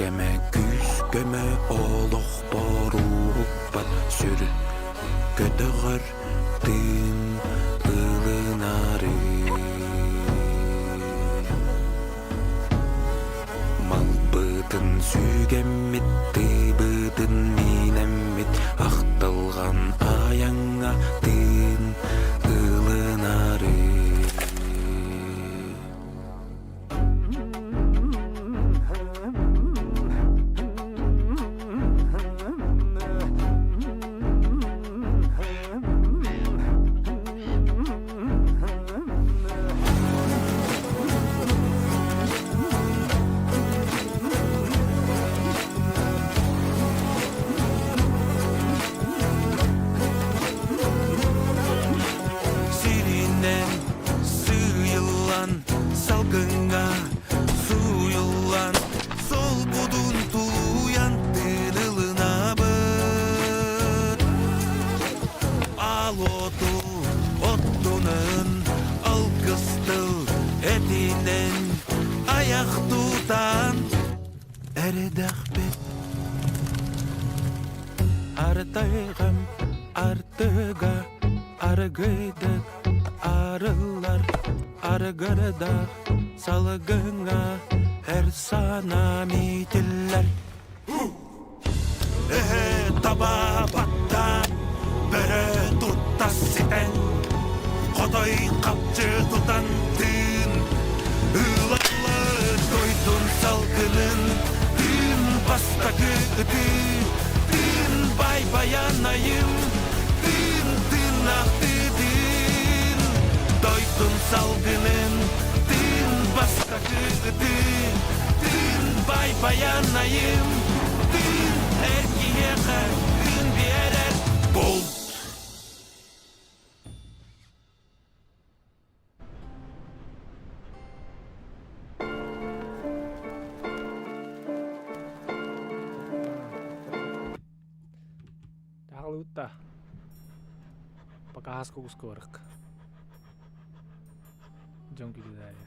Кэмэ күүс көмө олохпор уһукпат сүр көтөҕөр тыын ылынары. Малбытын сүгэммит, тыыбытын миинэммит, ахтылҕан айаҥҥа тыын ылынары. Сиринэн сыыйыллан салгыҥҥа сууйуллан солбудун тулуйан тыынылынабыт Алоту оттунун алгыс тыл этинэн айах тутан эрэдэхпит Артайгым артыга аргыйдык арыллар аргырдах салгыҥҥа эр санаам иитиллэр Эһэ таба баттаан, бөрө туртас ситэн, хотой хапчы тутан тыын, ыылалла дойдун салгынын, тыын бастакы ытыы, тыын бай байанайым, тыын тыыннаахтыы тыын, дойдун салгынын, тыын бастакы ытыы, тыын бай байанайым, тыын эр киһиэхэ тыын биэрэр булт. Таҕылыбыт Пока хаска куска барык. Дьон күүтүлээри.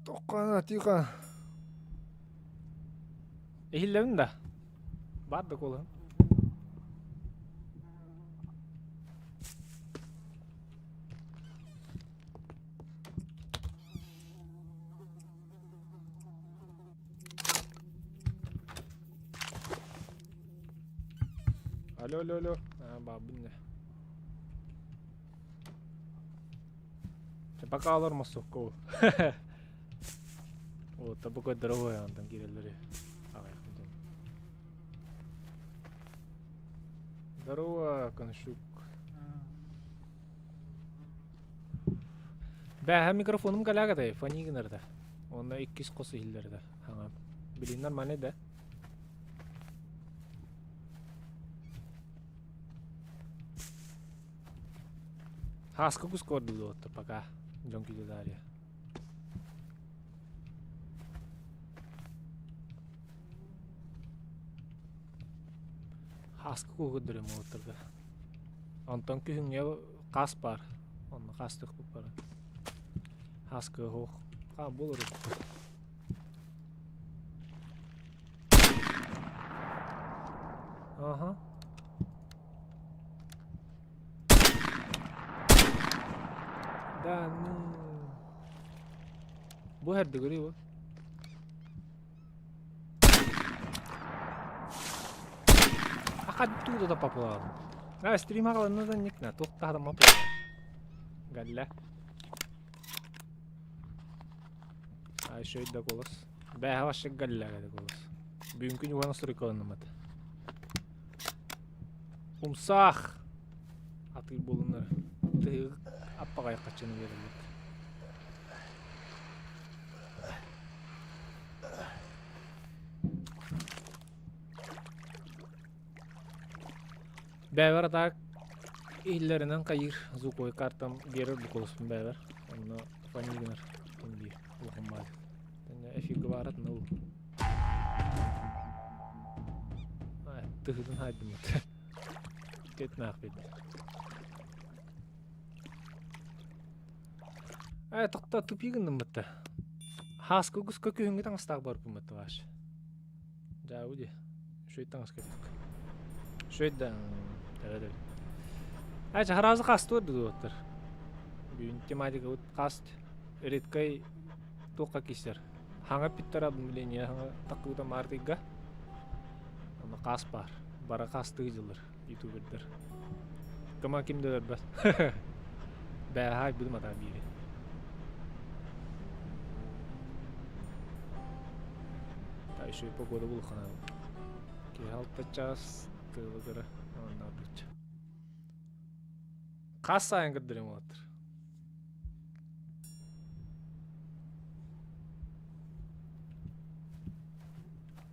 Тоххана тихо. Иһиллэбин да? Бар да куолаһым. Алло, алло, алло. А, бабын Пока олор мосукку. Вот, табы көддөрө антан киреллери. Здорово, Коншук. Бээһэ микрофонум кэлээгэтэй, фони гынарда. Онно иккис хос иһиллэрдэ. Хаҥа. Билин нормальный да? Хааска кус көрдүлү пока. Дьон күүтэ Хааска куһугурдурум уолаттарга. Онтон күһүҥҥэ хаас баар. Онно хаастыахпыт бары. Хааска оһох. Хаа буолар Ага. Да, ну... Бу herдигири бу. Акад туда поплавал. А, стрима да никна, туох тахта мапла. Галля. А еще и голос. Бэһэ вообще галля голос. Бүгүнкү ньугана стройкаланнымат. Умсаах! Атыыр буолунар. Тыһыгы аппаҕай хаччыны биэрэллэр. Бэйэбэр атаак иһиллэринэн хайыыр звуковой картам биэрэр букулуспун бэйэбэр. Онно фони гынар ким биир улахан баар. Эфиргэ баарат ныл. Тыһытын хайдыммыт. Кетмээх бит. Ээ, тохтоо тупик гынныммыт да. Хааска куска күһүҥҥү таҥастаах барбыммыт ваш. Дьаабы дии. Үчүгэй таҥас кэппик. Үчүгэй да да Ай, харазы хастуор дуоттар. Бүгүн тематикабыт хаст редкай туохха киирсэр. Хаҥа питтара обновление хаҥа такыыта мартыйга. Аны хаас баар. Бара хастыы дьыллар ютубердар. Кыма ким да өлөрбөт. Бээһэ айбытым атаа биири. Та еще и погода булухана. Киһи алта час тыалы кыра онна бычча. Хас сайын кырдырым олаттыр.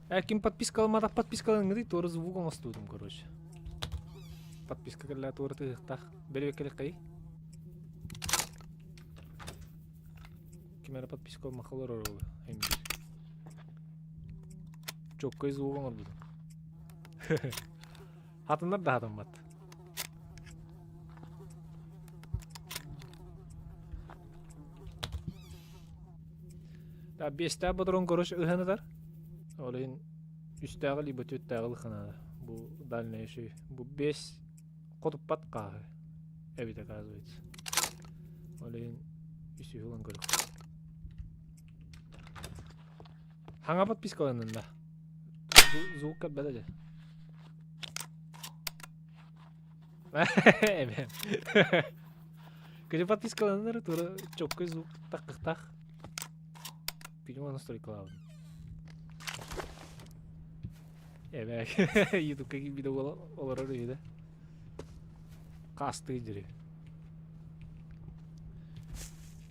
Э, ким подпискаламатах подпискаланыҥый туора звук оҥостуутум, короче. Подписка кэллэ туора тыһыктах. Бэрибэккэлэххэй. Ким эрэ подписка алмахалар оролу эмбир. Чоккай звук оҥорбутум. Хатыннар да хатыммат. Биэстээх ботурун короче ыһан ытар. Ол иһин үстээҕи либо түөттээҕи ылыхханаада. Бу дальний үсүй. Бу биэс хотуппат хааһы эбит оказывается. Ол иһин үсүһү ылан көрүөх. Хаҥа подпискаланнын да. Звук кэлбэтэ дьэ. Эбэ. Кыжы подпискаланар тура чоккой звук таккыктах. Видимо, настройкалаабын. Эбэ, ютубка киирбит олорор үһү да. Хаастыы дьири.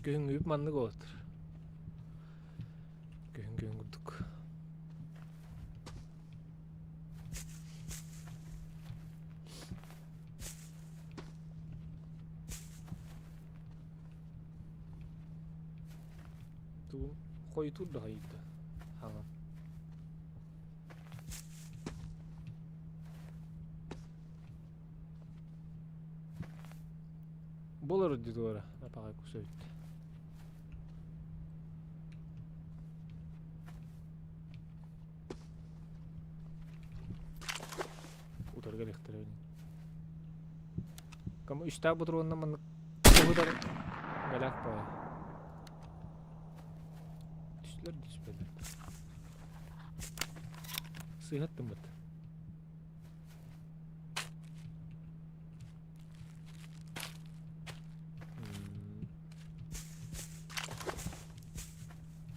Күһүҥҥүбүт маннык олотор. Күһүн күһүн курдук. Тугун хойутуур да хайыйда хаҥан. Болор аудитория апаҕай кусөйт. Утарга элэхтэрэ Кому үстээх ботуруонна маннык куһутар бэлэх баҕа. Түстүлэр да түспэлэр. Сыыһаттыммыт.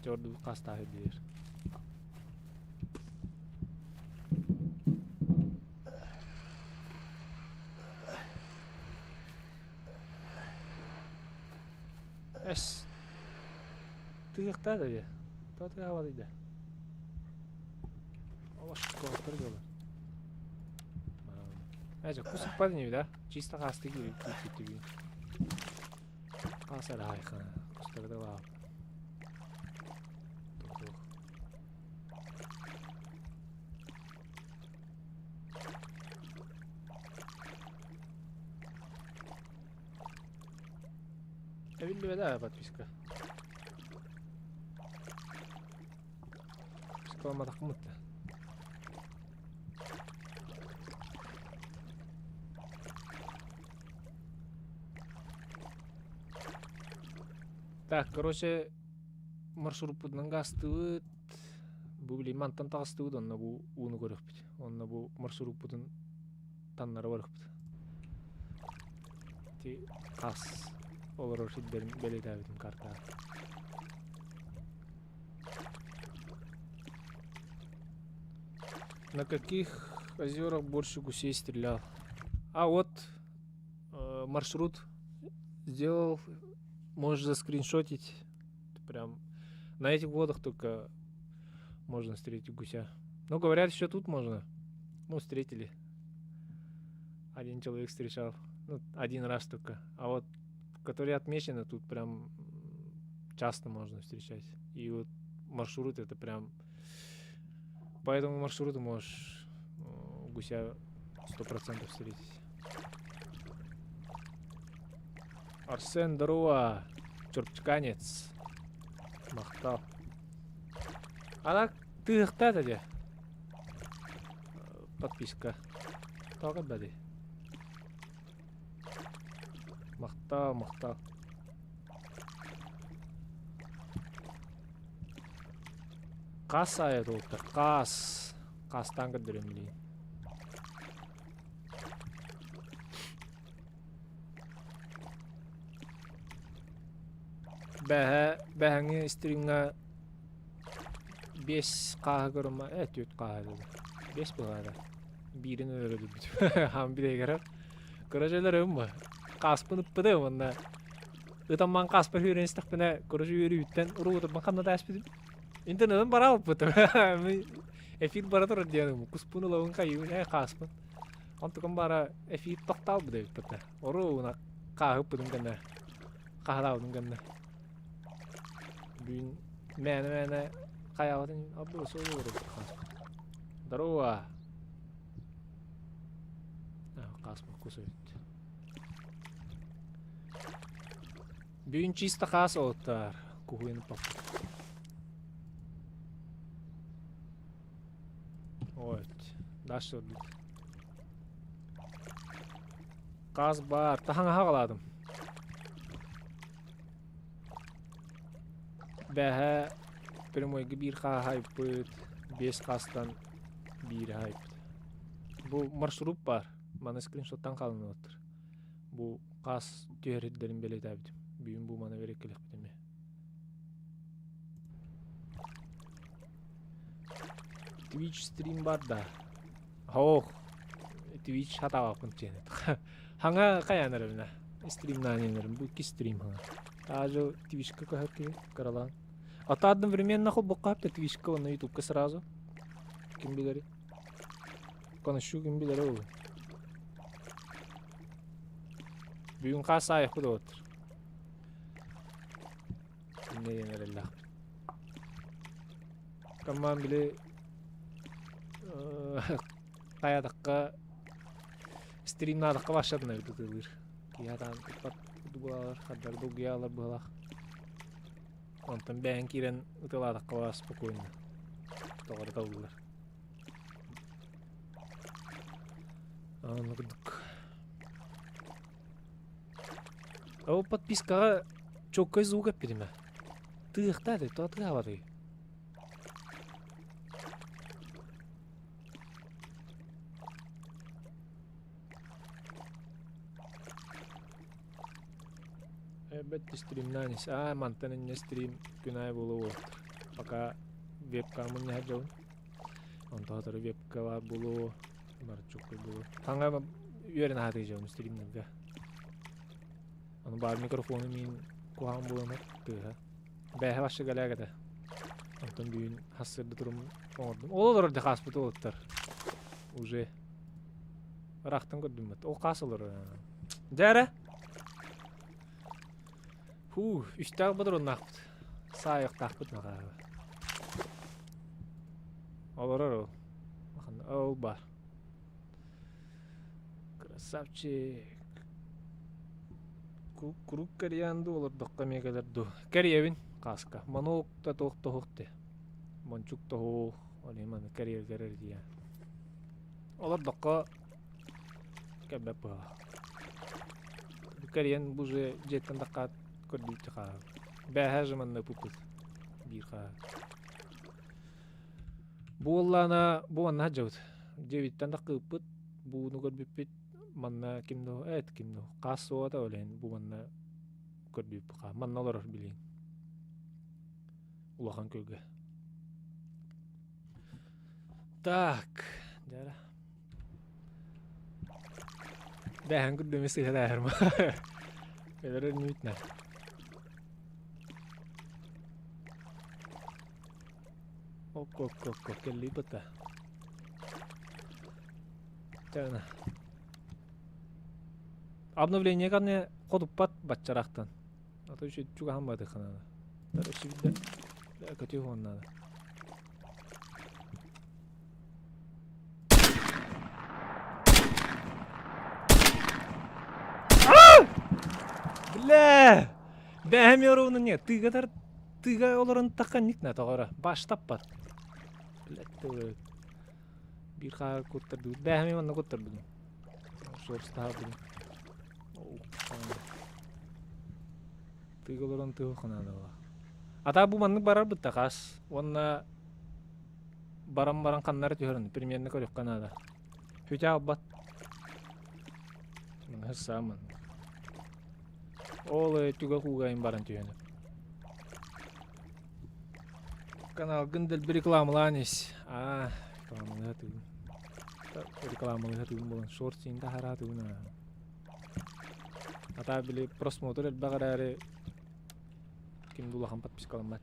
Дьордубут хастааһы диир. Эс. Тыһыахтаа да дьэ. Тоҕо тыаһаабатый да? Олошкоттор буолар. Эже кусуппат ини да? Чисто хаасты киирбит Хаас эрэ хайха. Кустары да Эбиллибэтэ подписка. Подпискаламатахпын да. Так, короче, маршруппутунан гаастыбыт. Бу билим мантан таҕыстыбыт, онно бу ууну көрүөхпүт. Онно бу маршруппутун таннара барыахпыт. Ити хас олорор сирдэрин бэлиэтээбитим картаҕа. На каких озерах больше гусей стрелял? А вот маршрут сделал, можешь заскриншотить. Прям на этих водах только можно встретить гуся. Ну, говорят, еще тут можно. Ну, встретили. Один человек встречал. Ну, один раз только. А вот, которые отмечены, тут прям часто можно встречать. И вот маршрут это прям... По этому маршруту можешь гуся 100% встретить. Арсен, здорово! Чурапчыканец. Махтал. Ана тыһыхта да дьэ. Подписка. Тоҕо бади. Махтал, махтал. Хас аайы туолта? Хас. Хастаан көрдөрөм билигин. Бэһэ бэһэҥи стримҥа биэс хааһы көрүмэ э түөрт хааһы деді. Биэс быһаара. Биирин өлөрөлүбүт. Хаан билегерер. Короче өлөрөм бу. Хааспын ыппытым уонна ытамман хааспар үөрэн истэхпинэ, короче үөрүүттэн уруутурбан ханна да ааспытым. Интернетым бара алпытым. Эфир бара турар диэн куспун ылабын хайыбын ээ хааспын. Онтукам бара эфир тохтообут эбит бата. Оруобуна хааһыппытым кэннэ хаһараабытым кэннэ. Бүгүн мээнэ-мээнэ хайаабытын абдула суол олорор Здорово! Хаас кус эбит. Бүгүн чисто хаас олуттар. Куһуйун паппыт. Ой, дальше ордут. Хаас бар. Таһаҥаһа аҕалаатым. Бэһэ прямойга биир хааһайбыт, биэс хаастан биир хаайбыт. Бу маршрут баар. Маны скриншоттан хаалынылыттар. Бу хаас түһэрирдэрин бэлиэтээбитим. Бүгүн бу маны бэриккэлэхпит эмиэ. Twitch стрим бар да. Ох, Twitch хатаабаппын тиэн. Хаҥа хайаан эрэринэ. Стримнаан инэрим. Бу икки стрим хаҥа. Таажы Twitchка көһөр киһи кыралаан. А то одновременно холбокко хапта Twitchка уонна Ютубка сразу. Ким билери. Конощу ким билери ол. Бүгүн хаас аайыппыт оттор. Инне диэн эрэллээхпит. Комман били хайатахха стримнаатахха башшатына ытытылыыр. Киһи атаан ыппат дубулалар, хардар долгуйаалар быһалаах. Онтон бэйэн киирэн ытылаатахха баа спокойно. Тоҕо табыллар. Аны курдук. Ол подпискаҕа чоккай звук эппитимэ. Тыахтаа ты, то тыаабатый. Эбэт стримнаан ис. Аа, мантан инньэ стрим күн аайы буолуо буолуохтар. Пока вебкамын не сылдьабын. Онтон сотору вебка баар буолуо, барчуккай буолуо. Таҥа үөрэн аһатыы дьон стримнергэ. Аны баар микрофону миин куһаҕан буолан тыаһа. Бээһэ башшы гэлээк этэ. Онтон бүгүн хассырды турум оҥордум. Ол олорор да хааспыт уолаттар. Уже ыраахтан көрдүм. Ол хаас олорор. Дьэ эрэ. Фу, үстээх бодоруоннаахпыт. Саайыахтаахпыт наҕаа. Олорор ол. Ол баар. Красавчик. Курук кэрийэн дуу, олордоххо эмиэ кэлэр дуу. Кэрийэбин хааска. Манок да туох тоһуох де. Мончук тоһуох. Ол маны кэрийэргэр эрдийэ. Олордоххо кэлбэт быһалаах. Кэрийэн бу же дьиэттэн таххаат көрдүүччү хааһы. Бээһээ же манна ыппыппыт. Биир хааһы. Буоллаана бу манна сылдьабыт. Дьиэбиттэн таххыыппыт, бууну көрбүппүт, манна ким да эт ким да хаас суоҕа ол иһин бу манна көрдүүппүт хаа. Манна олорор билигин. Улахан күөлгэ. Так, дьара. Бэһэн күрдүмү сыһа дааһырма. Өлөрөр нүүтнэ. Окко-окко-окко, кэллибит да. Тана. Обновление каны ходуппат баччарахтан. А то еще чугахан бадыхана. Өссө бидде көтүү хуоннана. Бля! Бэһэм оруобуна не тыга тар тыга олорон тахханник на тоҕоро баштаппат. Блядь, биир хаар куттардыбыт. Бэһэми манна куттарбытым. Шорстаабытым. Тыга олорон тыһы ханаадала. Ата бу маннык барарбыт да хас. Уонна баран баран ханнары түһэрин примерно көрүөххэ наада. Хүтэ албат. Сааман. Ол түгэх уугайын баран түһэнэ. Каналгын дэлби рекламалаан ис. Аа, рекламалыа тыгын. Рекламалыа тыгын буолан шорт син таһараа тыгын аа. Ата били просмотр элбэх эрээри ким да улахан подпискаламмат.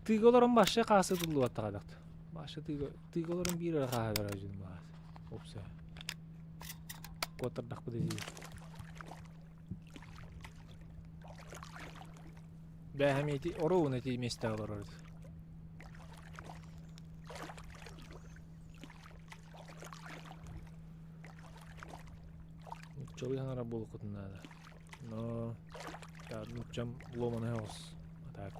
Тыга олорон башы хаасы туллубаттаҕа Башы тыга тыга олорон биир эрэ хааһа барар дьон баар. Опса. Куоттардахпыт дии. Бэһэм ити оруун ити месте олорор. Нуччалыы хаҥара буолуккутун наада. Но нуччам ломаный оҕус. А так.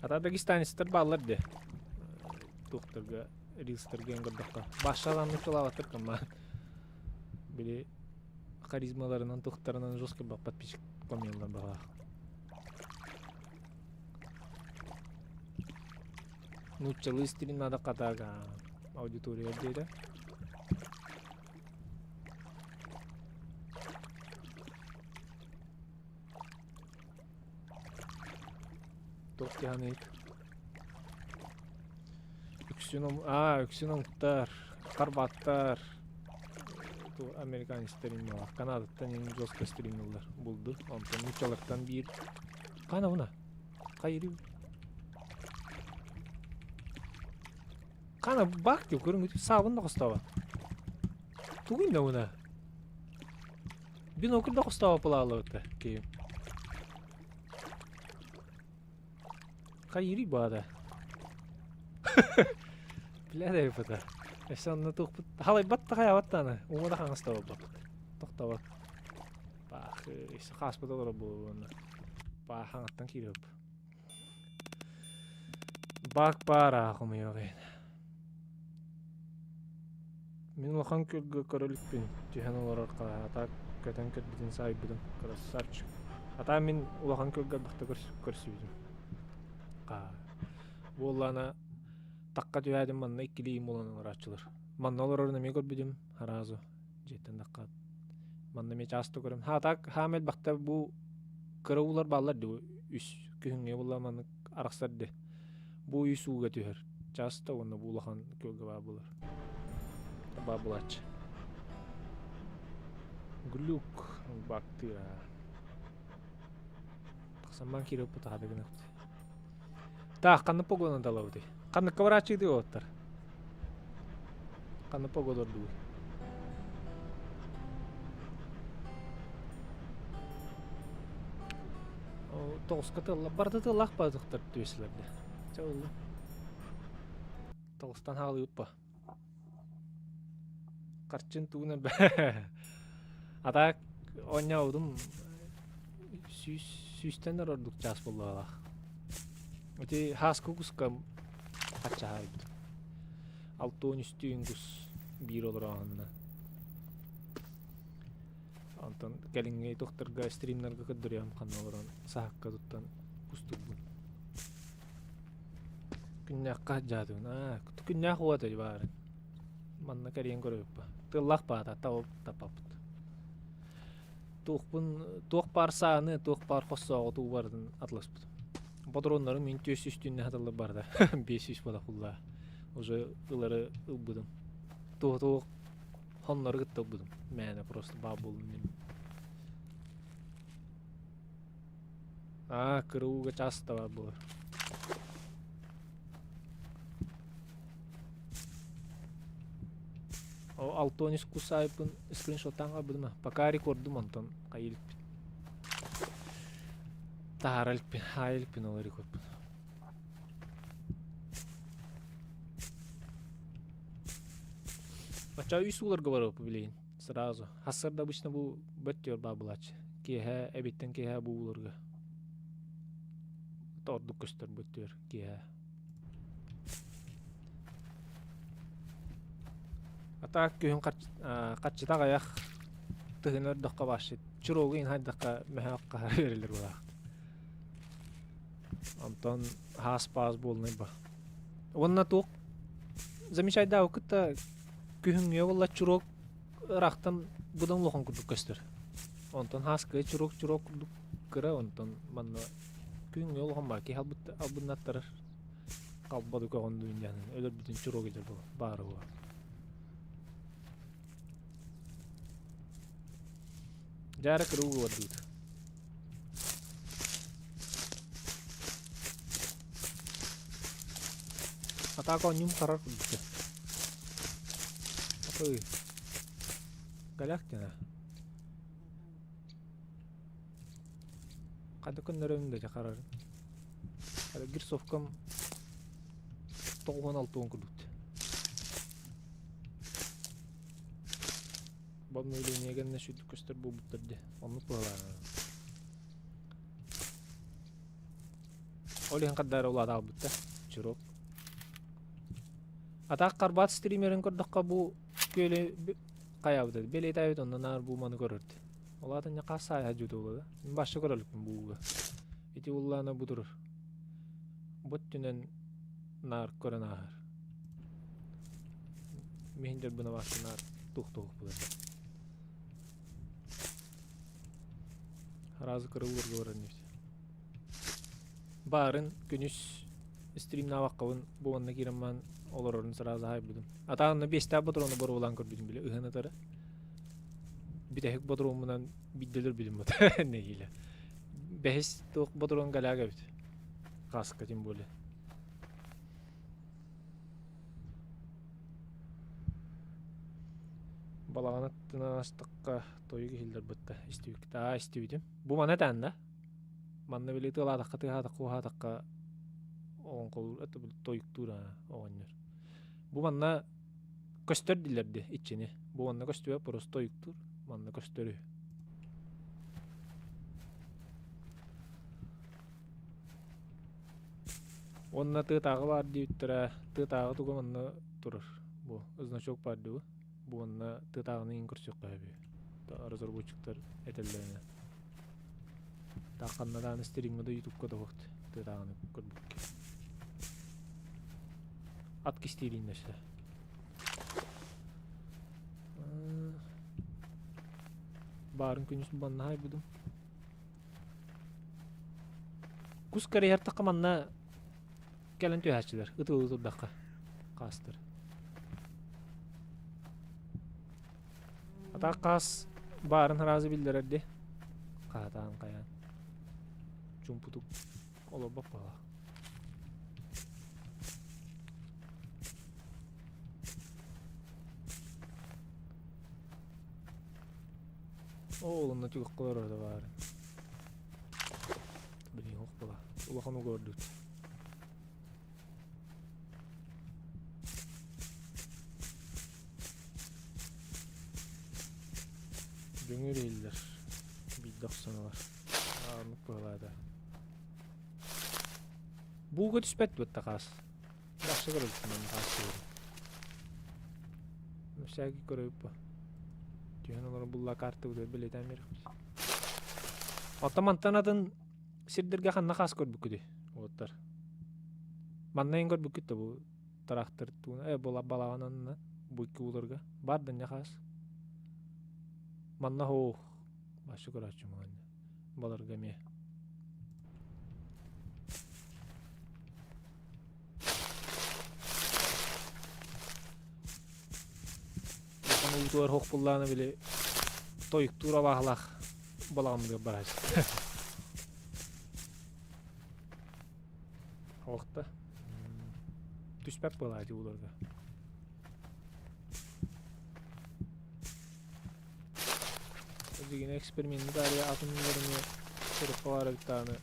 А так дагестанецтар бааллар де. Туохтарга, рилстарга көрдөххө. Башалан нуччалаабаттар кымма. Били харизмаларынан тухтарынан жестко подписчик помнилар баҕалаах. Нууччалыы стилин надо хатаага аудитория диэтэ. Туох диэханыйыт? Үксүн аа үксүн омуктар, хорваттар, американецтар иннилар, Канадаттан ин жестко стримнылар булду. Онтон нуччалартан биир Кана уна? Хайыры. Кана бак деп көрүңүт сабын да костаба. Тугун да уна? Бинокль да костаба пылаалыбыта киим. Хайыры баада. Билэр эбит Өссө онно туохпут халайбат да хайабат даҕаны уҥа да хаҥас да буолбаппыт. Тохтобот. Баах өссө хааспыт олоро буолуо Баах хаҥаттан киириэп. Бак баар аа хомуйуох иһин. Мин улахан күөлгэ көрө иликпин, түһэн олорор хаһаата көтөн кэлбитин саайбытым, красавчик. Атаа мин улахан күөлгэ элбэхтэ көрсүбүтүм. Буоллаана тахха түһээтим манна иккилии буолан олорооччулар. Манна олорорун эмиэ көрбүтүм, сразу дьиэттэн таххаат. Манна эмиэ чааста көрөм. Ха так хаам элбэхтэ бу кыра уулар бааллар дии үс күһүҥҥэ буолла маннык арахсар дии. Бу үс ууга түһэр. Чааста уонна бу улахан күөлгэ баар буолар. Баар буолааччы. Глюк бактыа. Тахсамман киириэхпит аһата гыныахпыт. Таах, ханнык погоданы талабытый? Ханныкка барааччыгытый уолаттар? Ханнык погода ордугуй? Тоҕуска тылла барыта тыллаах баатыктар түөсүлэрде. Чэ ыллым. Тоҕустан хаалыыппа. Харчын тугун А так оонньообутум сүүс сүүстэн да ордук чаас буоллаҕалаах. Ити хааска куска хаччаһаайбыт. Алтуон үстүүн кус биир олорооһунна. Онтон кэлиҥҥи тохторго стримнарга көрдөрүөм ханна олорон саһакка туттан кустурбун. Күннээххэ дьаатыбын. Аа, күннээх уот баарын. Манна кэрийэн көрөбүппа. Тыллаах баата тау таппаппыт. Туохпун туох баар сааны, туох баар хоссооҕу туу бардын атласпытым. Ботуруоннарым мин түөс үстүүннэ хатыллар барда. 500 бола кулла. Уже ылары ылбытым. Туох-туох хоннору кытта ылбытым. Мээнэ просто баа буоллун дим. Аа, кыра ууга чаас да баар буолар. О, Алтонис кусайпын скриншоттаан хаалбытым Пока рекордум онтон хайа иликпин. Таһаара иликпин, хаайа иликпин ол рекордпун. Оччо үс ууларга барыаппы билигин. Сразу. Хассарда обычно бу бөттүөр баа булааччы. Киэһэ эбиттэн киэһэ бу ууларга. Ордук көстөр бөттүөр киэһэ. А так күһүн харчыта аҕыйах тыһын өрдөххө баашыт. Чурогу иҥ хайдахха мөһөөх хаһар берилер булаахт. Онтон хаас-паас буолунай ба. Уонна туох замечайдаабы кытта күһүҥҥүө буолла чурок ыраахтан быдан улахан курдук көстөр. Онтон хааскыга чурок-чурок курдук кыра, онтон манна күһүҥҥү улахан баар киһи албыннаттарар. Халбады көҕүн дуун диэн өлөрбүтүн чурок этэр баара буолар. Дьаара кырыы уордуут. Атака онньум харар курдук. Апы. Галяк тена. Хада көннөрөм да харар. Хада гирсовкам 96 курдук. Обновление гэннэ сүрдүк көстөр буолбуттар дии. Оннук быһалаана. Ол иһин хардаары улаата албытта. Чурок. Атаак карбаат стримерин көрдөххө бу күөлү хайаабыт бэлиэтээбит онно наар бу маны көрөрдү. Ол аата не хас саайа дьуду буолла. Башчы көрөлүкпүн бууга. Ити уллаана бу турur. Бу өттүнэн наар көрөн ааһар. Мин дьарбына баартынаар туох-туох булар. Аразы кырыллырга барар нефть. Баарын күнүс стримнаабаккабын бу манна киирэн маан олорорун сразу хаайбытым. Атаанна биэстээх ботуруону боруолаан көрбүтүм биле ыһан атары. Бүтэһик ботуруоммунан бидделер билим бут нэһиилэ. Бэһис туох ботуруон галяга эбит. Хаска тем более. Балаҕан аттынан астахха тойук иһиллэр бытта истибиккит аа истибитим. Бу маны этэн да. Манна били тыалаатахха тыаһаатахха уһаатахха оҕоҥхолуур это били тойуктуур аа оҕонньор. Бу манна көстөр дилэр ди иччини. Бу манна көстүбэт просто тойуктуур. Манна көстөр үһү. Уонна тыатааҕы баар диэбиттэрэ, тыатааҕы туга манна турар. Бу значок баар дуу. Бу уонна тыатааҕыны иҥин көрсүөххэ сөбүй. Разработчиктар этэллэринэн. Таах ханна даҕаны стримҥа да ютубка да суох тыатааҕыны көрбүккэ. Ат кистиирин өссө. Баарын күнүс манна хайбыдым. Кус кэриһэртэххэ манна кэлэн түһээччилэр, ытылыы турдахха хаастар. Атаах хаас баарын сразу биллэрэр дии. Хаатаан хайаан. Чумпутук олорбот буолла. Ол онно түгэххэ олорор да баар. Блин, ох була. Улахан угордут. Дүҥүр иһиллэр. Биирдэ охсон ылар. Ааннык быһалаата. Бууга түспэт буотта хаас. Бахсы көрөбүт манна хаас түһэрин. Всякий көрөбүт бу. Түһэн олорон булла картабытыгар бэлиэтээн биэриэхпит. Оттон мантан атын сирдэргэ ханна хаас көрбүккүтүй уоттар? Манна эн көрбүккүт да бу трактор тууна э була балаҕананна бу икки ууларга бар да не хаас. Манна хоох башы көрөөччү манна баларга эмиэ. Улахан уутугар хоох буллаана били тойуктуур абааһылаах балаҕаммытыгар барааччы. Оҕохто түспэт буолааччы ууларга. Дьигинэ эксперименни таарыйа атын ууларыны сурукка баар эбит даҕаны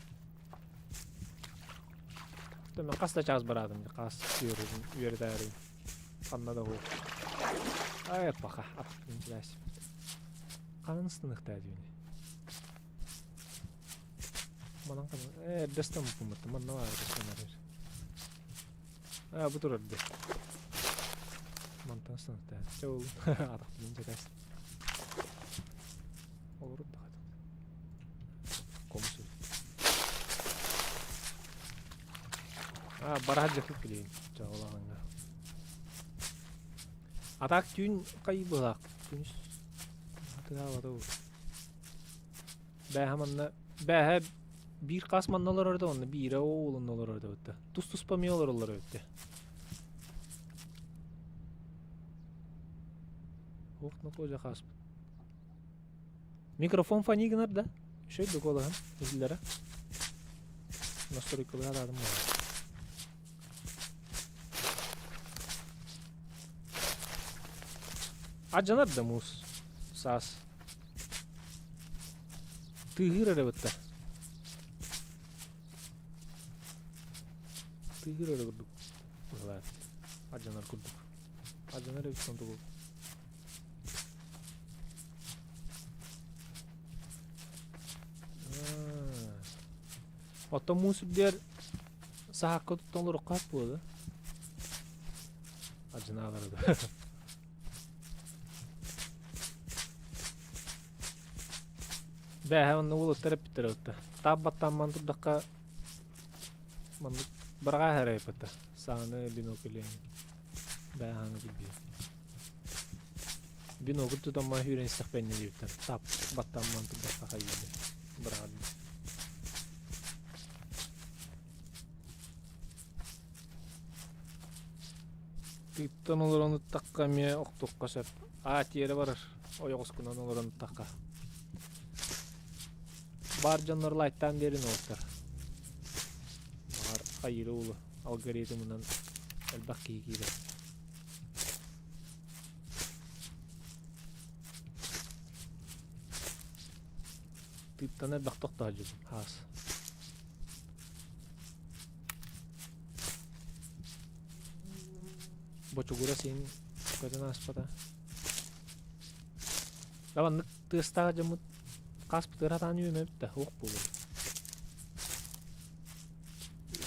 Мен хас да чаас бараатым хас үөрэтээрин ханна да уһук. Ай, паха, ап, интересно. Хаан ыстаныахтаа дьүөнэ. Манан ханан ээ эрдэ ыстаммыппын манна баар ыстанар. Аа бу турар дии. Мантан ыстаныахтаа. Чэ ол атахпын чэкээс. Олорут да Комус. Аа бараһар дьахык билигин. Чаҕылаҕаҥҥа. А так түүн хайыы быһаах күнүс тыаабата Бээһэ манна бээһэ биир хас манна олорор да онно биирэ оолунна олорор да бытта. Тус-туспа эмиэ олороллор эбиттэ. Ох, нокуо хааспыт. Микрофон фони гынар да? Үчүгэй да куолаһым иһиллэрэ. Настройкалыга араадым буолар. Адьанар да муус саас. Тыыһыыр эрэ бытта. Тыыһыыр эрэ курдук быһылаат. Адьанар курдук. Адьанар эбит онтугу. Оттон муус үрдүгэр саһаакка туттан олороххо буолуо. Адьынаалары да. Бээһэ онно уолаттар эппиттэрэ отта. Таап баттаамман турдахха маннык бараҕаа эрэ эппитэ. Сааны бинокль бээһаҥы билбиэ. Бинокль тутамма сүүрэн истэхпинэ диэбиттэр. Таап баттаамман турдахха хайыыбын. Быраҕардым. Тыыттан олорон ыттахха эмиэ охтуохха сөп. Аа тиэрэ барар ойоҕоскунан олорон ыттахха. Баар дьоннор лайктаан биэрин уолаттар. Баҕар хайыыра уулу алгоритмынан элбэх киһи киирэр. Тыыттан элбэх тохтооччубун хаас. Бочугура син көтөн ааспата. Лаваннык тыастаах дьоммут хааспытыгар хатаан үөмэбит да суох буолуо.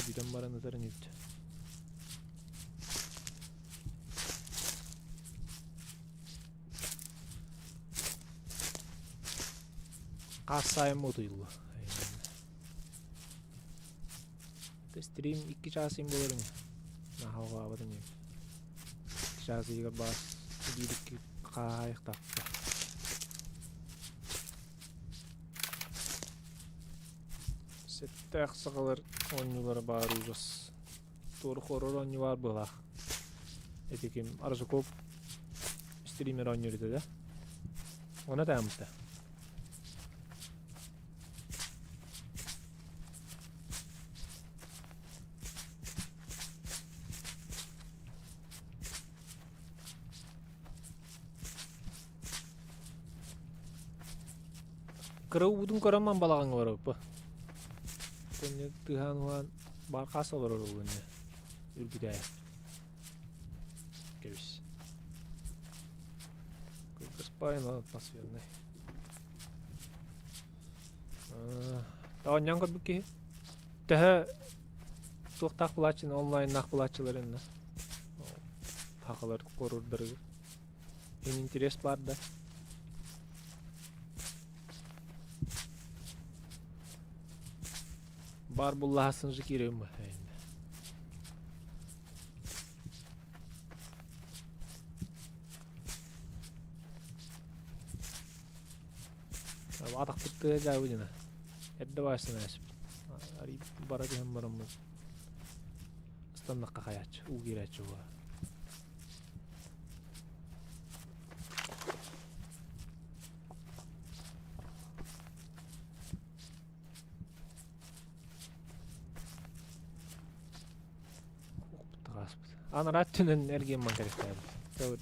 Бүтэн баран ытар инибит. Хаас саайым утуйуллу. Стрим 2 чаас им буолар ини. Наһаа ини. 2 чаас ыйыгар баас биир-икки хаайыктаахта. Сэттээх саҕалар оонньуулара баар ужас. Туору хоррор оонньуу баар быһалаах. Ити ким Аржаков стример оонньуур этэ да. Она таамыта. Кыра уутун көрөн ман балаҕаҥҥа барабыппа. Көнньө тыаһаан-уһаан баар хаас олорор угунна үргүтээ. Кэбис. Кыргыспайын атмосферный. Оонньоон көрбүт киһи. Төһө туохтаах былааччыны онлайннаах былааччылар инна. Хахалар корурдарыгар. Ин интерес бар да. Бар буллаһасын же киирем. Атахпыт тыа дьаабы дьина. Эрдэ баайсан ээсиппит. Арый бара түһэн бараммыт ыстаннахха хайааччы, уу киирээччи буолар. Анараа өттүнэн эргиэммэн кэриэстээбит.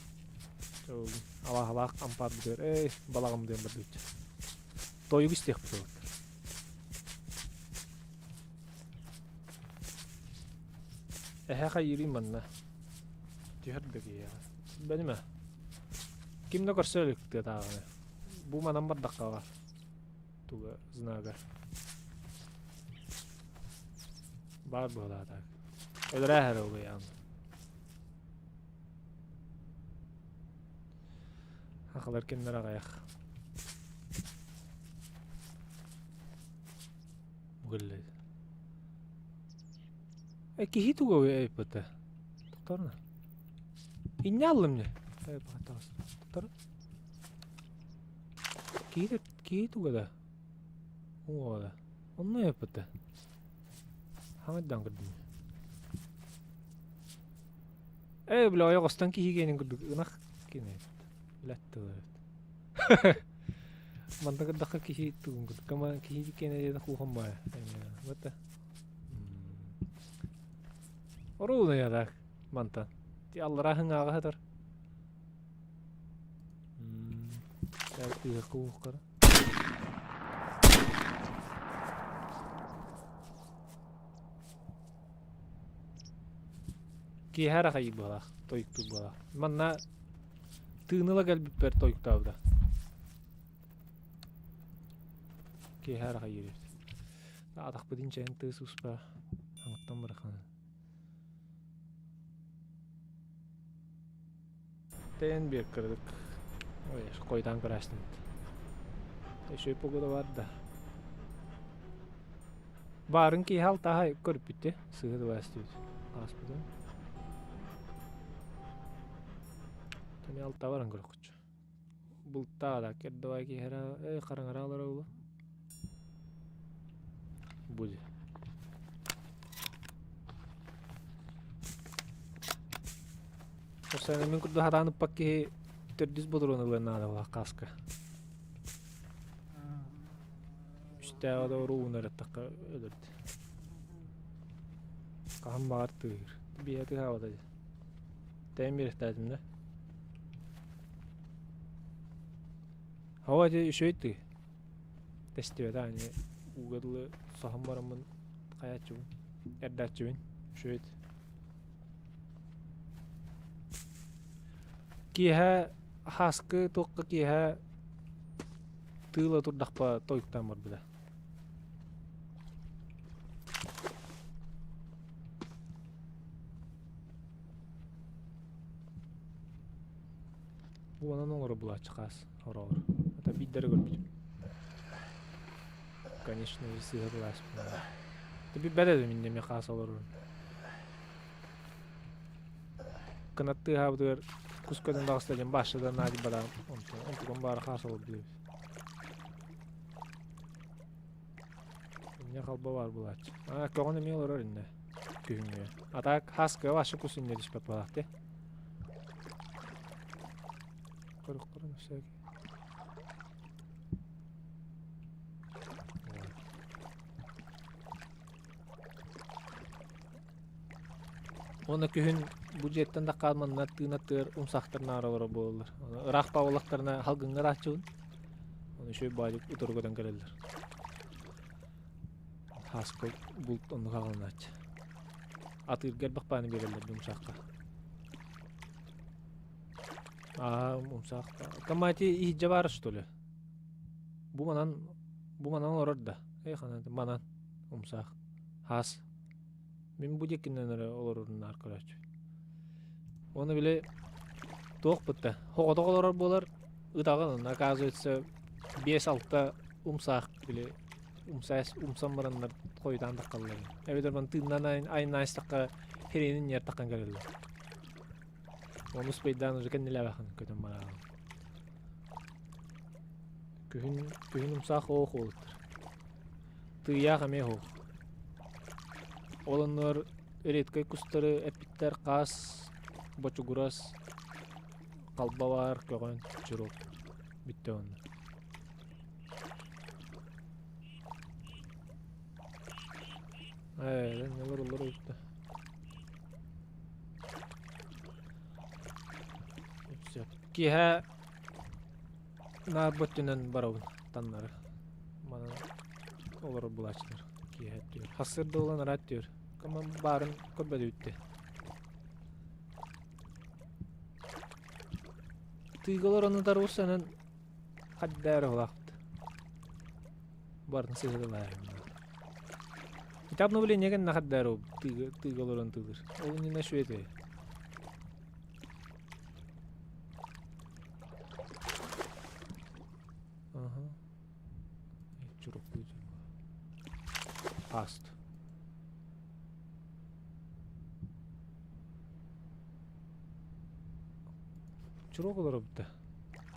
Алаһалаах ампаар бүтэр. Эй, балаҕам диэн барбыт. Тойугу истиэхпит уолаттар. Эһэ хайыырый манна. Түһэр да киһиэхэ. Бэнимэ. Ким да көрсө илик тыатааҕыны. Бу манан бардахха туга знага. Баар буолаатаак. Өлөрөө эрэ улуйаан. Хахалар кимнэр аҕайах. Бугулле. Э киһи туга эйпыта. Тохторна. Инне аллым не. Э пахатаас. Тохтор. Киһи киһи туга да. Уҥуоҕа да. Онно эйпыта. Хаҥайдан көрдүм. Ээ, бля, ойоҕостон киһи гиэнин курдук ынах кини Блядь, тылы. Манна кырдахха киһи тугун курдук. Кама киһи киэнэ диэн куухан баа. Вот. Оруuna я мантан. Ти аллара хыңааҕа сытар. Тыа куухкара. Киэһэ арахайыы быһалаах, тойуктуур быһалаах. Манна тыыныла кэлбиппэр тойуктаабыта. Киэһэ арахайыы эбит. Атахпытын чэйин тыас успа аҥыттан бырахана. Тэйэн биэр кырдык. Ой, хойутаан көрөөстүмүт. Еще погода бар да. Баарын киһи алтаһа көрүппүттэ, сыһы дыбаастыбыт. Ааспытын. Тани алта баран көрөхчү. Бултаа да кердовай киһера, эй хараҥара олора ула. Будет. Осана мин курдук хатаан ыппак киһи төрдүс ботуруон ылыан наада кааска. Үстээҕэ да уруу уунарыттахха өлөрдө. Хаһан баҕар тыыр. Биһэ тыһаабата дии. Тэйэн биэрэхтээтим да. Һава ити үчүгэй тыы. Тэстибэтэ ани ууга дылы соһон бараммын хайааччыбын, эрдээччибин. Үчүгэй Киэһэ һааскы туохха киэһэ тыыла турдахпа тойуктаан барбыта. Уонан оҥоро булааччы хаас хороҕор. Ата биирдэрэ көрбүтүм. Конечно, сыыһа тылааспын. Билбэт этим инньэ эмиэ хаас олорорун. Кынат тыаһаабытыгар кус көтөн таҕыста диэн баашшадан наадыйбатаҕым. Онтон онтукам баара хаас олордуу эбит. Инньэ халба баар буолааччы. Аа, көҕөн эмиэ олорор иннэ. Күһүҥҥү. А так хааска вообще кус инньэ түспэт буолаах дии. Көрөххөрүн всякий. Уонна күһүн бу дьиэттэн да хаалманнар тыын аттыгар умсаахтар нааралара буолаллар. Ыраах пааллахтарына халгыҥҥа ырааччыбын. Ону үчүгэй баайдык утары көтөн кэлэллэр. Хааска булт оннук аҕалынааччы. Атыырга элбэх бааны биэрэллэр дии умсаахха. Аа, умсаах. Камати иһдьэ баар что ли? Бу манан бу манан олорор да. Эй ханан манан умсаах. Хаас. Мин бу диэкинэн эрэ олорорун наар көрөөччү. Уонна били туох бытта хоҕотох олорор буолар ытаҕын оказывается 5-6 умсаах били умсаас умсан бараннар хойутаан таххаллар. Эбэтэр ман тыыннан айнаастахха хириэнин ньэр таххан кэлэллэр. Ону успейдаан уже кэннилээбэхин көтөн бараҕын. Күһүн күһүн умсаах оох уолуттар. Тыйаах эмиэ суох. Ол оннугар редкай кустары эппиттэр хаас, бочугурас, халба баар, көҕөн, чурок. Бүттэ онно. Ээ, олороллор эбит Сөп. Киэһэ наар өттүнэн барабын таннары. Манан олорор булааччылар киэһэ өттүгэр. Хассыр да ылан араат түөр. Кама баарын көрбөтө бүттэ. Тыыга олорон утары урсанан Хаддаар улаахпыт. Барын сыһыгылааһын. Ити обновление гэннэ хаддаар тыыга олорон тыылыр. Ол иннинэ швеция. Ага. Паст. Чурок олоробута.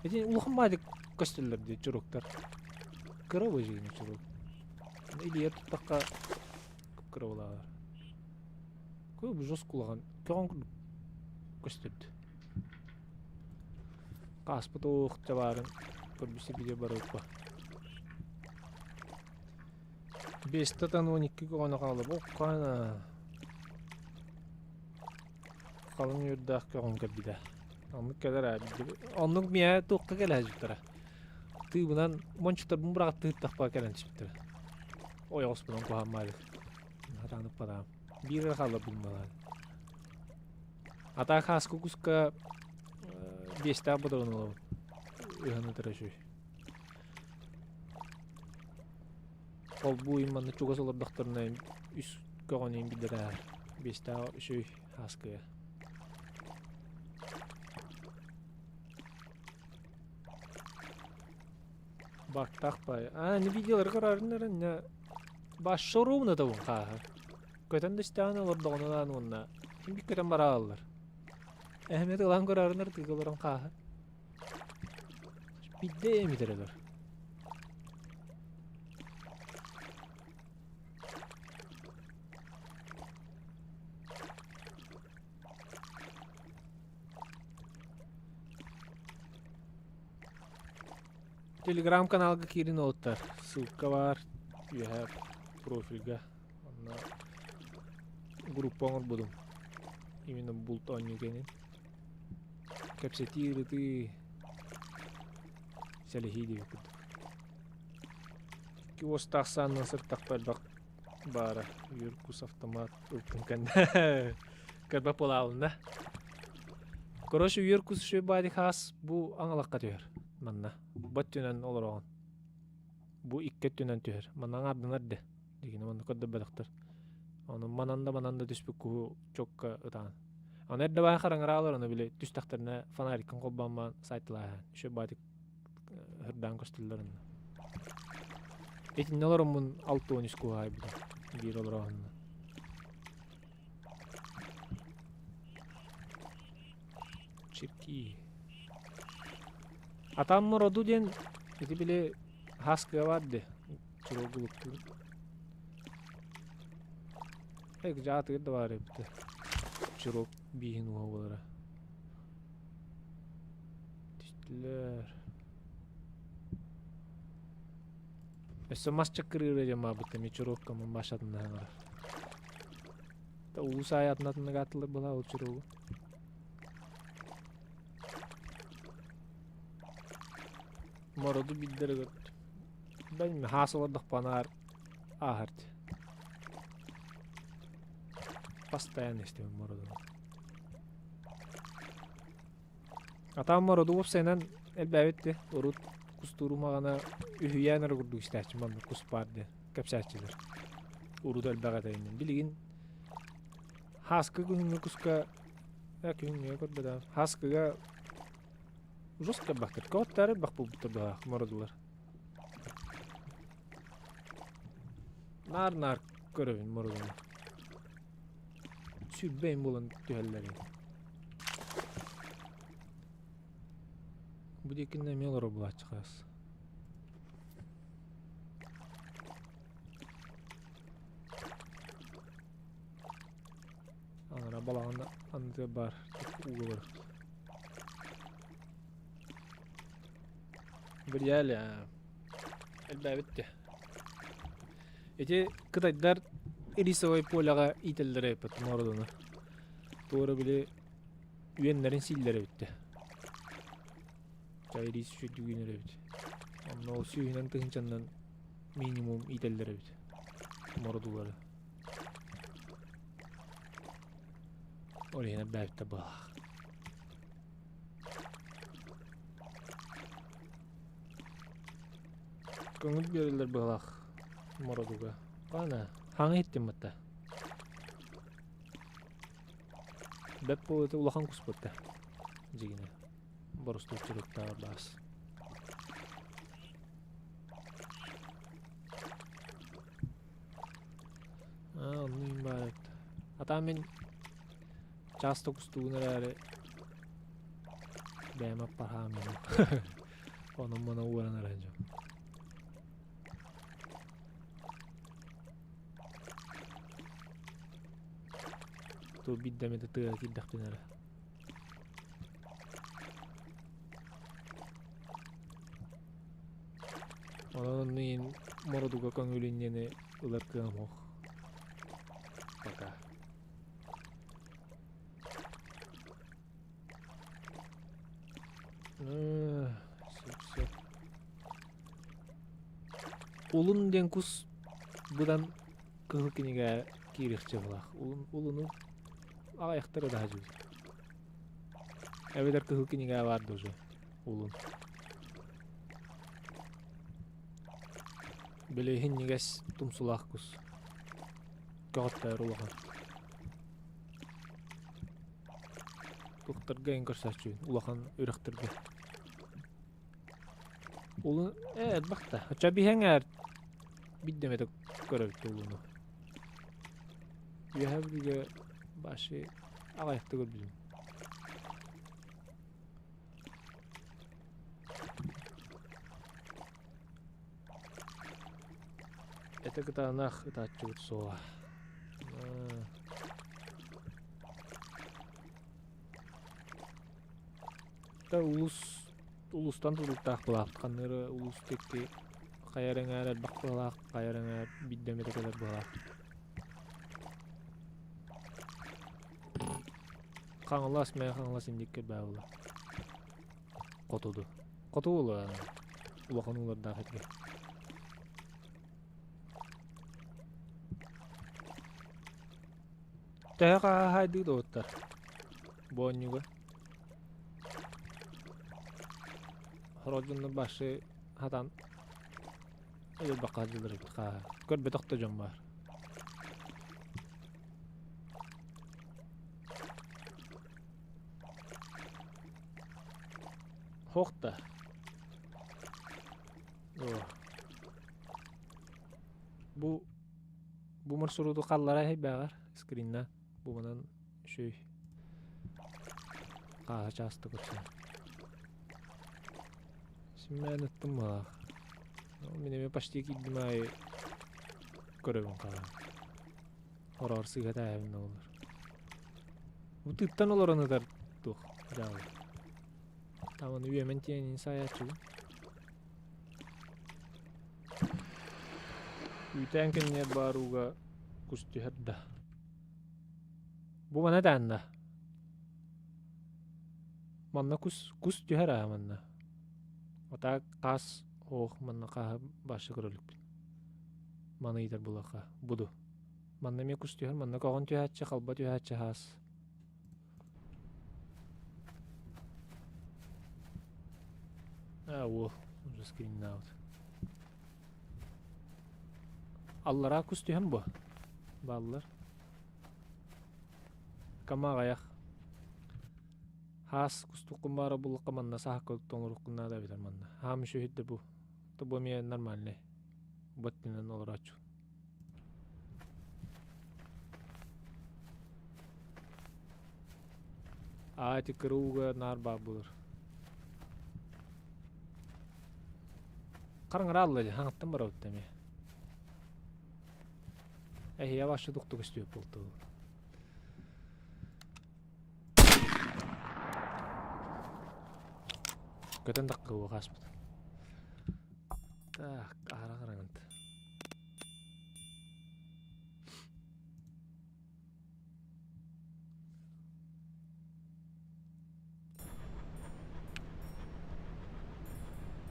Ити улахан баадык көстөллөр дии чуроктар. Кыра божигини чурок. Илиэ туттахха кыра булаалар. Кой бу жестко улахан көҕөн курдук көстөрдү. Хааспыт оох чабаарын көрбүсэ бигэ барыппа. Бестатан 12 көҕөнө хаалып, оккана. Халыҥ үөрдээх көҕөн кэлбитэ. Оннук кэлэр аа Оннук миэ туохха кэлэ сылдьыбыттара. Тыыбынан мончуктарбын быраҕаттыыртахпа кэлэн түспүттэрэ. Ойоҕоспунан куһааммаадык. Хатаан ыппатаҕым. Биир эрэ хаалларбытым балаан. Атаак хааска куска биэстээх ботогун ылабын. Ыһан ытара үчүгэй. Холбуу манна чугас олордохторуна үс көҕөнүн билэрээр. Биэстээх үчүгэй хааскыга. Бактаах бай. А, не видеолар көрөрүннэр инне башша ровно табын хааһа. Көтөн да истэҕин олордоҕунаан уонна ким бик көтөн барааллар. Эһэмет ылан көрөрүнэр тыга олорон хааһа. Бидде эмитерелер. Телеграм-каналга киирин уолаттар. Ссылка баар үөһэ профильга. Онно группа оҥорбутум. Именно булт оонньуу кэнин. Кэпсэтии, ырытыы, сэлэһии диэбит курдук. Икки уостаах сааннан сыртахпа элбэх баара. Юркус автомат ылтым кэннэ. Көрбөт буолаабын да. Короче, үөр кус үчүгэй баайдык хаас бу аҥалахха түһэр манна. Бу өттүнэн олороҕун. Бу икки өттүнэн түһэр. Манна аҥаарданар да. Дигини манна көрдөрбөтөхтөр. Ону манан да манан да түспүт куһу чокка ытаан. Аны эрдэ баай хараҥараалар ону били түстэхтэринэ фонариккын холбоон сайтылааһын. Үчүгэй баайдык ырдаан көстөллөр онно. Итиннэ олороммун 63 куһаайбытым. Биир олороһунна. Чиркии. Атам мороду диэн ити били хаскыа баар ди. Чурогулуктуун. Эг жаатыгыр да баар эбит. Чурок бииһин уһа буолара. Түстүлэр. Өссө мас чаккырыыра диэн баабыт эмиэ чурокка мамбашатын аһаҥарар. Та улуус аайы атын атыннык ааттылар была ол чурогу. Мороду билдер көрдүм. Бен хаас олордохпунаар ааһарт. Постоянно истэбин мородуну. Атаам мороду уопсайынан элбээбит де урут кустуурум аҕана үһүйээн эрэ курдук истээччим маннык кус баар диэн кэпсээччилэр. Урут элбэх этэ иннин. Билигин Һааскы күһүҥҥү куска күһүҥҥүгэ көрбөтөҕүм. Һааскыга жестко элбэхтэр. Көҕүттэр элбэх буолбуттар быһаах мородулар. Наар-наар көрөбүн мородуну. Сүүрбэйин буолан түһэллэр. Бу диэкиннэ эмиэ олорор булааччы хаас. Анара балаҕан анды бар ууга барыт. В реале элбээбит де. Ити кытайдар рисовой поляҕа иитэллэрэ эппит мородуну. Туора били үөннэрин сииллэр эбиттэ. Чай рис үчүгүйүнэр эбит. Онно ол сүүһүнэн тыһыынчаннан минимум иитэллэр эбит. Мородулары. Ол иһин элбээбиттэр быһалаах. Көҥүл биэрэллэр быһалаах мородуга. Хаана, хаҥа иһиттим батта. Бэп буолуота улахан куспутта. Дьигинэ. Боростуой чуруктааҕар баас. Аа, онно иин баар эбит. Атаа мин часто кустугун эрээри бэйэм аппархаам Онон-манан уоран эрэ дьон. Ту биирдэ эмэтэ тыаҕа киирдэхпинэ эрэ. Онон онно иин мородуга көҥүлүн диэни ылар кыаҕым суох. Пока. Сөп сөп. Улун диэн кус быдан кыһыл кинигэ киириэхчэ быһыылаах. Улун улуну аҕыйахтара да садьыыр. Эбэтэр кыһыл кинигэ баар да уже улун. Били иһинньигэс тумсулаах кус. Көҕүттээр улахан. Туохтарга эн көрсөөччүгүн улахан үрэхтэргэ. Улун ээ элбэх да. Оччо биһэҥ ээр биирдэ эмэтэ көрөбүт улуну. Үөһээ Бүлүүгэ баши аҕыйахта көрбүтүм. Это кытаанах ытааччыбыт суоҕа. Та улус улустан тутулуктаах былаахпыт ханныгы улус диэки хайа эрэ эҥээр элбэх быһалаах, хайа эрэ эҥээр биирдэ эмэтэ кэлэр быһалаах. Хаҥалас, Мэҥэ Хаҥалас инникки баа буолар. Хотуду. Хоту буолуо улахан уулардаах этгэ. Төһө хааһаайдыы доҕоттор? Бу оонньууга. Сорох дьоннор башы хатан өлөрбөххө сылдьаллар эбит хааһа. Көрбөтөх да дьон баар. Суох да. Бу бу маршруту халлара иһийбээҕэр скринна бу манан үчүгэй хааһа чааста көрсөн. Симмээн ыттым баҕах. Мин эмиэ почти киирдим аайы көрөбүн хааһы. Ороор сыыһа тээһэбин да буоллар. Бу тыыттан олорон ытар туох дьаалы. Таманы үөмэн тиэнин саайааччыбын. Үүтээн кэннигэр баар ууга кус түһэр да. Бу мана таанна. Манна кус кус түһэр аа манна. Отаа хаас оох манна хааһы башы көрөлүкпүн. Маны ыйытар булаха буду. Манна эмиэ кус түһэр, манна көҕөн түһээччи, халба түһээччи хаас. А, уол, уже скриннаабыт. Аллараа кус түһэн бу. Бааллар. Кама аҕыйах. Хаас кустуккун баара буллахха манна саһакка тоҥоруоххун наада эбитэр манна. Хаам үчүгэй да бу. Бу эмиэ нормальный. Баттынан олорооччу. Аа ити кыра ууга наар баар буолар. Хараҥараалла дии, хаҥаттан барабыт эмиэ. Эһиэ башы туктук көстүбүт буолту. Көтөн таххы хааспыт. Так, аһара хараҥант.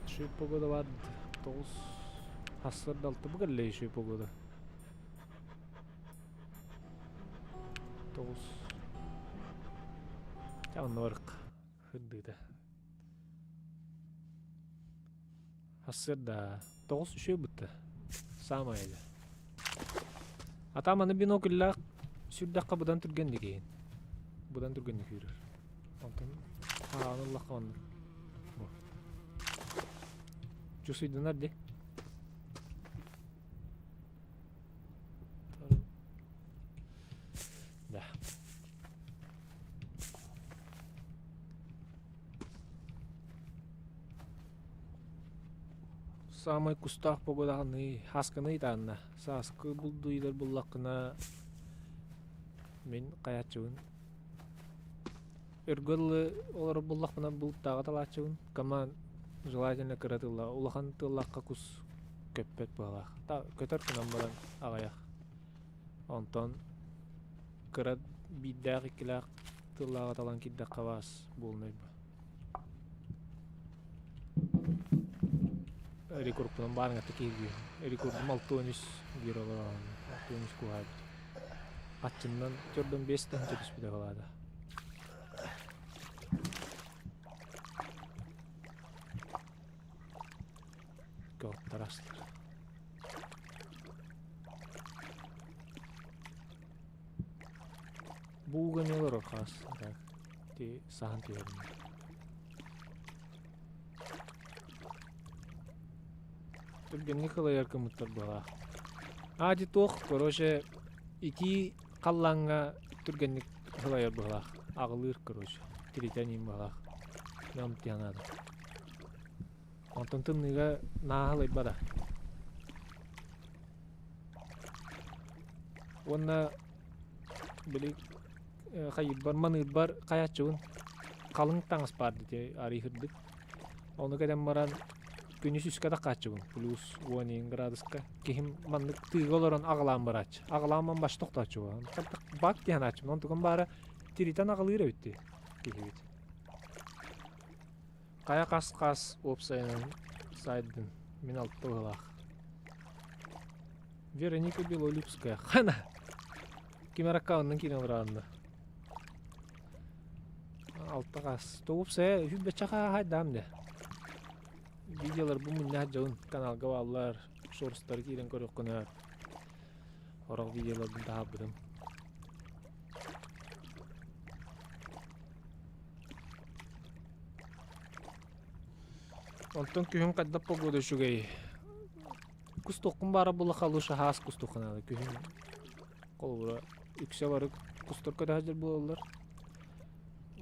Үчүгэй погода баар тоҕус сарсыарда алта бу кэллэ үчүгэй погода. Тоҕус. Чэ онно барык. Сырдыыта. Сарсыарда 9 үчүгэй бытта. Саамай этэ. Атаам аны бинокльлаах сүрдэххэ быдан түргэнник иһин. Быдан түргэнник үүрэр. Онтон хараҕын ыллахха оннук. Бу. Чусуйданар дии. Да. Саамай кустаах погодаҕыный хаскыный даанна сааскы булдуйдар буллаххына мин хайааччыбын өргө дылы олорор буллахпына бултааҕы талааччыбын команд желательно кыра тылла улахан тыллахха кус көппөт быһалаах көтөр гынан баран аҕыйах онтон кыра биирдээх иккилээх тыллааҕы талан киирдэххэ баас буолунай Рекордпунан баарыҥа киһи рекордум 63 биир олорон 63 куһаабыт. Хаччыннан 45 тыһыынча түспүтэ балаада. Көҕүттэр астар. Бууга эмиэ олорор хаас так ити саһан түһэрин. Түргэнник кылайар кымыттар быһалаах. Аа ити туох, короче, итии халлааҥҥа түргэнник кылайар быһалаах. Аҕылыыр, короче, тиритэн иин быһалаах. Нам тиһанаада. Онтон тымныыга нааһалайбата. Уонна били хайыырбар, маныырбар хайааччыбын халыҥ таҥас баар дии арыйыһырдык. Ону кэтэн баран күнүс үскэ да хааччыбын плюс 10 градуска. Киһим маннык тыыга олорон аҕалаан барааччы. Аҕалаан баш тохтооччу. Бак диэн ааччым. Онтукам баара тиритэн аҕалыыр эбит дии киһибит. Хайа хас-хас уопсайынан сайдын мин алта быһылаах. Вероника Белолюбская. Хана! Ким эрэ аккаунтун киирэн олороонно. Алта хас. То уопсайа үһү хайдаам дэ. Видеолар бу мунньах дьон каналга бааллар. Шорстары киирэн көрүөххүнэ. Орох видеоларбын таһаарбытым. Онтон күһүн хайдах погода үчүгэй? Кустуоххун баара буоллахха лучше хаас кустуохха наада. Күһүн холобура үксэ бары кустар көтө сылдьар буолаллар.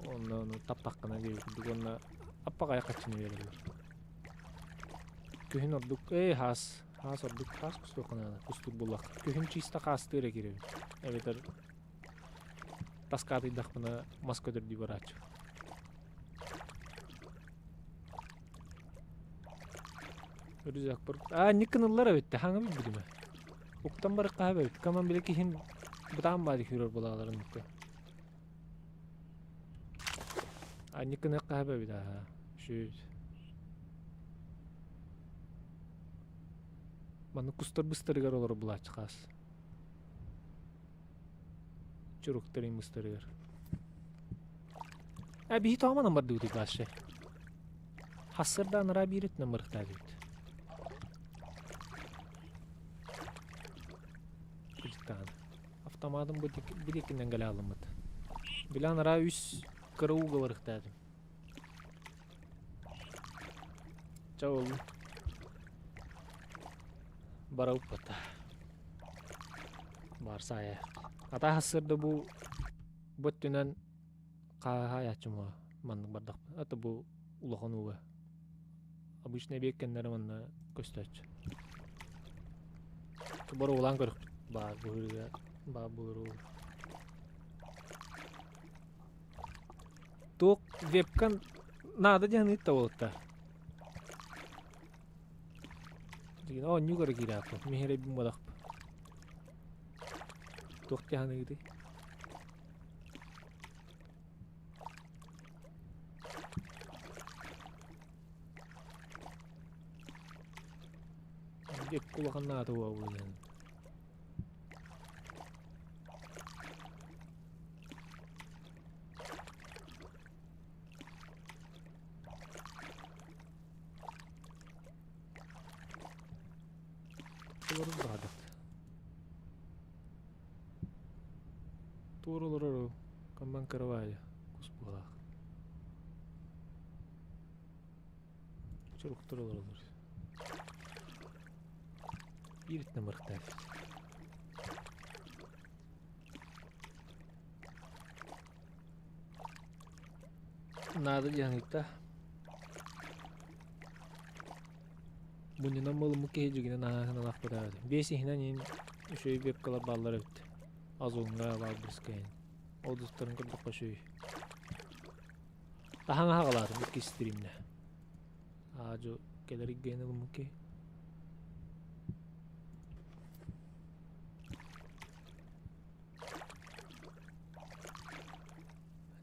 Онно ону таптаххына диэбит курдук уонна аппаҕайа хаччыны биэрэллэр. Күһүн ордук эй хаас хаас ордук хаас кустуохха наада кустуур буоллахха. Күһүн чисто хаастыы эрэ киирэбин. Эбэтэр таскаатыйдахпына мас көтөрдүү барааччы. Рюкзакпар аа инник гыналлар эбит хаҥа билбитим ээ. Уктан барыкка эбит. Каман били киһим бытаан баadi күүрэр булааларын укка. Анник гыныахха эбит аа. Шүүт. Маннык кустар быстарыгар олорор булааччы хаас. Чуруктарын быстарыгар. А биһи тоҕо бардыбытый башы? Хассырда анараа биир өттүнэн барыктаабыт. Кырдьыктаҕына. Автоматым бу диэкинэн кэлэ аламмыт. Били анараа үс кыра ууга барыктаатым. Чэ ол баралпыта. Барсаайа. Ата хассырда бу бу өттүнэн хааһаайааччым маннык бардахпын. Это бу улахан ууга. Обычно эбиэккэннэрэ манна көстөөччү. Боруолаан көрүхпүт. Баар быһыыга, баар буолар Туох вебкам наада диэн ыытта буолта. Дигин оонньуу көрө киирээппин. Миһирэйбин буолахпын. Туох диэн ыытый? Дик улахан наада буолбут диэн. Олорун баҕардыт. Туора олорор коман каравайа кус буолаах. Чоруктар олороллор. Биир намырыктаах. Наада диэн ыйытта. Мунньунан буолуммут киһи дьигинэн аһаан ылахпыт ааты. Биэс иһинэн иһин үчүгэй вебкалар бааллар эбит. Озонга, Валберска иһин. Ол дустарын көрдөххө үчүгэй. Таһаҥ аһаҕалаатым иккис стримнэ. Аадьу кэлэр иггэн ылыммыт киһи.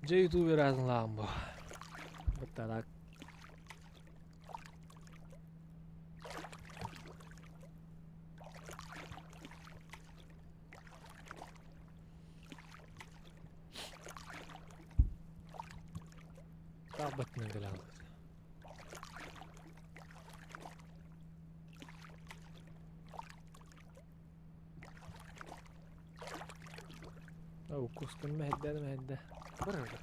Дьэ ютубер аатынлааҕым бу. Баттараак. Таах баттынан кэлэ хаалбыт. Уккускун мэһэйдээ да мэһэйдээ. Бар эрэ.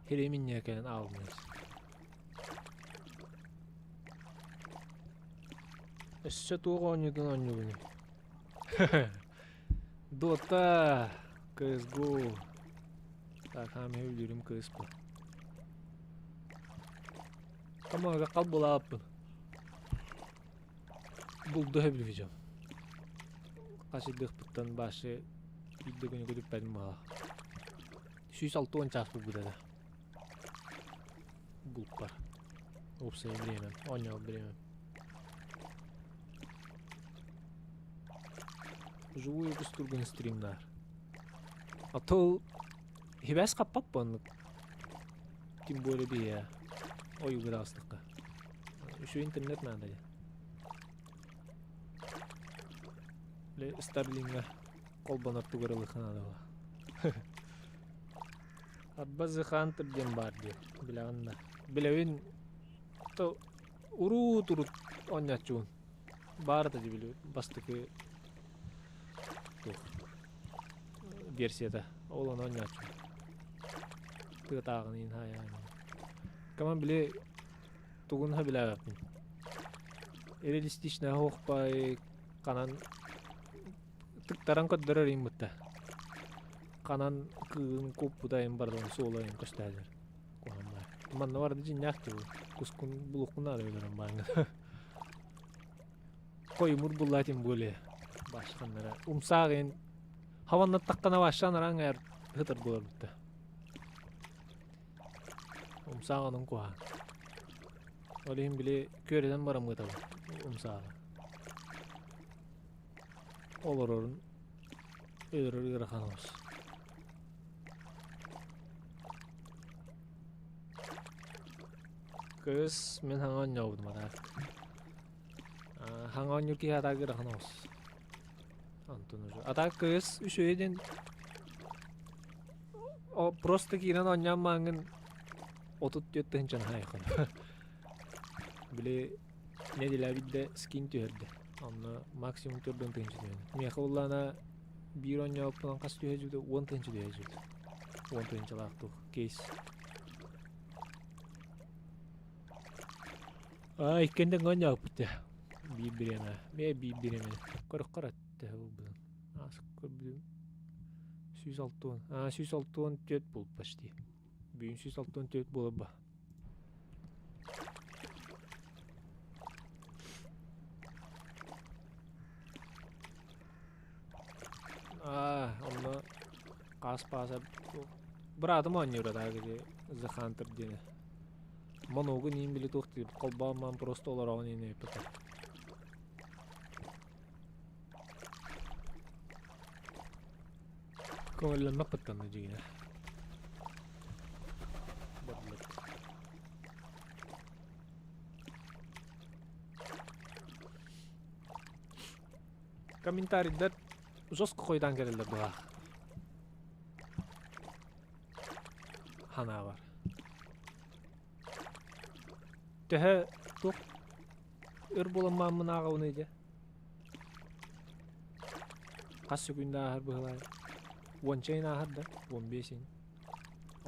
Хириминньэ кэлэн аалыннар. Өссө туох оонньуутун оонньуугунуй? Дота, CSGO. Так, хаамыы өлүүрүм кыыс бу. Хамаҕа хал булааппын. Булду сөбүлүүр Хасыдыахпыттан башы биирдэ күнү көтүппэтим буолла. 160 чаас булбут этэ. Булпар. Уопсай бириэмэм, оонньообут бириэмэм. Живую кустургун стримнаар. А то хибээс хаппап оннук. Тем более бие. Ой уграастыкка. Еще интернет надо. Старлинга холбонор тугар ылыхха наада Арба The Hunter диэн баар дии, билэҕин да. Билэбин то уруут-урут оонньооччубун. Баар да били бастакы туох версията. Ол ону оонньооччубун. Тыатааҕын иһин хаайаан. Коман били тугун ха билээбэппин. Реалистичная оһуохпай ханан тыктаран көрдөрөр иҥмитэ. Ханан кыыһын куоппута иһин барытын суола иһин көстөөдөр. Куһаҕан баар. Манна барыта дьиҥнээх дии Кускун булуохпун наада өлөрөн бааҥҥа. Хойумур булла тем более. Башханнара. Умсаах иһин хаваннаттаххына башхан араҥ эр ыһытар буолар бутта. Умсаах онон куһаҕан. Ол иһин били күөрэтэн бараммытабын умсааҕы. Олорорун өлөрөр ыарахан оҕус. Кыыс мин хаҥа оонньообутум атаак. Хаҥа оонньуур киһи атаак ыарахан оҕус. Антон уже. Атаак кыыс үчүгэй диэн О, просто киирэн оонньоон мааҥҥын 34 тыһыынчаны хаайыаххын. Били нэдиэлэбит да скин түһэрдэ. Онно максимум 40 тыһыынча түһэн. Миэхэ уллаана биир оонньооппунан хас түһэ дьүтэ 10 тыһыынча түһэ дьүтэ. 10 тыһыынчалаах туох кейс. Аа, иккиэн тэҥҥэ оонньооппут дии. Биир бириэмэ. Мэ биир бириэмэ. Көрөххөр этте булбутун. Аас көрбүтүм. 160. Аа, 164 буолбут почти. Бүгүн 164 буолар ба. Аа, онно хаас пааса быраатым оонньуура даа ити The Hunter диэни. Моногу ниин били туох диир холбоон маан просто олороҕун иин өйпөтө. Көҥүллэммэт быттанна дьиҥинэ. Бардылар. Комментарийдар жестко хойутаан кэлэллэр быһаах. Ханаабар. Төһө туох өр буолан мааммын ааҕабыный дьэ? Хас сөкүүндэ ааһар быһылаай? Уонча ыйын ааһар да, 15 ыйын.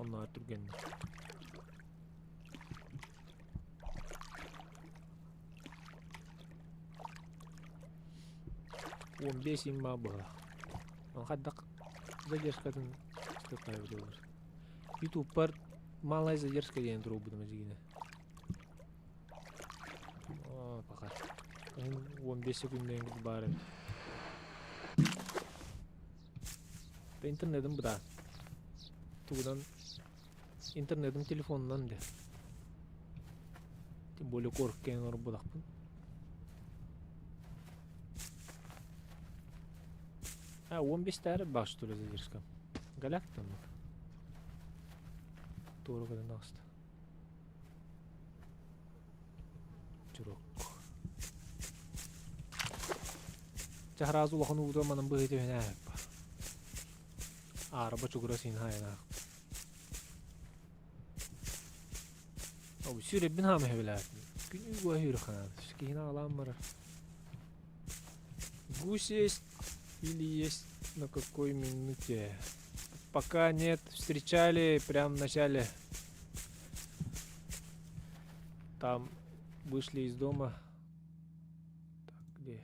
Оннооҕор түргэнник. 15 ыйын баа быһылаах. Хайдах задержкатын истиэххэ буолар. Ютубпар малая задержка диэн туруорбутум эдьиийинэ. Оо, пока. 15 секунднан баар эбит. Интернетым быдаан. Тугунан интернетым телефонунан де. Тем более корккен оҥорбутахпын. А, 15 тары баар что ли задержка. Галяктан Туора көтөн таҕыста. Чурок. Чаһараас улахан уута манан быһыы түһэн ааһыппа. Аарба чугура син хаайанаах. Ол сүрэбин хаама хэбилээтин. Күнүү гуа хүрэ хаан. Киһини аҕалаан барар. Гусь есть или есть на какой минуте? Пока нет, встречали прямо в начале. Там вышли из дома. Так, где?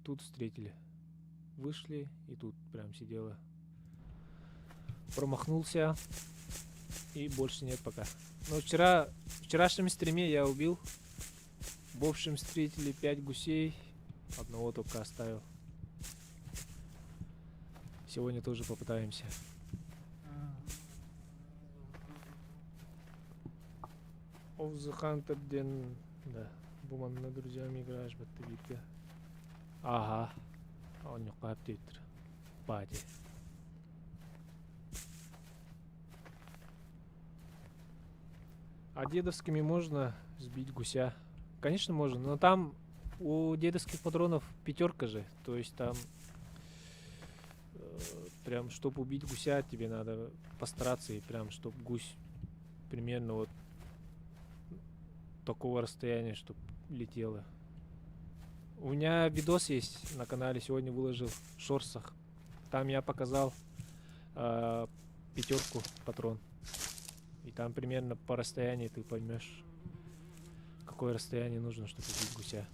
Тут встретили. Вышли и тут прям сидела. Промахнулся. И больше нет пока. Но вчера, в вчерашнем стриме я убил. В общем, встретили 5 гусей. Одного только оставил. Сегодня тоже попытаемся. Of the Hunter диэн, да, бу манна друзьями играешь батты бииргэ. Ага, оонньуохха сөп Пати. А дедовскими можно сбить гуся? Конечно, можно, но там у дедовских патронов пятерка же, то есть там прям, чтобы убить гуся, тебе надо постараться и прям, чтобы гусь примерно вот такого расстояния, чтобы летело. У меня видос есть на канале, сегодня выложил в шорсах. Там я показал пятерку патрон. И там примерно по расстоянию ты поймешь, какое расстояние нужно, чтобы убить гуся.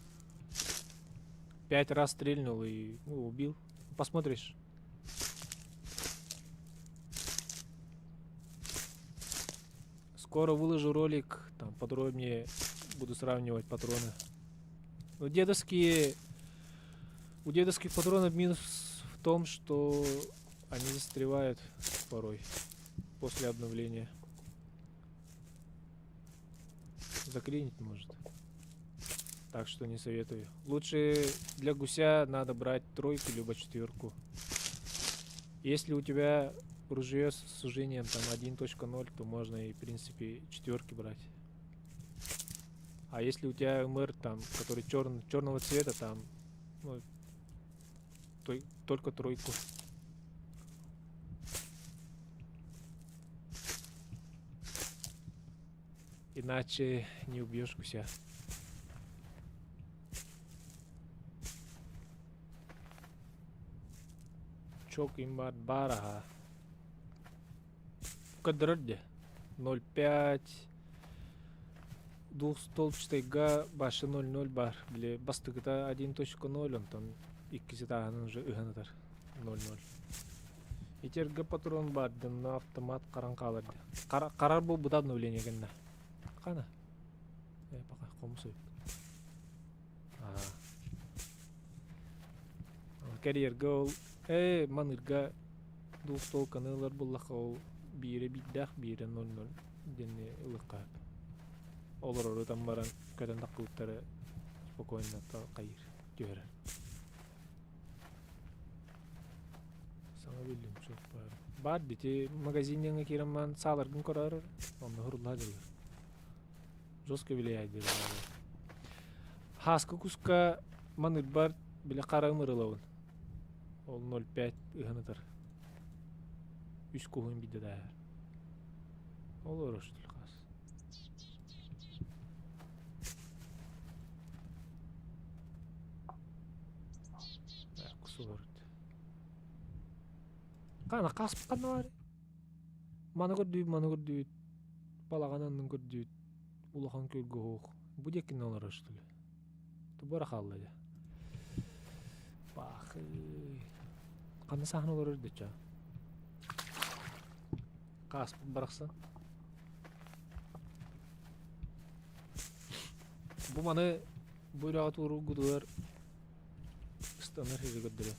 Пять раз стрельнул и ну, убил. Посмотришь. Скоро выложу ролик, там подробнее буду сравнивать патроны. Но дедовские... У дедовских патронов минус в том, что они застревают порой после обновления. Заклинить может. Так что не советую. Лучше для гуся надо брать тройку либо четверку. Если у тебя ружье с сужением там 1.0, то можно и в принципе четверки брать. А если у тебя МР там, который черного цвета, там, ну, то, только тройку. Иначе не убьешь гуся. Чок имбар бараха. Кадрде 0,5 двухстолбчатайга башы 0,0 бар. Били бастыкыта 1.0, онтон иккиси тааһынан уже ыһан ытар 0,0. Итерге патрон бар, на автомат харан хаалар. Харар буолбута обновление гэннэ. Хана? Э, пока хомус Ага. Карьерга ол э манырга двухстволканы ылар буллаха ол биирэ биирдээх биирэ 0-0 диэнни ылыахха сөп. Олорору ытан баран көтөн таххыбыттары спокойно хайыыр түһэрэр. Саҥа биллим суох баар. Баар ити магазиҥҥа киирэн баран сааларгын көрөөр онно уһурулла сылдьаллар. Жестко влияет диэн Хааска куска манырбар били хараҕым ырылабын. Ол 0,5 ыһан ытар. Үс куһун биирдэ дааһар. Ол ороштул хаас. Хана хаспыт ханна баар? Маны көрдүүт, маны көрдүүт. Балаҕан аннын көрдүүт. Улахан күөлгэ оһох. Бу диэкинэн олорор что ли? Тубара хаалла дьэ. Баахый. Ханна саһан олорор дычча? Хааспыт барахсан. Бу маны бу үрэҕи туоруургутугар ыстанар сири көрдөрө.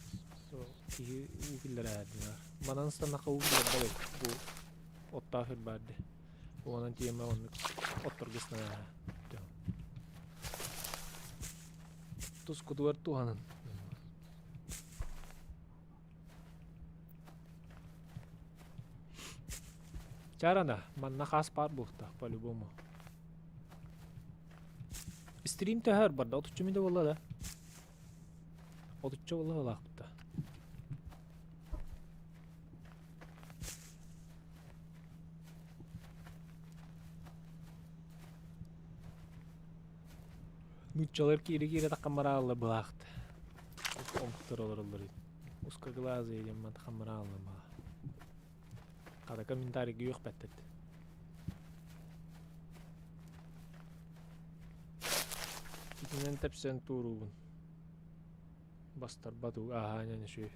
Киһи уу киллэрээһэр диэн. Манан ыстаннахха уу киллэрбэт эбит. Бу оттоох сир баар дии. Онон тиэмэ оннук отторго ыстанар. Тускутугар туһанын. Чарана, манна хаас паар буолта, по-любому. Стрим төһөр барда, отуччу мүнүүтэ буолла да? Отучча буолла балаахпыта. Нууччалар киирэ-киирэ таххаммарааллар былаахта. Омуктар олороллор. Узкоглазые диэн таххаммарааллар баа. Хата комментарийга үөхпэттэр. Итинэн тэпсэн туоруубун. Бастарбат ааһаанан үчүгэй.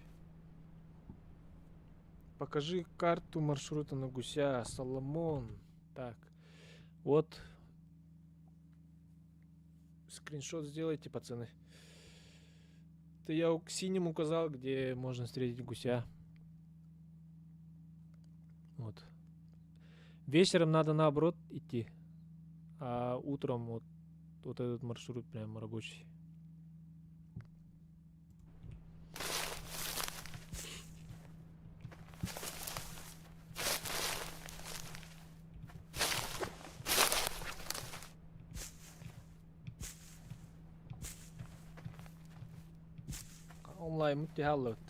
Покажи карту маршрута на гуся, Соломон. Так, вот скриншот сделайте, пацаны. Это я синим указал, где можно встретить гуся. Вот. Вечером надо наоборот идти, а утром вот, вот этот маршрут прям рабочий. Онлайммыт түһэ аллыбыт.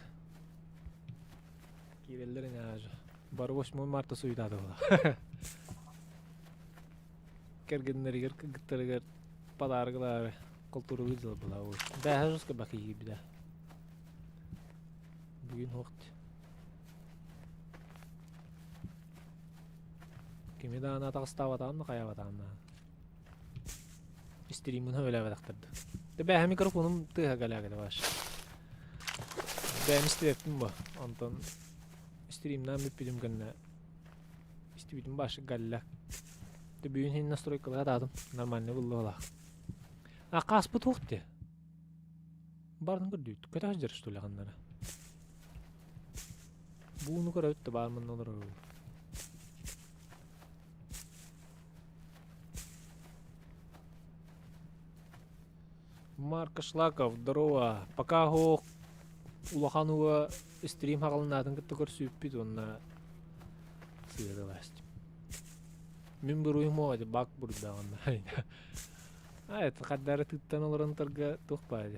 Киирэллэр ини аажа. Бары 8 марта суйдааты була. Кэргэннэригэр кыргыттарыгар подарок ылаары култуурубут дьыл була. Бээһэ жестко бакыйбыта. Бүгүн хуохт. Кими даҕаны атаҕастаабатаҕын да хайаабатаҕын да. Стриммин өлөөбөтөхтөр да. Дэ бээһэ микрофонум тыаһа галягата баш. Бэйэм истибэппин бу. Онтон стримнаан бүппүтүм кэннэ истибитим баш галля. Дэ бүгүн хин настройкалара таатым. Нормально булла А хааспыт хуох ти. Барын көрдүүт. Көтө сылдьар что ли ханнара. Бууну көрөбүт да баар манна олорор. Марк Шлаков, здорово. Пока оһох улахан уга стрим хаҕалынаатын кытта көрсүбүппүт уонна сыыдалаастым. Мин буруйум оо бак буруйдааҕын А это хардары тыттан олорон тарга туох баар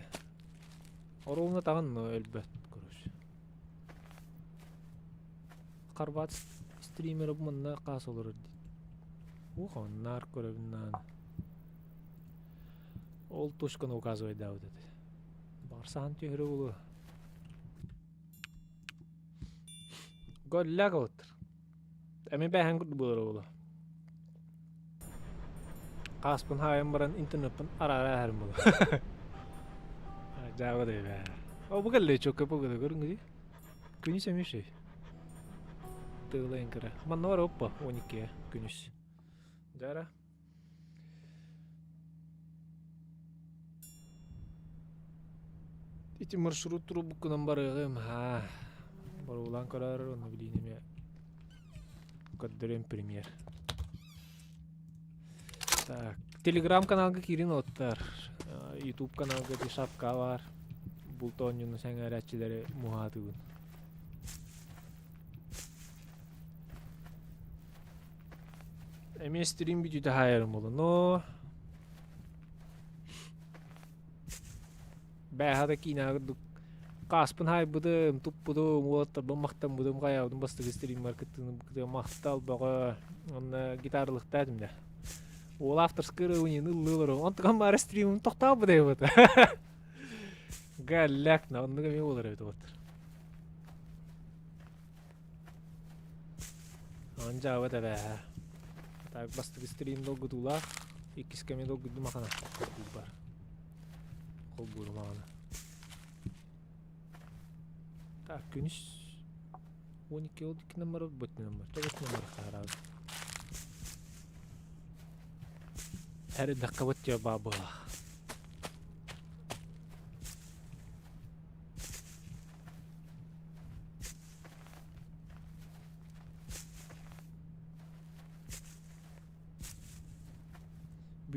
Оруолуна таҕын но өлбөт короче. Хорват стримера бу манна хаас олорор дии. Ух, наар көрөбүн нааны. Ол точканы указывайдаабыт этэ. Барсаан түһэрэ буолуо. Голляк олуттар. Эми бэһэн курдук буолара буолуо. Хааспын хаайан баран интернеппин араара аһарым буолуо. Дьаабы да бээ. О, бу кэллэ чокка погода көрүҥ Күнүс эмиэ үчүгэй. Тыылайын кыра. Манна бар оппа 12 күнүс. Дьара. Ити маршрут турбуккунан барыаҕым haa. Боруулаан көрөөр онно билиин эмиэ көрдөрүөм премьер. Так, телеграм-каналга киирин оттар. Ютуб каналга ити шапка бар. Булт оонньууну сэҥээрээччилэри муһаатыбын. Эмиэ стрим бүтүүтэ хаайарым буолла. Но бээһэ да киинэҕэ курдук хааспын хаайбытым, туппутум, уолаттарбын махтаммытым, хайаабытым бастакы стриммар кыттыыны махтал бөҕө. Онно гитаралыктаа этим да. Уол авторскай ырыаны ыллыы олорор. Онтукам баара стримым тохтообут эбит. Галляк, на оннук эмиэ буолар эбит уолаттар. Куһаҕан дьаабыт эбээһэ. Так бастакы стрим долгутуулаах, иккис кэми долгуйдум ахана холбуурбар. Холбуурум аҕана. Так, күнүс 12 ол икки номер бут номер, тоҕус номер хаарабыт. Эрдэххэ бут тиэ баабылаах.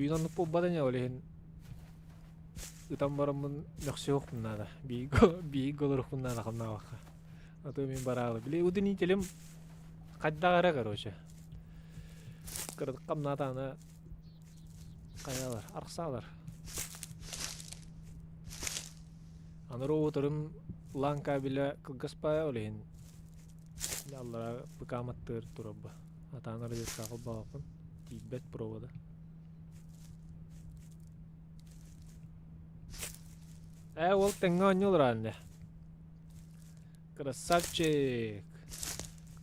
Бүгүн оннук буолбата ини, ол иһин ытан бараммын мөхсүөхпүн наада. Биһиги олоруохпун наада хамнаабакка. А то мин бараалы. Били удлинителем хайдах эрэ короче. Кыратык хамнаатаҕына хайалар, арахсаалар. Аны роутерым LAN кабеля кылгас баайа ол иһин аллара ПК-маттыыр турарба. Атаан розеткаҕа холбообоппун. Тиийбэт провода. Ээ, ол тэҥҥэ оонньуулар аанньа. Красавчик!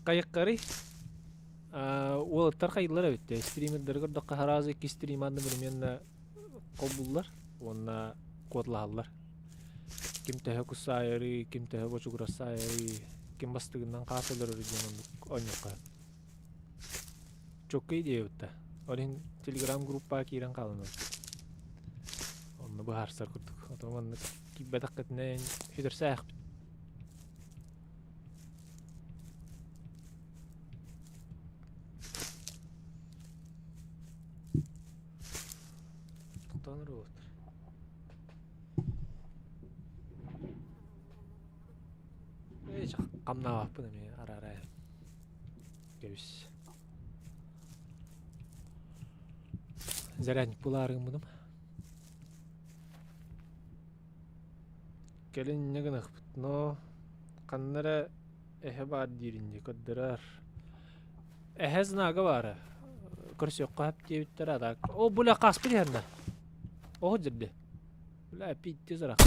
Хайыккарый? Уолаттар хайыллар эбит. Стримердары көрдөххө сразу икки стрим одновременно холбууллар уонна куоталаһаллар. Ким төһө кусаайарый, ким төһө бочугурасаайарый, ким бастыгынан хаас өлөрөр диэн оннук оонньуохха. Чоккай диэбитэ. Ол иһин телеграм группаҕа киирэн хаалан Онно быһаарсар курдук. Отон маннык киирбэтэххитинэ сүтэрсээхпит. Тохтоон робот. Хамнаабаппын эмиэ араарай. Кэбис. Зарядник булаарыгыммыным. Кэлин инньэ гыныахпыт, но ханна эрэ эһэ баар диирин дии көрдөрөр. Эһэ знага баара. Көрсүөххэ сөп диэбиттэрэ, а так. О, бля, хаспыт иһэннэ. Оһо дьирди. Бля, пиздец ырах.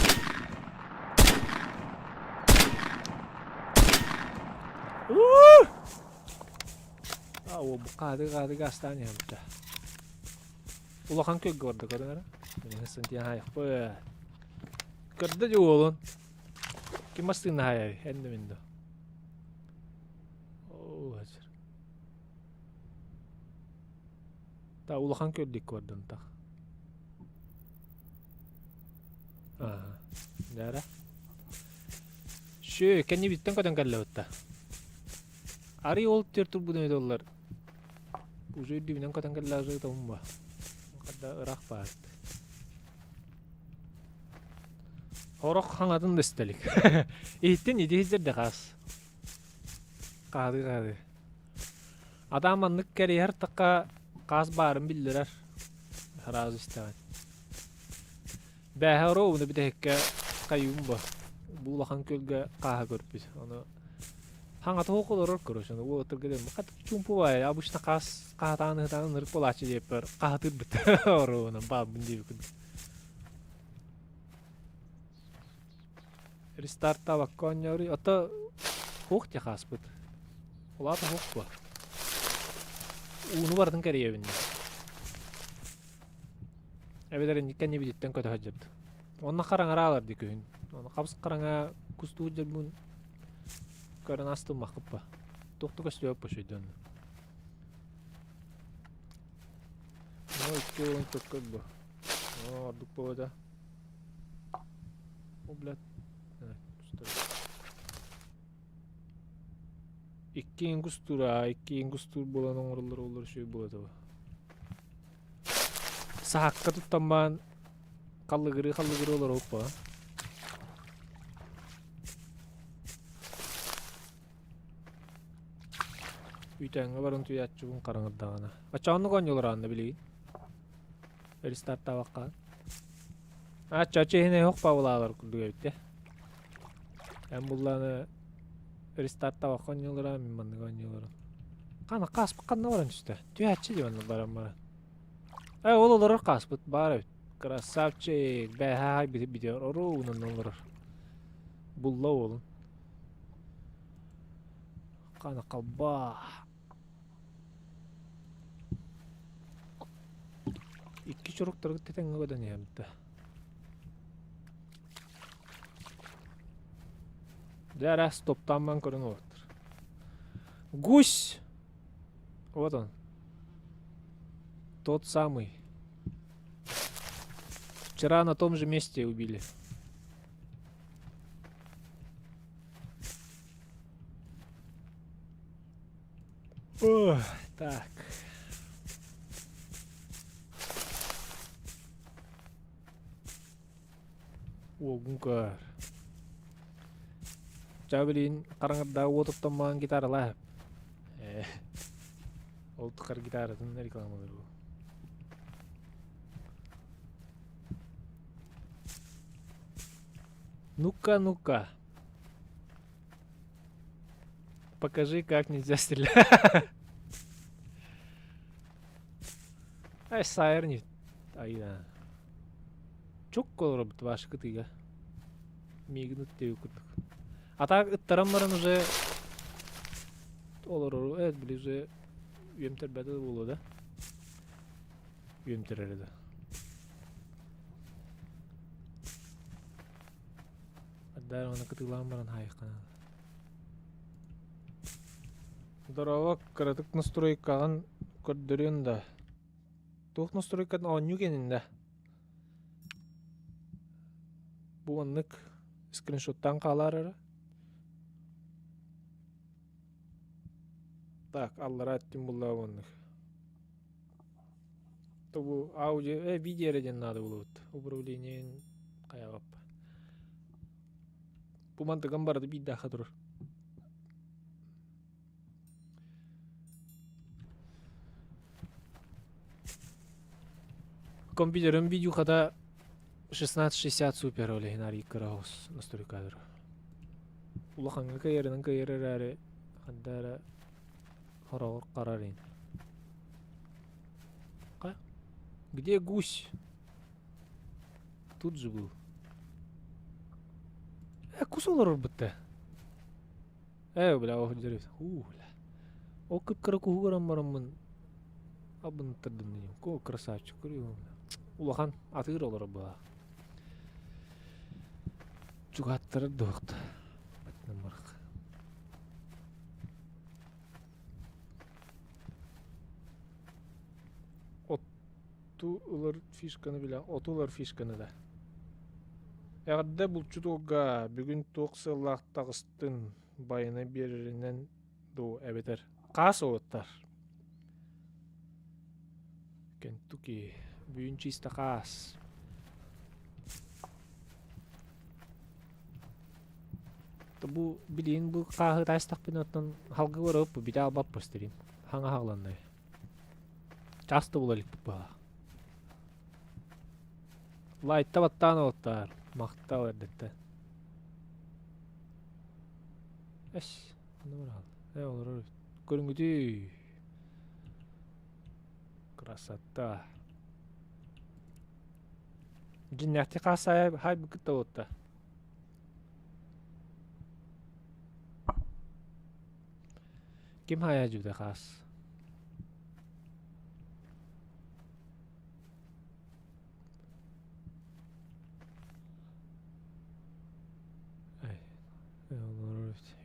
А, о, хаады хаады гаастаан иһэмтэ. Улахан көлгө барда көрөн эрэ. Мин сантиан хайахпыт. Көрдө дьэ уолун. Ким бастыын хаайай? Эн да мин да. Оо, хачыр. Та улахан көрдүк көрдүм тах. Аа, дара. Шө, кэннибиттэн көтөн кэллэбитта. Арый ол түр турбутун өтөллөр. Уже үрдүбүнэн көтөн кэллэ ытабын ба. Хадда ыраах баар. Хорох хаҥатын да истэлик. Иһиттин ити иһиздерде хаас. Хаады хаады. Атаан маннык кэриһэр тахха хаас баарын биллэрэр. Сразу истэҕин. Бээһэ оруобуна бүтэһиккэ хайыым бу. Бу улахан күөлгэ хааһа көрбүт. Ону хаҥата суох олорор короче. Ону уолаттарга диэн хат чуумпу баайа. Обычно хаас хаһатаан ыһытаан ынырык буолааччы диэппэр хаһатыырбыт оруобуна баабын диэбиккин. Рестартаабакка оонньооруй. Ото хуох дии хааспыт. Улаата хуох буо. Ууну барытын кэрийэбин дии. Эбэтэр инниккэ иннибититтэн көтө сылдьыбыт. Онно хараҥараалар дии күһүн. Ону хабыс хараҥа кустуу дьарбын көрөн астыммаккыппа. Туох да көстүбэт бу онно. Ну, икки уолун төккөр бу. Ордук буолуо О, блядь. Икки ингустур, а икки ингустур буолан оҥороллор олор үчүгэй буолуо Саһакка туттан баан халлыгырыы халлыгырыы олоробуппа. Үүтээҥҥэ баран утуйааччыбын хараҥардаҕына. Оччоҕоннук оонньуулар аанна билигин. Рестартаабакка. Ачча иһин эһох павлаалар курдук эбит те. Эн буллааны рестартаабакка оонньуулара, мин маннык оонньууларым. Хана хааспыт ханна баран түстэ? Түһээччи дии манна баран баран. Э, ол олорор хааспыт баар эбит. Красавчик, бээһэ бити бити ору унан олорор. Булла уолун. Хана халба. чуруктаргыт тэтэҥҥэ көтөн иһэбит да. Дьэ эрэ стоптаан көрөн олортор. Гусь! Вот он. Тот самый. Вчера на том же месте убили. Ох, так. Уолгун көр. Ча билин хараҥарда уот оттон маан гитаралаа. Э, ол тухар гитаратын рекламалар бу. Ну-ка, ну-ка. Покажи, как нельзя стрелять. Ай, сайыр не... Айда. Чук олоробут ваша кытыга. Миигин ыттыы курдук. А так ыттаран баран уже олорору эт били уже үөмтэрбэтэ буолуо да. Үөмтэрэрэ да. Ардар оны кытыылаан баран хаайыххана. Здорово, кыратык настройкаҕын көрдөрүөн да. Туох настройкатын оонньуу кэниннэ. Бу оннук скриншоттаан хаалаар эрэ. Так, аллараа өттүн буллаа оннук. Тобу аудио, видео эрэ диэн наада буолубут. Управлениен хайаҕап. Бу мантыган барыта биирдээххэ турар. Компьютерым видюхата 1660 супер ол иһин арыйык кыра оҕус настройкадыр. Улахаҥҥа кыайарынан кыайар эрээри ханна эрэ хороҕор харар ин. Где гусь? Тут же был. Кус олорорбут да. Ээ, бля, ол дьэрэ. Уу, бля. Ол кып-кыра куһу көрөн бараммын абыныттардым диим. Ко красавчик көрүөм. Улахан атыыр олорор баа. Чугааттарар дуохта. Барах. Оту ылар фишканы билэ, оту ылар фишканы да. Эҕэрдэ булчут уолга бүгүн туох сыаллаах таҕыстын байына биэрэринэн дуу эбэтэр хаас уолаттар. Кентуки бүгүн чисто хаас. Бу билигин бу хааһы таастахпына оттон халгы барып бите албаппыс дирим. Хаҥа хаҕланнай. Часто була иликпит быһалаах. Лайтта баттаан олуттаар. Махтал эрдэттэн. Эс, онно бараал. Э, олорор. Көрүҥүтүй. Красота. Дьиннээхти хаасаайа хай быкытта болутта. Ким хайа дьүдэ хаас?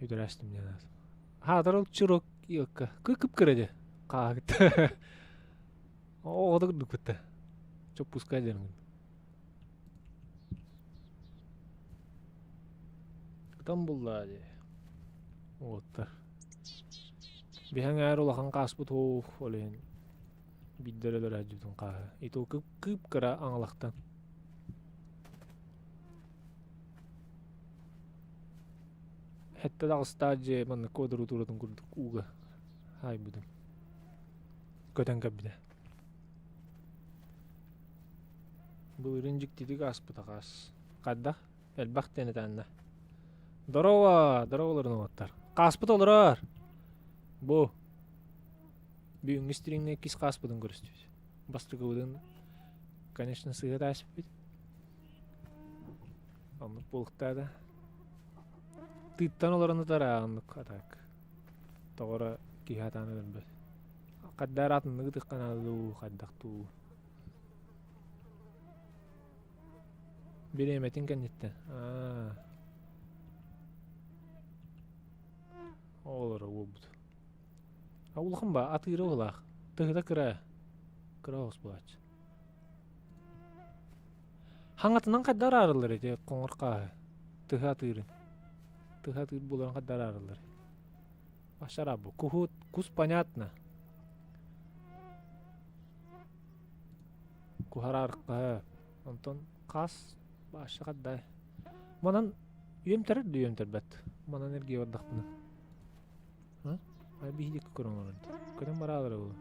Үдүрээстим диэн Хаатар ол чурок иокка кып-кып дьэ хаагыт оҕото курдук кытта чоппуска диэн Ытан буллаа дии. Уоттар. Биһэҥ ээр улахан хааспыт һуух, ол иһин биирдэ эрэ өлөрөөччүбүтүн хааһы. Иту кып-кыра аҥалахтан. Хэттэ таҕыстаа дьиэ маннык куодаруу тууратын курдук ууга хаайбытым. Көтөн кэлбитэ. Былырыын дьиктитик ааспыта хаас. Хайдах? Элбэх диэн этэннэ. Здорово! Здороволорун уолаттар. Хааспыт олорор! Бу. Бүгүҥҥү стриҥҥэ иккис хааспытын көрүстүбүт. Бастакыбытын, конечно, сыыһа тааспыт. Оннук буолуохтаата. Тыыттан олорон ытар оннук атак. Тоҕо киһи атаан өлөрбөт. Хаддар атынныгы тыкканаадуу, хайдах дуу. Бириэмэтин кэнниттэн. Аа. Оҕолоро уолбут. А улахан ба атыыра уолаах. Тыһыта кыра. Кыра оҕус буолааччы. Хаҥатынан хайдах араарыллар ити хоҥор хааһы? Тыһы атыырын. Тыһы атыыр буоларын хайдах араарыллар? Ашарабу. Куһут, кус понятно. Куһарааркаһа. Онтон хаас баашша хаддай. Манан үөмтэрэр да үөмтэрбэт. Манан эргийэ бардахпына. А биһиги көрөн олорон. Көтөн бараалара бу.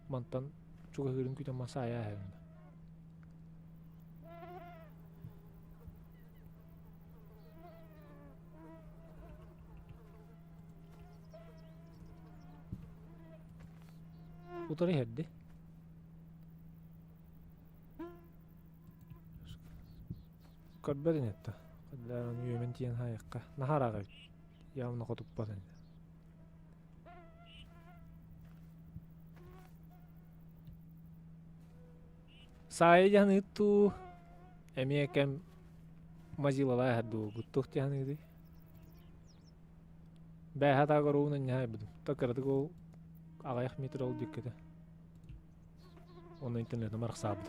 Мантан чугаһыырын күтэн масаайа аһабын. Утары иһэрди. Көрбөт инетта. Хаддаан үөмэн тиийэн хаайыахха. Наһаа ыраах эбит. Явно хотуппат ини. Саайа дьаһаныыт дуу, эмиэ кэм мазилалаа дуу, туох дьаһаныытый? Бээһэ атааҕар уун анньаһайбытым. То кыратык ол аҕыйах метр ол диэккитэ. Онно интернетым арахсаабыт.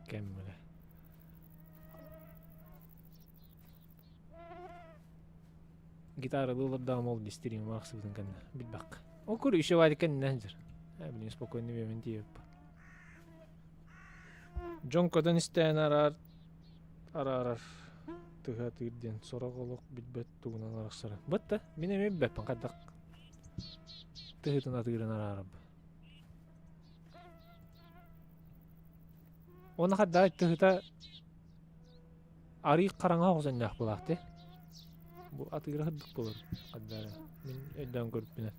Кэм бile. Гитаралыы олордоҕум ол дистириим арахсыбытын кэннэ билбэххэ. Ол кур еще вадик кэннинэн сылдьар. Ээ билигин спокойно үөмэн тиийэппин. Дьон көтөн истээн араар араарар тыһа-тыыр диэн сорох олох билбэт тугунан арахсара. Бытта мин эмиэ билбэппин хайдах тыһытын атыырын араарабын. Уонна хайдах тыһыта арыы хараҥа оҕус буолаах дии. Бу атыыра сырдык буолар хайдах мин өйдөөн көрбүппүнэн.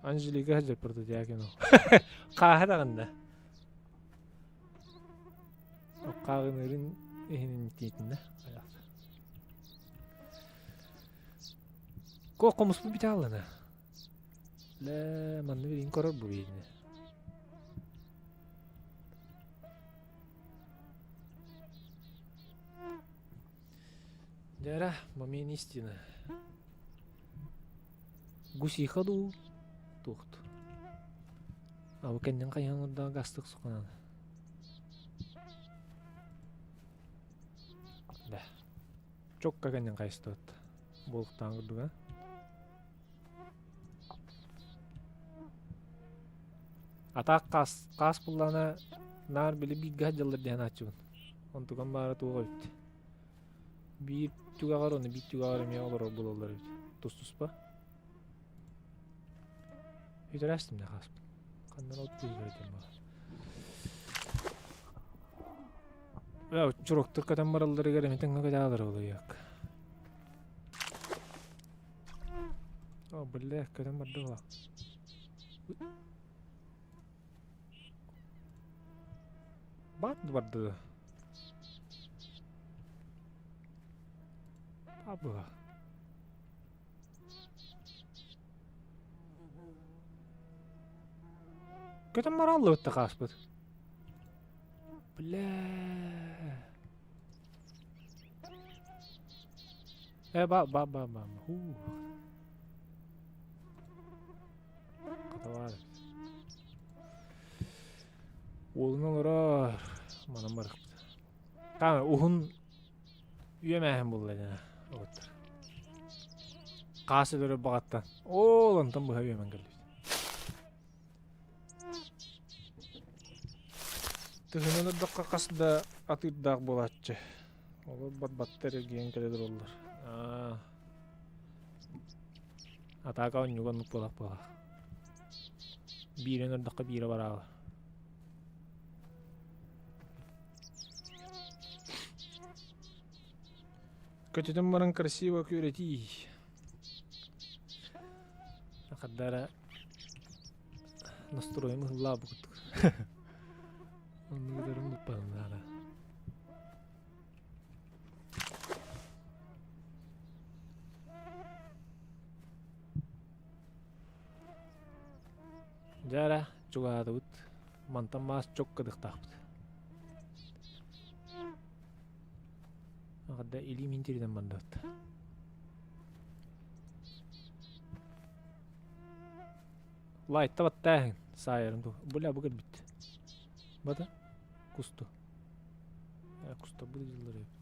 Анжелика сылдьар Прототякина. Хааһа даҕанна. Хааҕыныырын иһинин тиитиннэ. Ко хомуспут бүтэ хааллана. Лээ, манна билигин көрөр бу биһигини. Дьэ, момент истины. Гусиха дуу туохту. А бу кэннин хайаан ордоон гастык суханан. Да. Чокка кэннин хайыстыбыт. Буолуктаан курдук, а? Атаак хаас, хаас буллаҕына наар били бииргэ сылдьаллар диэн ааччыбын. Онтукам баара туох эбит. Биир түгэҕэр уонна биир түгэҕэр эмиэ олорор буолаллар эбит. Тус-туспа. Үтэрээстим да хааспын. Ханнан от быыһыгар этим баҕар. Ээ, чуроктор көтөн баралларыгар эмиэ тэҥҥэ көтөалар олуйак. О, бля, көтөн барды була. Бат барды. Папа. Көтөн бараллыбыт да хааспыт. Бля. Э, ба, ба, ба, ба. Ху. Хаталар. Уолун олорор. Манан барыхпыт. Таана уһун үөмээһин булла дьэ. Оҕуттар. Хаас өлөрөр баҕаттан. Ол онтон быһа үөмэн кэлбит. Тыһынан ырдахха хас да атыырдаах буолааччы. Олор барбаттар эргийэн кэлэ тураллар. Аа. Атаака онньуга оннук буолах буолах. Биирин ырдахха биирэ бараала. Көтүтэн баран красиво күөрэтии. Хардара настроем ыһыллаабы курдук. Оннугутарым буппаннаара. Дьэ эрэ, чугаһаатыбыт. Мантан маас чоккадыктаахпыт. Аҕада илиим интиринэн бандат. Лайтта баттааһын саайарын ту. Бля бу кэлбит. Бата кусту. Куста бу дьыллар эбит.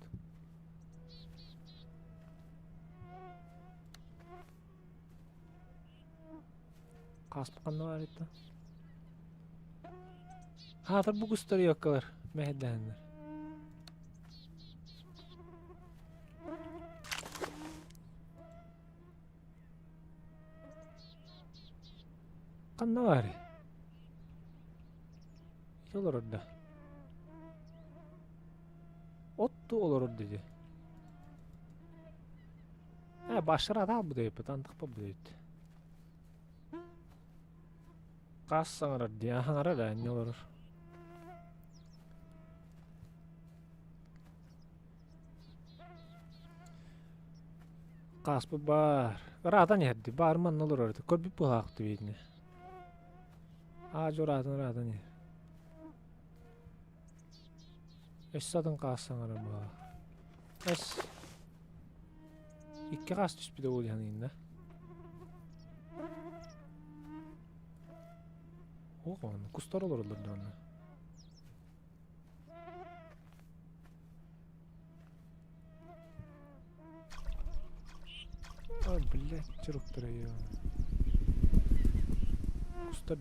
Хааспыт ханна баар эбит Хаатар бу кустар йоккалар мэһэйдэһэннэр. Ханна баарый? Ити олорор да. Отту олорор диди. Э, башыра да албыт эбиппит, антахпа быт. Хас саҥарар дии, аһаҥара да инньэ олорор. Хааспыт баар. Ыраатан иһэрди, баар манна олорор этэ. Көрбүт быһаахты биитини. Аа, ыраатан ыраатан иһэр. Өссө атын хаас саҥарар быһаах. Эс. Икки хаас түспүтэ буолуо саныыбын да. Ох, онно кустар олороллор да онно. А, блядь, чуруктара ё. Кустар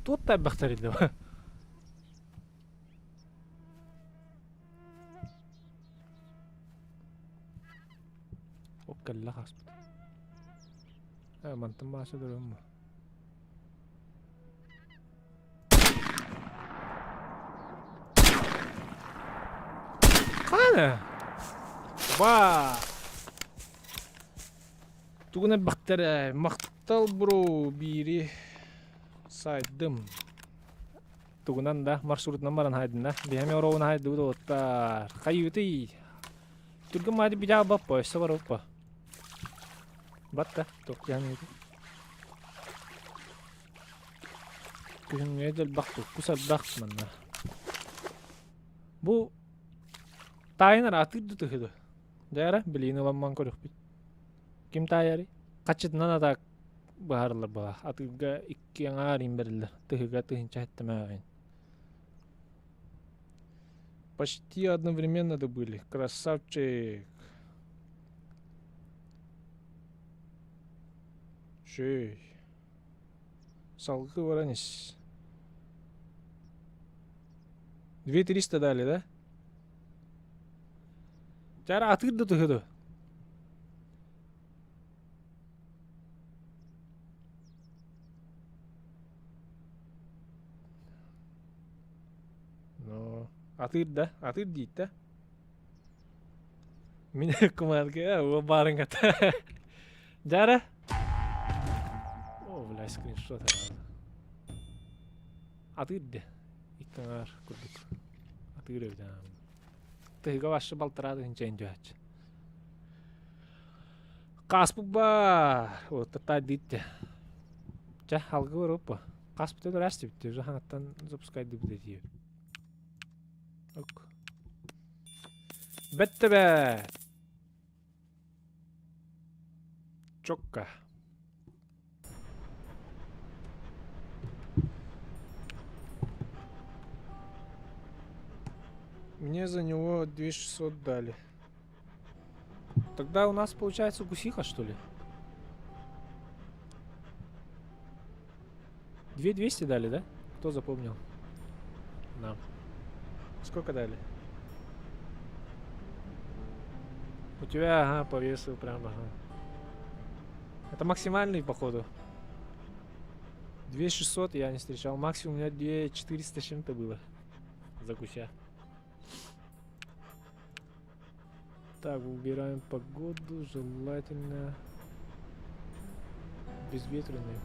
Туот тайбахтар илдэ. Ол кэллэ хааспыт. Ээ, мантан мааса көрөм. Хаана? Ба! Тугун элбэхтэр махтал бро биири сайдым. Тугунан да маршрутунан баран хайдына. Биһэми ороуна хайдыбыт оттар. Хайыытый? Түргэн маайды бидаа баппа, өссө барыппа. Батта, туох диэн Күһүҥҥү элбэх кус элбэх манна. Бу таайынар атыыр да тыһы да. Дьэ билиини ыламман көрүөхпүт. Ким таайарый? Хаччытынан атаак быһаарыллар буолаа. Атыырга икки аҥаар иин бэриллэр. Тыһыга тыһынча хэттэмээҕин. Почти одновременно добыли. Красавчик. Шей. Салгыы баран ис. 2300 дали, да? Чара атыыр да тыһы да. Ну, атыыр да, атыыр диит да. Мин кумаарга уо баарын ката. Дьара. О, бля, скриншот Атыыр де. Икки аҥаар курдук. Атыыр эбит Тыһыга башы балтараа тыһынча индюач. Кааспыт баар. Вот диитте. Чэ, алгы барыппа. Кааспыт өлөр астыбыт. Уже хаҥаттан запускайдыбыт этиэ. Ок. Бэтте бэ! Чокка. Мне за него 2600 дали. Тогда у нас получается гусиха, что ли? 2200 дали, да? Кто запомнил? Нам. Сколько дали? У тебя, ага, повесил прям, ага. Это максимальный, походу. 2600 я не встречал. Максимум у меня 2400 с чем-то было. За гуся. Так, выбираем погоду, желательно безветренную.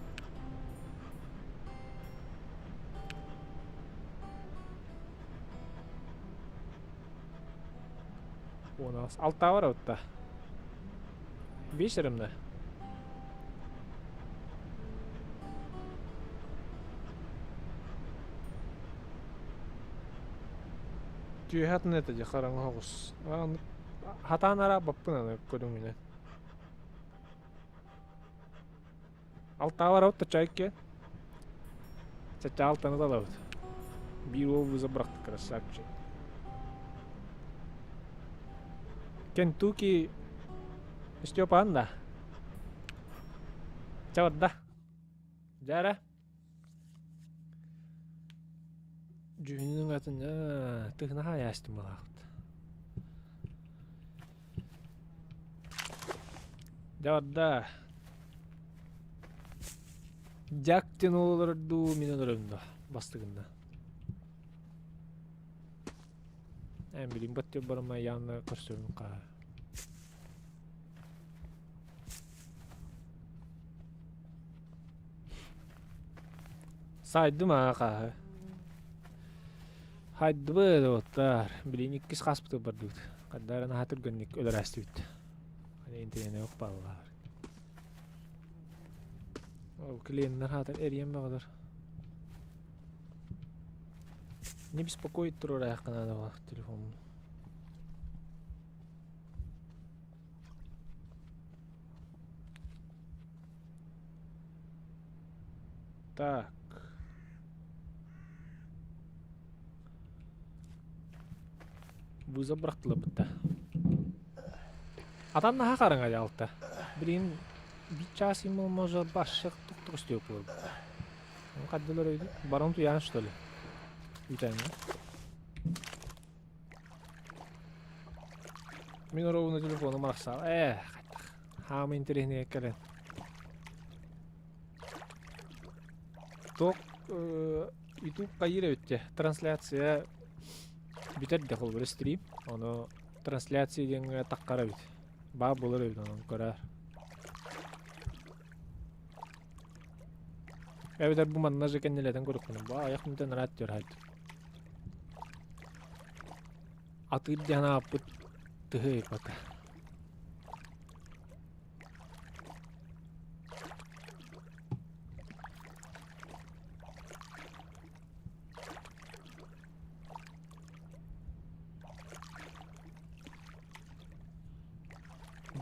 У нас Алтавар отта. Вечером, да? Түөһэ атын этэ дии хараҥа оҕус. Хатаан араабаппын аны көрүҥүнэн. Алтаабар барабыт чайке. Чача алтаны талабыт. Биир уол вызов бырахты красавчик. Кентукки Степан да. Чабарда. Дьара. Дьүһүнүн атын тыһына хаайаастым балаахпыт. Дьэ Дьак диэн ол олорор дуу, мин олоробун да бастыгынна. Эн билим баттыыр барыма явно көрсөрүм хаа. Сайдым аа хааһы. Хайдыбыт доҕоттоор. Билигин иккис хаспытыгар бардыбыт. Хардара наһаа түргэнник өлөрөөстүбүт. Интэриэһинэй ох бааллар. Ол клиеннэр хаатар эрийэн баҕалар. Не беспокоит туруораайахха наада телефоммун. Так. Вызов бырахтылар бытта. Атан наһаа хараҥа дьаалта. Билигин биир чаас ему может башшах тук-тук өстүө буолбут. Хаддылар өйдү. Барон туйаан что ли? Үтэҥҥэ. Мин оруобуна телефону марахсаал. Ээ, хаттах. Хаама интэриэһинэй кэлэн. Ток YouTube хайыыр эбит Трансляция бүтэр да холобура стрим. Ону трансляция диэҥҥэ таххар эбит. Баа буолар эбит онон көрөр. Эбэтэр бу манна же кэннилэтэн көрөхпүнэ. Баа айах мүтэн ыраат диэр хайт. Атыыр диэн ааппыт тыһы ыйпата.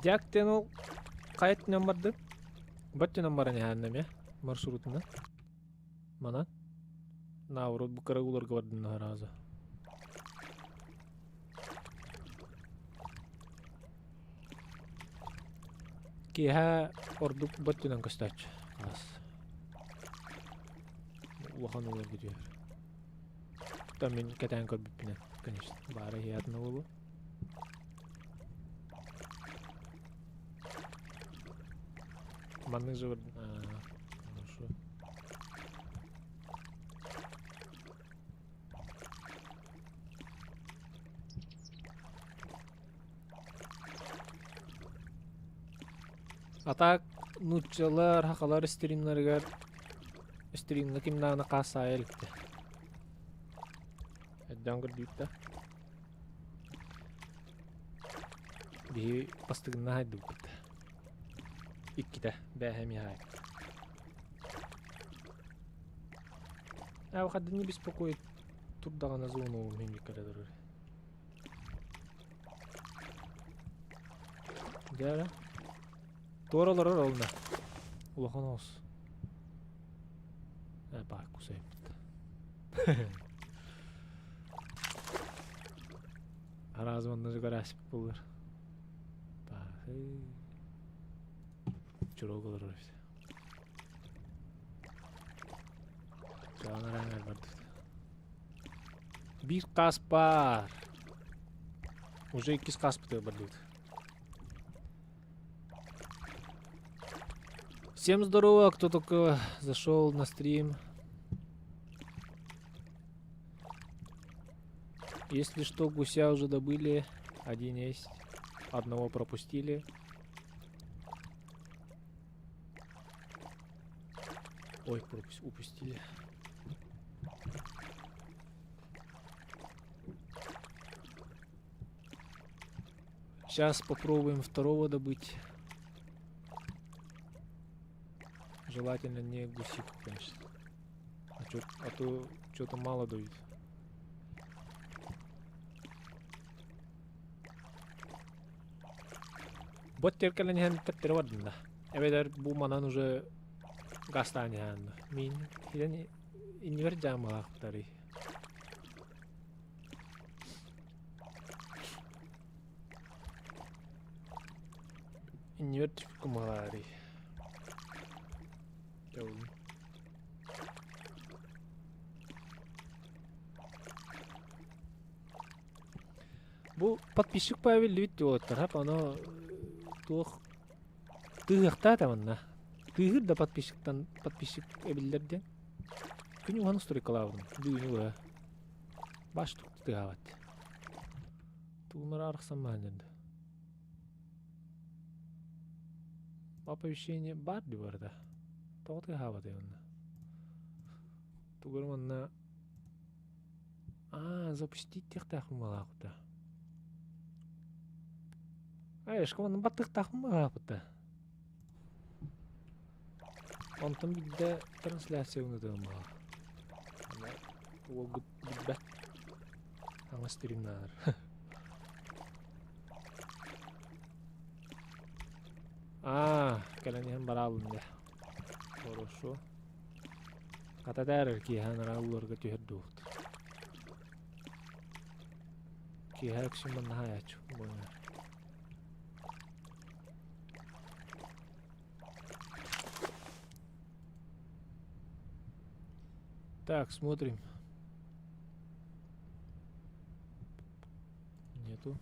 Дьяк диэн ол хайа өттүнэн бардын? Бу өттүнэн баран иһээн эмиэ маршрутунан. Манан. Наоборот бу кыра ууларга бардын сразу. Киэһэ ордук бу өттүнэн көстөөччү хаас. Улахан ууларга түһэр. Оттон мин кэтээн көрбүппүнэн, конечно, баара иһиятына буолуо. Маннык же хорошо. А так нууччалар, хахалар стримнарыгар стримҥа ким даҕаны хаас саайа иликтэ. Эрдээн көрдүүт да. Биһи бастыгынна хайдыбыппыт. Иккитэ бээһэ эмиэ хаайбыт. А выхода не беспокоит турдаҕына звоногум иһин кэлэ турар. Дьэ, туора олорор олна. Улахан оҕус. Э, баар кусайбыт. Араас манна гараасып булар. Баахы. Чурок олорор эбит. Чаанарааҥар бардыт. Биир хаас баар. Уже иккис хааспытыгар бардыбыт. Всем здорово, кто только зашел на стрим. Если что, гуся уже добыли. Один есть. Одного пропустили. Ой, упустили. Сейчас попробуем второго добыть. Желательно не гусиху, конечно. А, чё, а то что-то мало дают. Бот кэлэн иһэн тэптэрэ бардым да. Эбэтэр бу манан уже газтаан иһэн мин хилэн иннибэр дьаамалаахтарый. Иннибэр түспүт кумалаарый. Бу подписчик появились уолаттар, оно туох тыыһыахтаата манна. Тыыһыр да подписчиктан подписчик эбиллэр диэн. Күн уһан стройкалаабытым. Бүгүнү быһа. Баш тыаһаабат. Тугунара арахсан маанньан. Оповещение баар дии барыта. Тоҕо тыаһаабатай онно? Тугу манна Аа, запустить диэхтээхпин баҕаахпыта. Айышка манна баттыахтаахпын баҕаахпыта. Онтон биирдэ трансляция ыытыам баҕа. Уолгут билбэт. Хаҥас стримнаанар. Аа, кэлэн иһэн бараалын дэ. Хорошо. Хата таарар киэһэ анараа уларга түһэр дуоһут. Киэһэ үксүн манна хаайааччы буолар. Так, смотрим. Нету.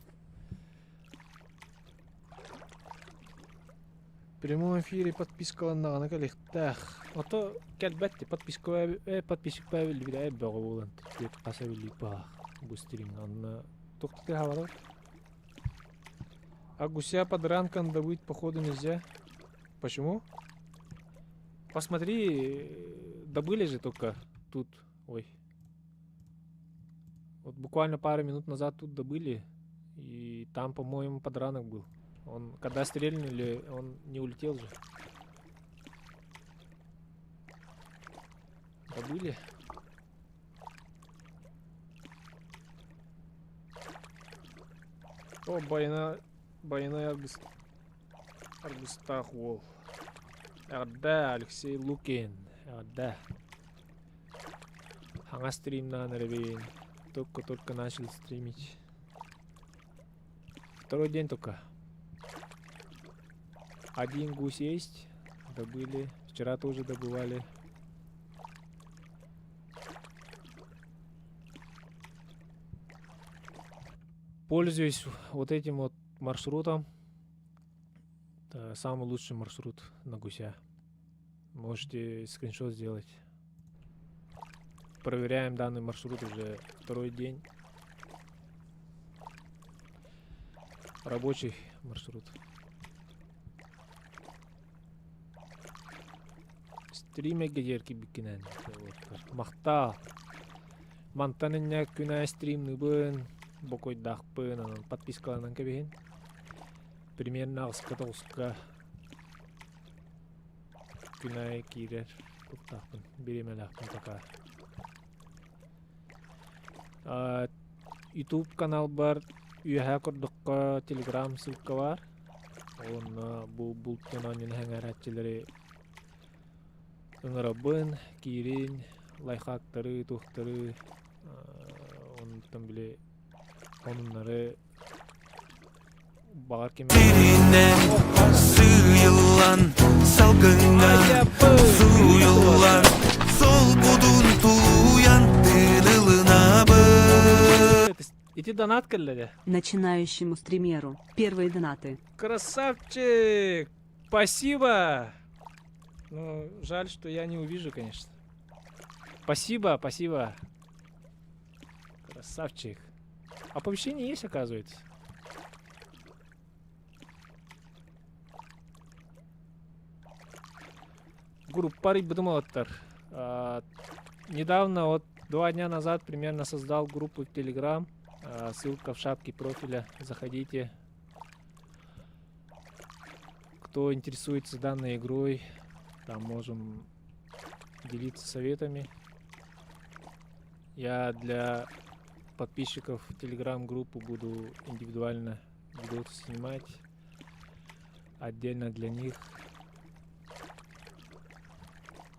Прямом эфире подпискаланнаҕына кэлиэхтээх. Ото кэлбэт ти подписка подписчик бэбиллибит бөҕө буолан түөрт хас эбиллибит баах бу стримҥа онно туох тыаһалара. А гуся под ранком добыть походу нельзя. Почему? Посмотри, добыли же только тут. Ой. Вот буквально пару минут назад тут добыли, и там, по-моему, подранок был. Он, когда стрельнули, он не улетел же. Добыли. О, байына, байына аргыс, аргыстаах уол. Эҕэрдэ, Алексей Лукин. Эҕэрдэ. Хаҥа стримнаан эрэбин. Только-только начал стримить. Второй день только. Один гусь есть. Добыли. Вчера тоже добывали. Пользуюсь вот этим вот маршрутом. Это самый лучший маршрут на гуся. Можете скриншот сделать. Проверяем данный маршрут уже второй день. Рабочий маршрут. Стримегэ киирбиккинэн Махтал. Мантан инньэ күн аайы стримныыбын, бокуойдаахпын, онон подпискаланан кэбиһин. Примерно аҕыска тоҕуска күн аайы киирэр туохтаахпын, бириэмэлээхпин пока. YouTube каналбар үөһээ курдукка Telegram ссылка баар. Онно бу бултан оонньууну сэҥээрээччилэри ыҥырабын, киирин, лайфхактары, туохтары, онтон били сонуннары баҕар ким Сиринэн сыыйыллан салгыҥҥа сууйуллан солбудун тулуйан тыынылынабын. Ити донат кэллэ Начинающему стримеру. Первые донаты. Красавчик! Спасибо! Ну, жаль, что я не увижу, конечно. Спасибо, спасибо. Красавчик. Оповещение есть, оказывается. Группа арыйбытым Недавно, вот 2 дня назад примерно создал группу в Телеграм. Ссылка в шапке профиля. Заходите. Кто интересуется данной игрой, там можем делиться советами. Я для подписчиков телеграм-группу буду индивидуально видосы снимать. Отдельно для них.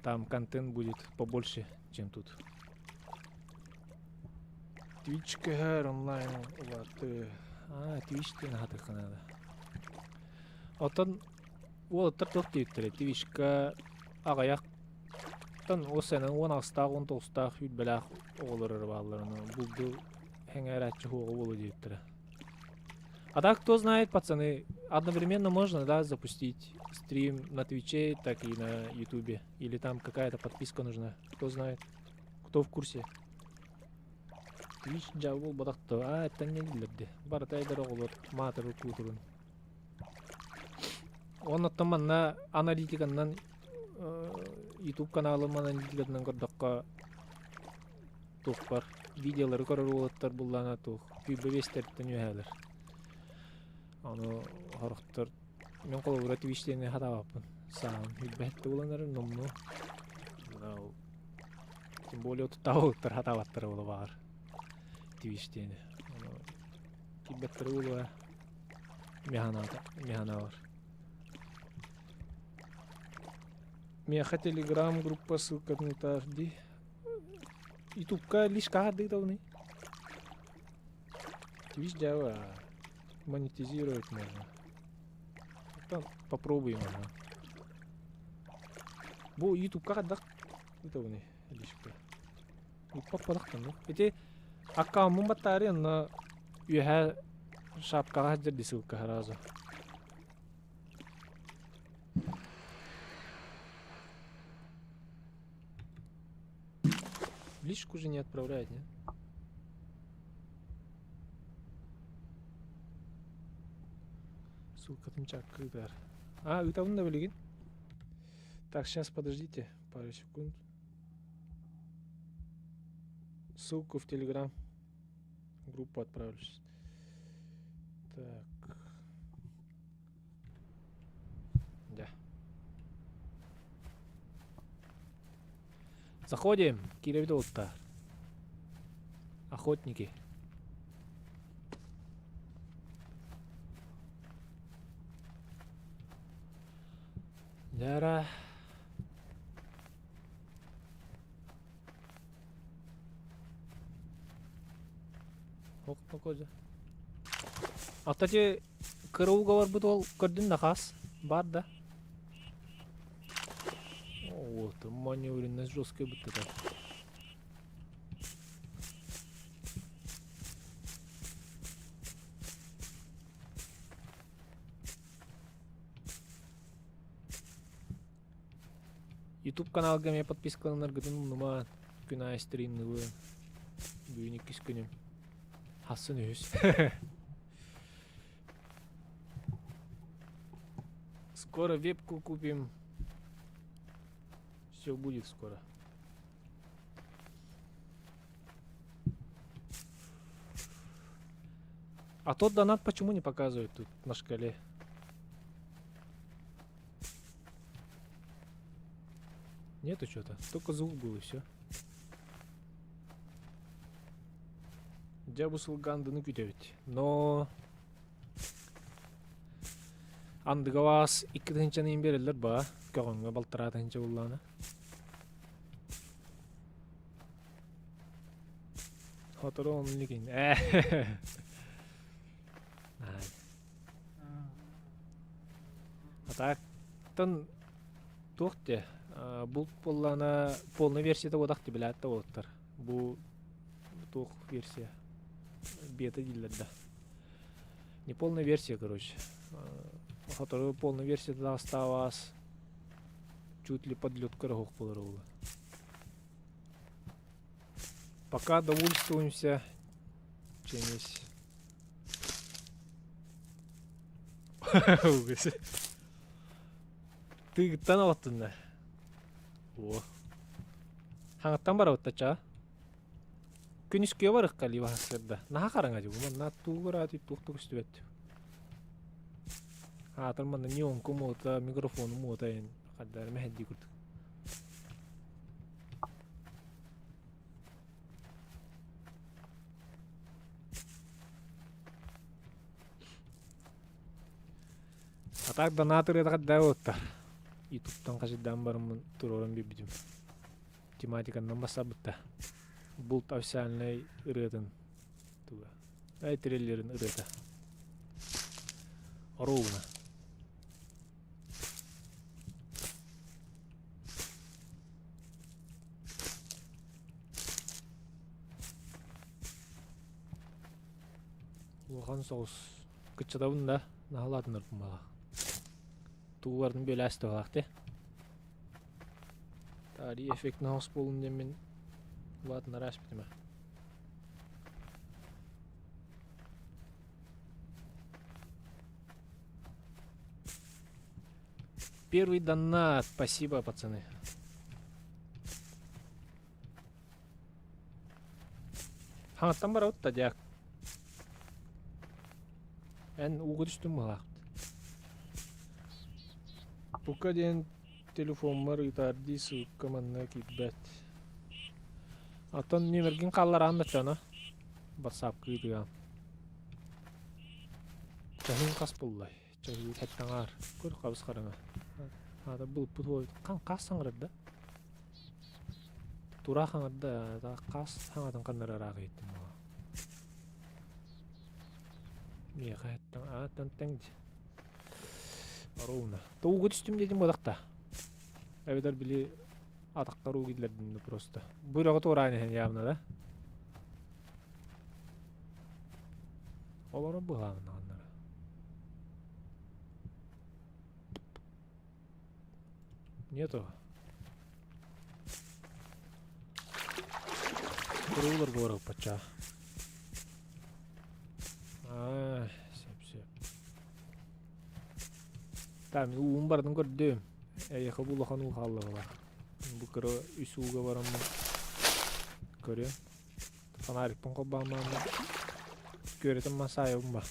Там контент будет побольше, чем тут. Twitch көһөр онлайн улаатыы. Аа, Twitch диэн аһатыахха наада. Оттон уолаттар туох диэбиттэрэ Twitch-ка аҕыйахтан уос сэнэн 18-таах, 19-таах сүүрбэлээх оҕолор эрэ бааллар ону булду сэҥээрээччи суоҕа буолуо диэбиттэрэ. А так кто знает, пацаны, одновременно можно, да, запустить стрим на Твиче, так и на Ютубе. Или там какая-то подписка нужна. Кто знает, кто в курсе. Twitch дьаабы буолбатах дуо? Аа, эттэн дииллэр Барыта эдэр оҕолор маатыры куутурун. Оннуттан манна аналитиканнан YouTube каналым аналитикатынан көрдөххө туохпар видеолары көрөр уолаттар буллаана туох күүрбэ биэстэриттэн үөһээлэр. Ону сорохтор мин холобура Twitch диэни хатаабаппын. Саам билбэт буолан эрэр номнуо. Тем более туттаах уолаттар хатаабаттара буола баҕар Twitch диэни. Ону киирбэттэрэ буолуо механаабар. Миэхэ телеграм группа ссылкатын ыытаар дии. Ютубка лишь хаардыытабыный? Twitch дьаба монетизировать можно. Там попробуем ага. Бу Ютубка хайдах ыытабыный лишка? Ыыппаппатахтан ну. Ити аккаунмун баттаары онно үөһээ шапкаҕа сылдьар дии ссылка сразу. Личку же не отправляет, нет? Ссылкатын чаккыытар. А, ыытабын да билигин. Так, сейчас подождите пару секунд. Ссылку в Телеграм группу отправлю сейчас. Так. Да. Заходим, киирэбит уолаттар. Охотники. Дьара. Ох, Аттати кыра барбыт ол көрдүн да хас бар да. Вот, маневренность жесткая будто так. Ютуб каналга эмиэ подпискаланаргытын умнумаан. Күн аайы стримныбын. Бүгүн иккис күнүм. Хассын үһүс. Скоро вебку купим. Все будет скоро. А тот донат почему не показывает тут на шкале? Нету что-то. Только звук был и все. Дьэ бу сылга андыны күүтэбит. Но андыга 2 тыһыынчаны биэрэллэр ба көҕүҥҥэ балтараа тыһыынча буллаҕына. Сотору оннук Ээ. А так-тан туох диэ булт буоллаҕына полный версията буотах дии билээт да уолаттар. Бу туох версия бета дииллэр да. Не полная версия, короче. Сотору полная версията таҕыстаабаас чуть ли подлётка эрэ суох буолар уолу. Пока довольствуемся чем есть. Тыгыттан алаттынна. О. Хаҥаттан барабыт тача. Күнүскүө барыкка либо сырда. Наха хараҥа дьу. Манна туугураати туох да көстүбэт. Аатыр манна неонку муота, микрофону муота эн хаддар мэһэдди курдук. А так донат ырыатаҕа да уоттар. Ютубтан хасыйдаан бараммын туруоран биэрбитим. Тематиканнан бассаабытта. Булт официальнай ырыатын туга. Ай трейлерин ырыата. Ровно. Улахан соҕус кыччатабын да наһалаатынарбын баҕа. Тууларын бүөлээс туһалаах ти. Таарый эффект наһас буолун диэн мин улаатыннара ааспытым. Первый донат. Спасибо, пацаны. Хаҥаттан барабыт да дьаак. Эн ууга түстүм быһалаахпыт. Бука диэн телефоммар ыытаардыы ссылка манна киирбэт. Оттон нүөмэргин хааллараҕын да чоно. Ватсапка ыытыам. Чаһыын хас буллай? Чаһыы хаттаҥаар. Көр хабыс хараҥа. Аата былыппыт уой. Хан хас саҥарар да? Тура хаҥарда, хас хаҥатын ханнары ыраах иһиттим Миэхэ эттэн ааттан тэҥ Ровно. Тууга түстүм диэтим буолахта. Эбэтэр били атахтар уу киллэрдим да просто. Бу үрэҕи туораан иһэн явно да. Олоро быһааннаҕыннара. Нету. Куруулар буораппачча. Аа, сөп сөп. Там уум бардын көрдүм. Эйиэхэ бу улахан уу хаалла буолар. Бу кыра үс ууга бараммын көрүөм. Фонарикпын холбооммун күөрэтим масаайабын ба.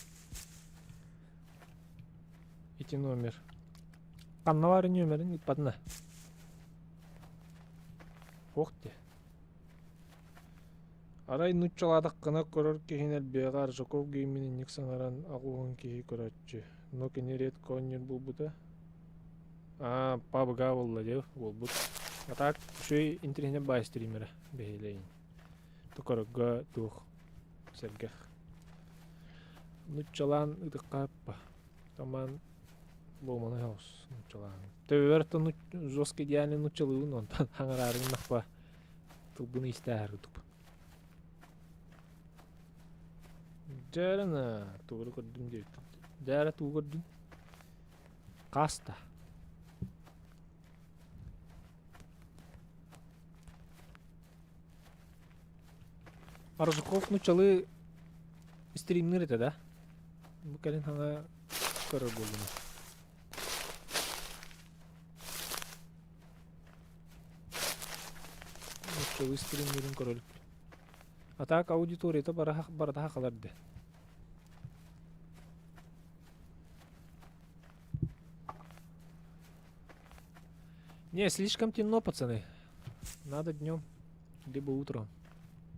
Ити номер. Ханна баар нүөмэрин ыыппатына. Ох де. Арай нуччалаатаххына көрөр киһин элбиэҕэ Аржаков геймин инник саҥаран аҕуһун киһи көрөөччү. Но кини редко оонньуур буолбута. Аа, пабга буолла дии буолбут. А так, үчүгэй интэриэһинэй баай стримерэ бэһиэлэйин. Токорого туох сэргэх. Нуччалаан ытыкка аппа. Таман ломаны хаус нуччалаан. Төбөбөр то жестко идеальный нуччалыыбын онтон хаҥараарын нахпа тылбын истээһэр курдук. Дьээрэ тугу көрдүм диэбит. Дьээрэ тугу көрдүм? Хаста. Аржаков нуччалыы стримнир этэ да? Бу кэлин хаҥа көрөр буоллум. Нуччалыы стримнирин көрөлүк. А так аудиторията баратаха халар де. Не, слишком темно, пацаны. Надо днем, либо утром.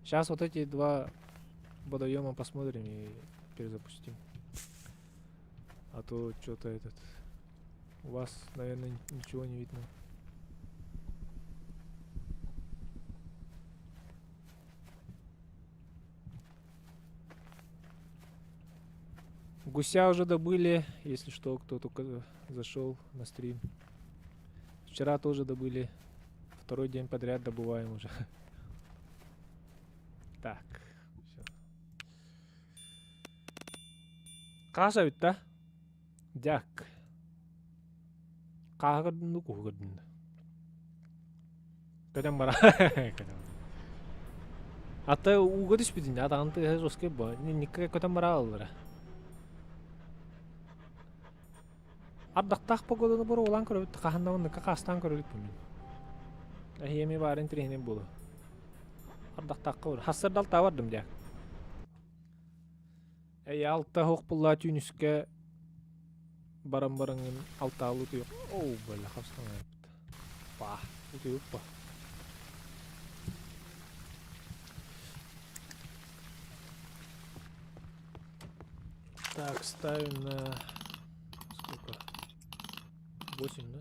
Сейчас вот эти два водоема посмотрим и перезапустим. А то что-то этот... У вас, наверное, ничего не видно. Гуся уже добыли, если что, кто только зашел на стрим. Вчера тоже добыли. Второй день подряд добываем уже. Так, все. Хаас эбит да? Дьаак. Хааһы көрдүн дуу, куһу көрдүн дуу? Көтөн бара. Көтөн. Ата ууга түспүтүн атаҕын тыаһа жесткий бо. Никка көтөн бара аллара. Ардахтаах погоданы боруолаан көрөбүт, хаһан да оннукка хаастаан көрөлүк мин. Эһиэми баарын тириһинин буолу. Ардахтаахха бар. Хассар далтаа бардым дьэ. Эй, алта хоқ буллаа түүнүскэ баран бараҥын алтаалы утуйук. Оу, бля, хапсаҥайыппыт. Па, утуйуппа. Так, ставим на сколько? Восемь, да?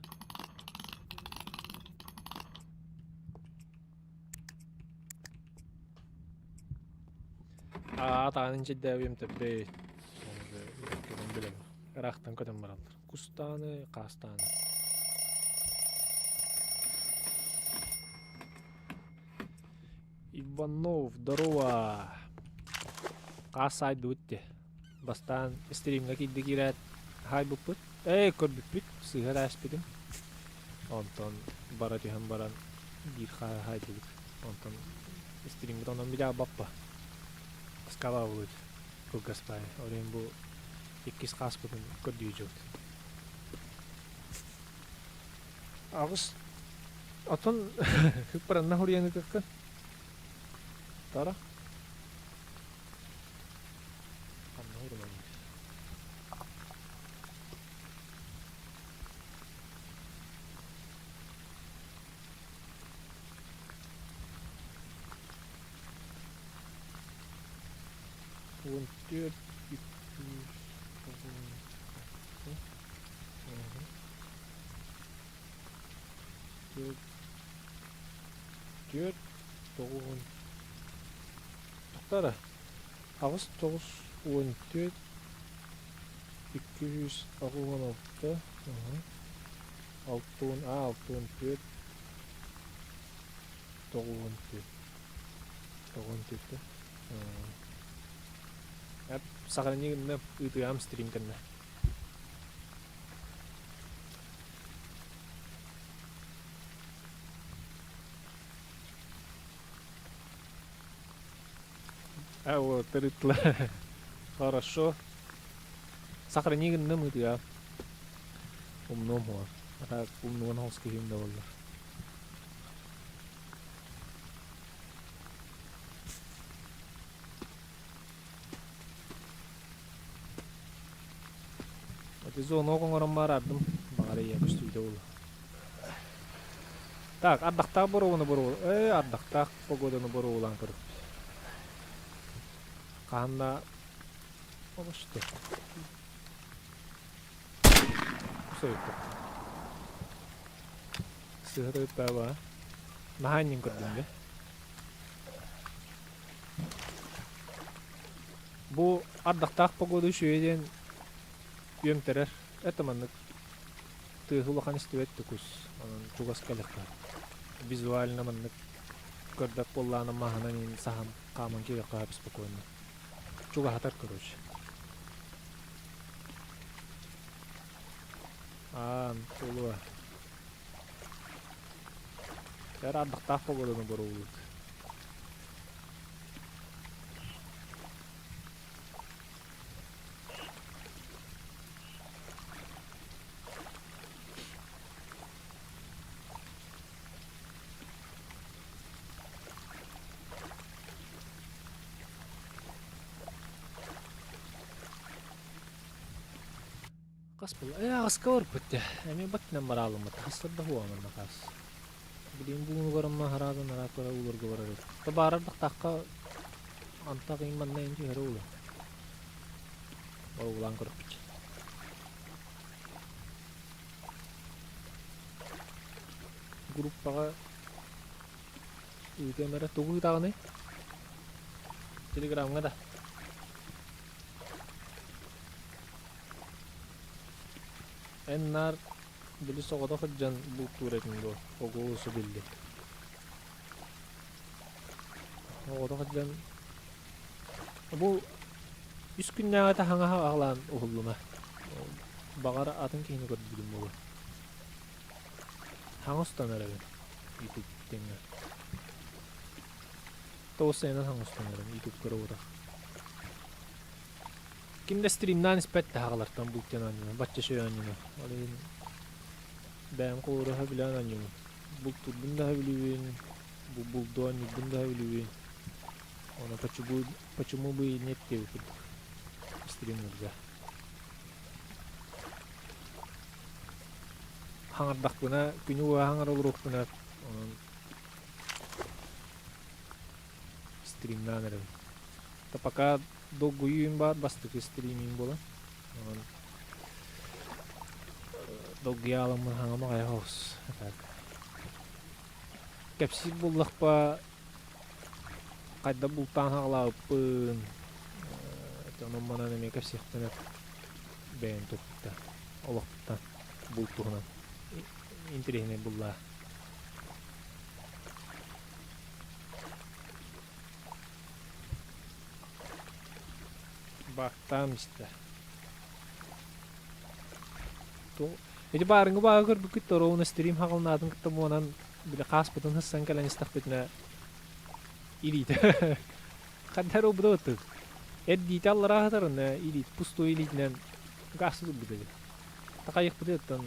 Аа, таанын чэйдээбиэм тэббэт. Көтөн билэбин. Ыраахтан көтөн бараллар. Кустааны, хаастааны. Иванов, здорово! Хаас саайдыбыт дии. Бастаан стримҥэ киирдэ киирээт хаайбыппыт. Ээ, көрбүппүт, сыыһа эрээспитим. Онтон бара түһэн баран биир хааһы хаайдыбыт. Онтон стриммит онон билэ баппа. Скала булут кылгас баайы. Ол иһин бу иккис хааспытын көрдүү дьубут. Аҕыс отон хыппаранна хуруйан ытыккын. Тара. Ханна урунаный? 14 296 Түөрт түөрт тоҕуһун Тохтоо 8 94 286 60 а 64 94 94 Сохрани гынна ыытыам стрим кэннэ. А вот тырытла. Хорошо. Сохрани гынным ытыа. Умнуом хуа. А так умнуган хос киһим да боллар. Ити звонок оҥорон баарардым. Баҕар ийэ көстүүтэ буолуо. Так, ардахтаах боруобуну боруобу ээ ардахтаах погоданы боруобулаан көрүөхпүт. Хаһан да обошто. Кусайыттар. Сыһа тойуттаaba. Наһаа иннин көрдүм дьэ. Бу ардахтаах погода үчүгэй диэн үөмтэрэр. Это маннык тыаһы улахан истибэт тукус. Онон чугас кэлиэххэ. Визуально маннык көрбөт буоллаҕына маһынан иин саһан хааман киириэххэ спокойно. Чугаһатар короче. Аан, улуа. Эр ардахтаах погоданы боруобулут. Хас буолла? Ээ, аҕыска барбыт дии. Эмиэ баттынан бараалыммыт. Хастарда хуаманна хас. Билигин буунугар амма хараатан арааккара ууларга барар эбит. Табаарар тахтаахха антах иин манна ин түһэрэ уула. Оруулаан көрөхпүт. Группаҕа ыытыам эрэ тугу ыытаҕыный? Телеграмҥа да. Эн наар били соҕотох сылдьан бултуур этиҥ дуо? Оҕуолусу биллим. Оҕотох сылдьан бу үс күннээҕитэ хаҥаһа аҕалаан уһуллума. Баҕар атын киһини көрдүгүм буолуо. Хаҥас устан эрэбин YouTube диэҥҥэ. Тоҕус сайынан хаҥас устан эрэбин YouTube көрө Ким да стримнаан испэт таһаҕалартан бултуйан оонньууну, бачча үчүгэй оонньууну. Ол иһин бэйэм холуруһа билэн оонньуубун. Бултуурбун да сөбүлүүбүн, булду оонньуурбун да сөбүлүүбүн. Ону почему, почему бы и нет диэбит курдук стримнырга. Хаҥардахпына, күнү быһа хаҥара олоруохпуна, онон стримнаан эрэбин. Да пока долгуйуум баар бастакы стримим буолан. Онон. Долгуйа аламмын хаҥам аҕай оҕус. Так. Кэпсиир буоллахпа хайдах бултаан хаҕалаабыппын, онон манан эмиэ кэпсиэхпин бэйэм туохпуттан, олохпуттан, булт туһунан интэриэһинэй буллаа. Баактаам истэ. Ити баарыҥҥы бааҕы көрбүккүт торуона стрим хаҕылнаатын кытта буонан били хааспытын сыссан кэлэн истэхпитинэ илиитэ ханна эрэ ылбыта быттык. Эрдиитэ аллараа сытарына илиит пустой илиитинэн гаас ылбыта дии. Такайыхпытыттан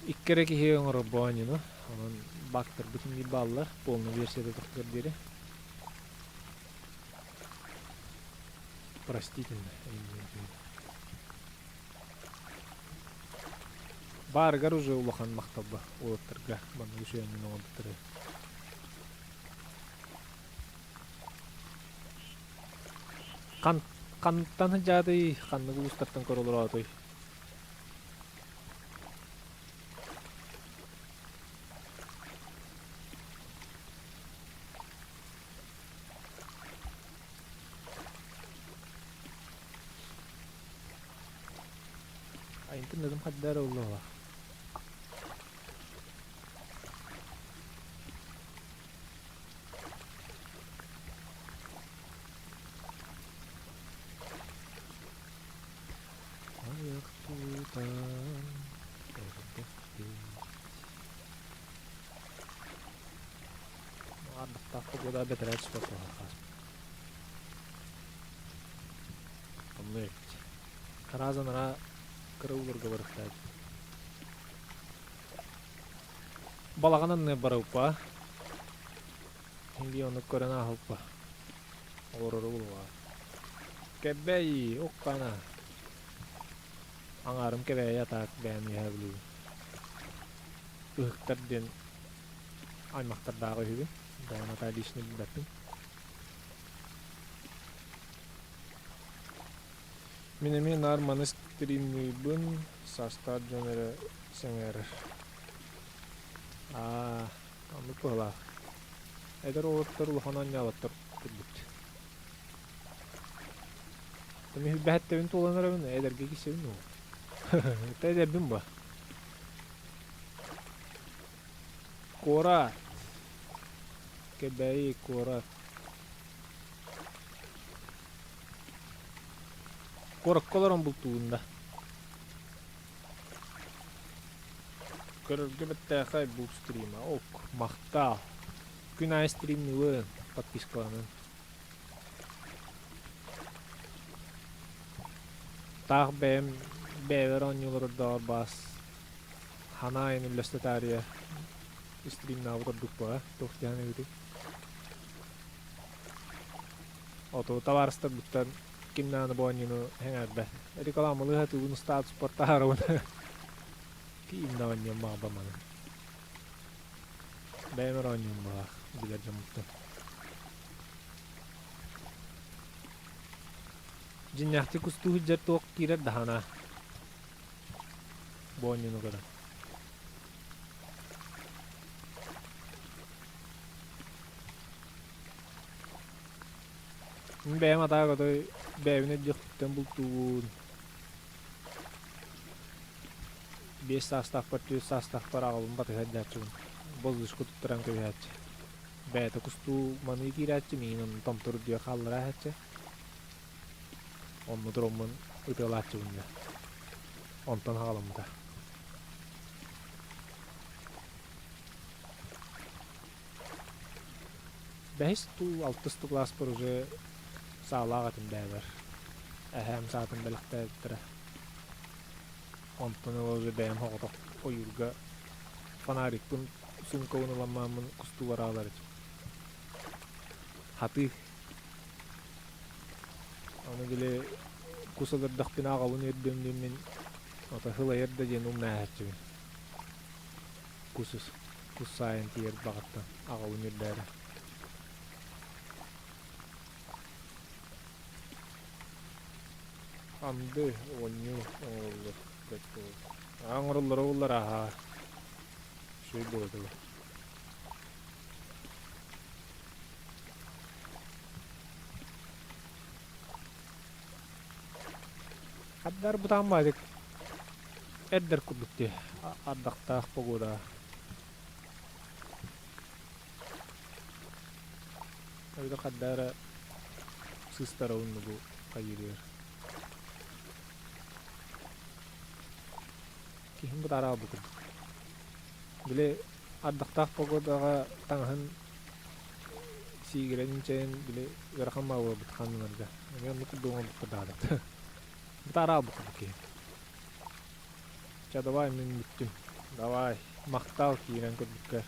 икки эрэ киһи оҥорор оонньууну. Онон бактарбытын биир бааллар полный версията тахсар диэри. Простительно. Баарыгар уже улахан махталба уолаттарга маннык үчүгэйин оҥорбуттары. Хан хантан сылдьаатый, ханнык улуустартан көрө олороотуй? Интернетым хайда эрэ ыллыга. Аяқ тутан эрдэхпит. Ардахтаах погода бэтэрээ түспэт буолар Онно эбит. Араас анараа кыра ууларга барыахтаах эбит. Балаҕан анныгар барыппа. Индия оннук көрөн ааһыппа. Олорору булуоҕа. Кэбэй, уккана. Аҥаарым кэбээйи атаак бэйэм үөһээ Бүлүүбүн. Ыһыктар диэн аймахтардааҕы үһүбүн. Бэйэм атаа лично билбэппин. Мин эмиэ наар маны стримныыбын, саастаах дьон эрэ сэҥээрэр. Аа, оннук быһыылаах. Эдэр уолаттар улахан оонньооботтор курдук. Мин бэһэттэбин туолан эрэбин, эдэргэ кисэбин уу. Это эдэрбин ба. Куорат. Кэбээйи куорат. Куоракка олорон бултуубун да. Көрөргө бэртээхэй булт стрима. Ок, махтал. Күн аайы стримныбын, подпискаланын. Таах бэйэм бэйэбэр оонньуулардаҕар баас ханаайын үллэстэ таарыйа стримнаабыт ордук буолар. Туох диэн эбитий? Оту табаарыстарбыттан ким даҕаны бу оонньууну сэҥээрбэт. Рекламалыы сатыыбын статуспар таһаарабын. Киим да оонньуом баҕарбам аны. Бэйэм эрэ оонньуум баҕар билэр дьоммуттан. Дьиҥнээхтик устуу сылдьар туох киирэр даҕаны бу оонньууну көрөн. Мин бэйэм атаак отой бэйэбин өйдүөхпүттэн бултуубун. Биэс саастаахпар, түөрт саастаахпар аҕабын батыһа сылдьааччыбын. Боллушка туттаран кэбиһээччи. Бэйэтэ кустуу маныы киирээччи, миигин онно томтор үрдүгэр хааллара иһээччи. Онно тураммын ытыалааччыбын дьэ. Онтон хаҕаламмыта. Бэһис дуу, алтыс дуу кылааспар уже саалаах этим бэйэбэр. Эһээм саатын бэлэхтээбиттэрэ. Онтон ыла уже бэйэм соҕотох ойуурга фонарикпын, суумкабын ыламмааммын кустуу бараалар этим. Хатыы. Аны били кус ылырдахпына аҕабын үөрдүөм диэммин ото сылайар да диэн умнааһаччыбын. Кус кус саайан тиийэр баҕаттан аҕабын үрдээрэ. Анды оонньуу оҥороллор бэрт буолуо. Аа оҥороллоро буоллар ааһаа. Үчүгэй буолуо этэ. Хаддар бутаан баайдык эрдэр курдук дии ардахтаах погода. Эбэтэр хадда эрэ сыыстара оннугу хайыырыгар. Киһим бытаараҕа бу курдук. Били ардахтаах погодаҕа таҥаһын сиигирэн инчэйэн били ыарахан маалыбыт ханнанарга. Эмиэ оннук курдук оҥорбукка даҕаны. Бытаараҕа бу курдук киһи. Чэ давай мин бүттүм. Давай. Махтал киирэн көрбүккэр.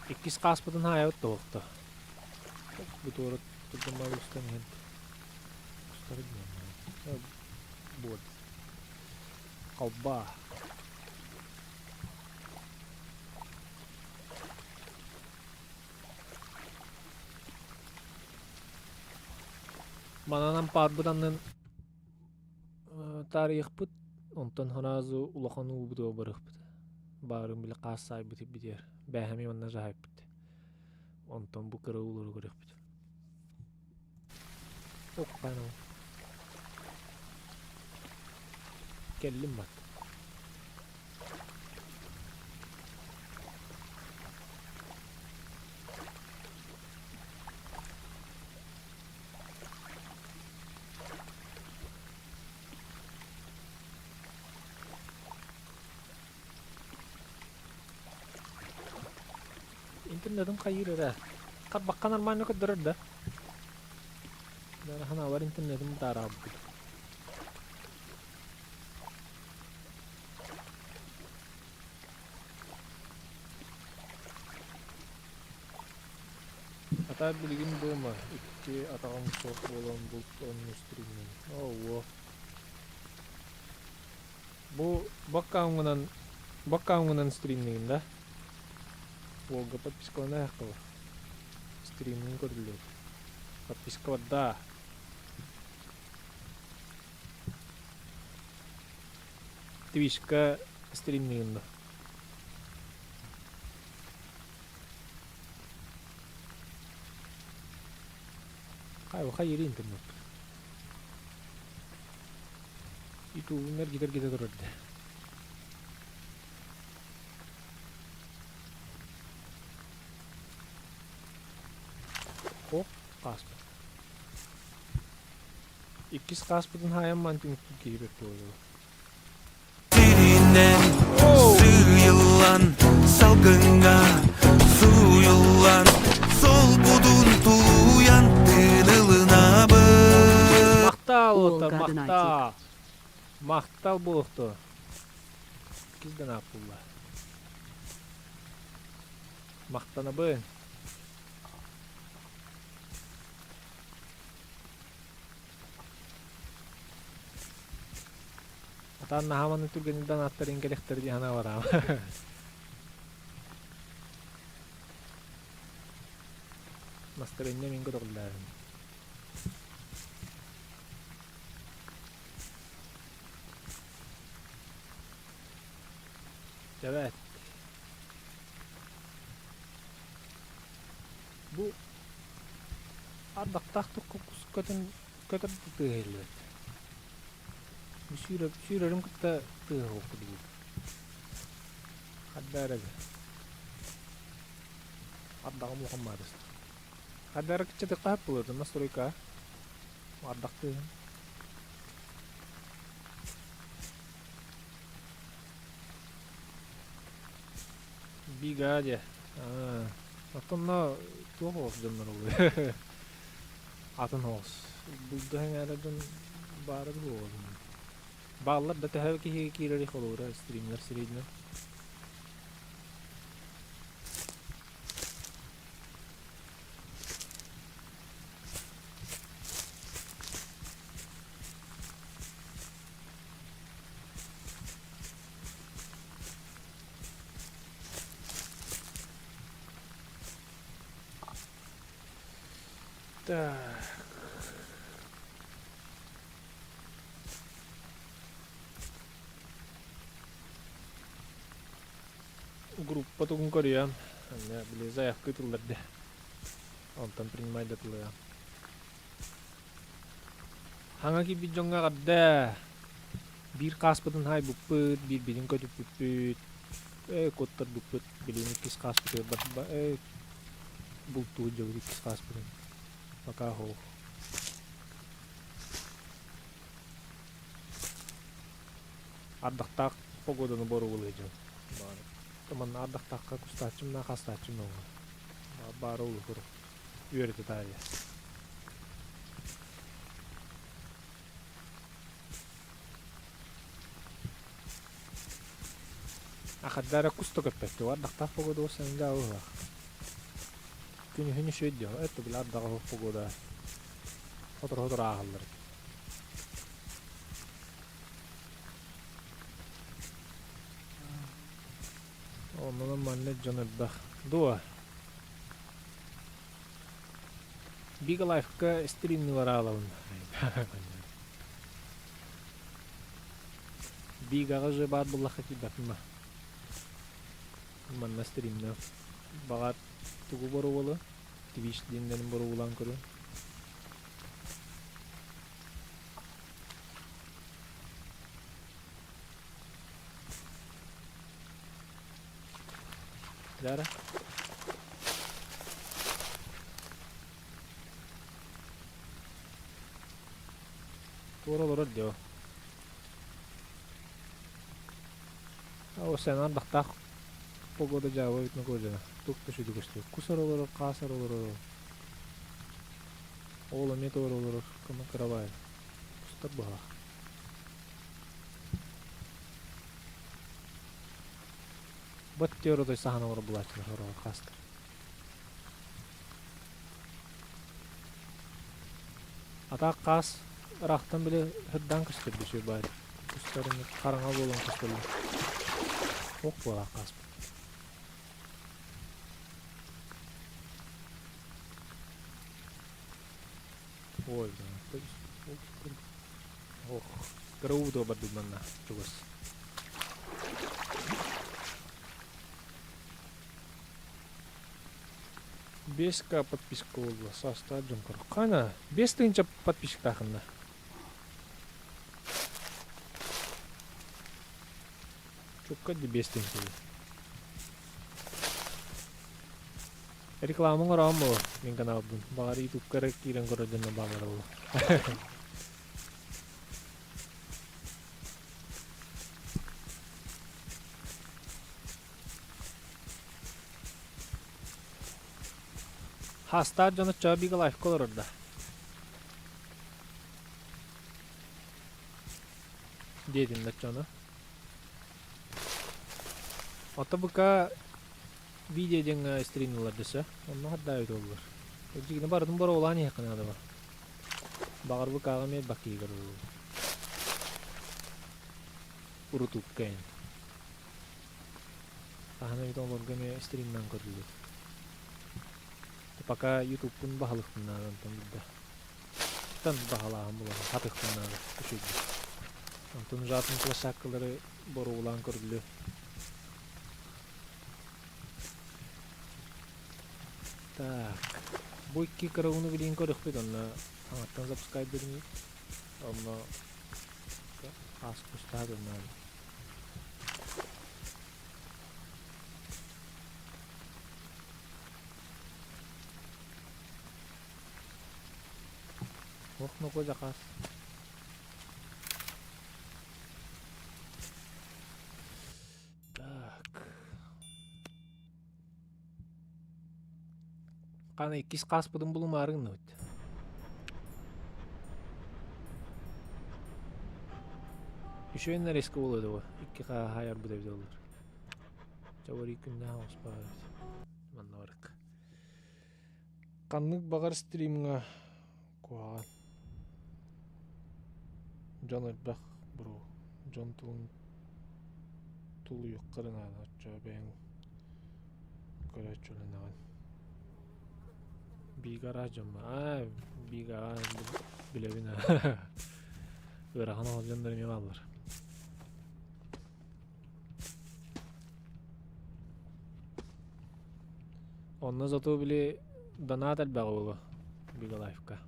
Иккис хааспытын хаайабыт да уохта. Бу туора турдум устан иһэн устары диэн буот халбаа Манан ампаарбыт аннын таарыйыахпыт, онтон сразу улахан уубутугар барыахпыт. Баарын били хаас саайбыт битиэр. Бээһэми манна саайпыт. Онтон бу кыра уулары көрүөхпүт. Укканал. Кэллим бат. Интернетым хайыыр эрэ. Тарбахха нормально көрдөрөр да. Бары ханаабар интернетим бытаараабыт. Ата билигин дома икки атаҕым суох буолан булт оннус стриммин. Оо Бу баккаамҥынан баккаамҥынан стримнигин да? Уолга подпискалана аһаххыба. Стримҥин көрүллүөт. Подпискаларда. Твичка стримнигин да. Хайы интернет. Ютубуннар гитер-гитер турар да. О, хааспыт. Иккис хааспытын хаайан ман түмүктүүр киһи бэрт буолуо. Сиринэн сыыйыллан салгыҥҥа сууйуллан солбудун тулуйан тыынылынабын Махтал Уолга оттон донатик. махтал. Махтал буолуохту. Иккис донат булла. Махтанабын. Атаан наһаа маннык түргэнник донаттарын кэлэхтэр дии санаабатаҕым. Настарыанньа мин көтөҕүллээбин. Эбээт. Бу ардахтаах кус көтөн көтөр да тыаһа иһиллибэт. Бу сүүрэр сүүрэрин кытта тыаһа суох курдук. Хадда эрэ Ардаҕым улахан маадыс. Хадда эрэ кыччатыахха сөп буолуо настройка. Ардах тыаһын. Бига дьэ. Аа, оттон туох оҕус дьоннор олуй? Атын оҕус. Булду эҥээрэ дьон баара буолуо. Бааллар да төһө киһи киирэрий холобура стримнэр сирэйинэн. Так. Группа тугун көрүөм. Анна били заявка ыытыллар дии. Онтон принимай да тылыам. Хаҥа киирбит дьоҥҥо эҕэрдэ! Биир хааспытын хаайбыппыт, биирбитин көтүппүппүт, ээ куоттарбыппыт, билигин иккис хааспытыгар барба ээ бултуу сылдьабыт иккис хааспытын. Пока суох. Ардахтаах погоданы боруобалыы дьон. Манна ардахтаахха кустааччым да хастааччым да баара улуһур үөрэтэ таарыйа. Ахардара кус да көппөттө ардахтаах погода уоссанга алыһах. Күнүһүн үчүгэй диэ, это били ардаҕа погода сотору-сотору ааһаллар. Оннунан манна дьон элбэх. Дуо? Big Life-ка стримнилар аалабын. Бигаҕа же баар буллахха киирбэппин ба. Манна стримнэ. Баҕар тугу боруобалыы? Twitch диэннэрин боруобалаан көрүөм. Дара. Туора олорор дио. О, сен ардахтаах погода дьаабы эбит нокуодьана. Тук да сүдү көстүү. Кус олорор, хаас олорор. Ол эмиэ туора олорор, кыма кырабай. Кустар быһах. Бот теориятой саһан олорор булааччылар ороҕор хаастар. Атаах хаас ыраахтан били сырдаан көстөр бүсүө баар. Кустарын хараҥа буолан көстөллөр. Ох буолаах хааспыт. Ой, Ох, кыра уу бардык манна чугас. Беска подписка буолла, саастаах дьон көрөр. Хана, 5000 подписчиктаахынна. Чукка ди 5000. Рекламаң ороон буолуо мин каналбын. Баҕар ютубка эрэ киирэн көрөр дьонно бааллара буолуо. Хаастаах дьоно Чабига лайфка олорор да. Диэтин доччону. Ото бука видео диэҥҥэ стримнулар дөссө. Онно хардаабыт буоллар. Дьигини барытын боруолаан иһиэххэ наада ба. Баҕар букааҕа эмиэ бакыйыгар урутуукка эн. Хаһан эбит олорго эмиэ стримнан көрүллүбүт. Пока ютубпун баһылыкпын наада онтон билдэ. Тан баһалааһын булан хатыхпын наада үчүгэй. Онтон ужатын площадкалары боруолаан көрүллү. Так, бу икки кыра ууну билигин көрүөхпүт онно хаҥаттан запускайдырын онно хаас кустаһа гыннаан. Ох, нокуо заказ. Так. Хана иккис хааспытын булумаары гынныбыт. Үчүгэй нарезка буолуо дуо? Икки хааһа айарбыт эбит олор. Чабарый күннээх оҕуспаа эбит. Манна барык. Ханнык баҕар стримҥа куһаҕан. Дьон элбэх бро. Дьон тылын тулуйуохха эрэ наада оччоҕо бэйэҥ көрөөччүлэнэҕин. Биигэ араас дьон аа биигэ билэбин аа ыарахан оҕо дьоннор эмиэ бааллар. Онно зато били донат элбэҕэ буолуо Бигалайфка.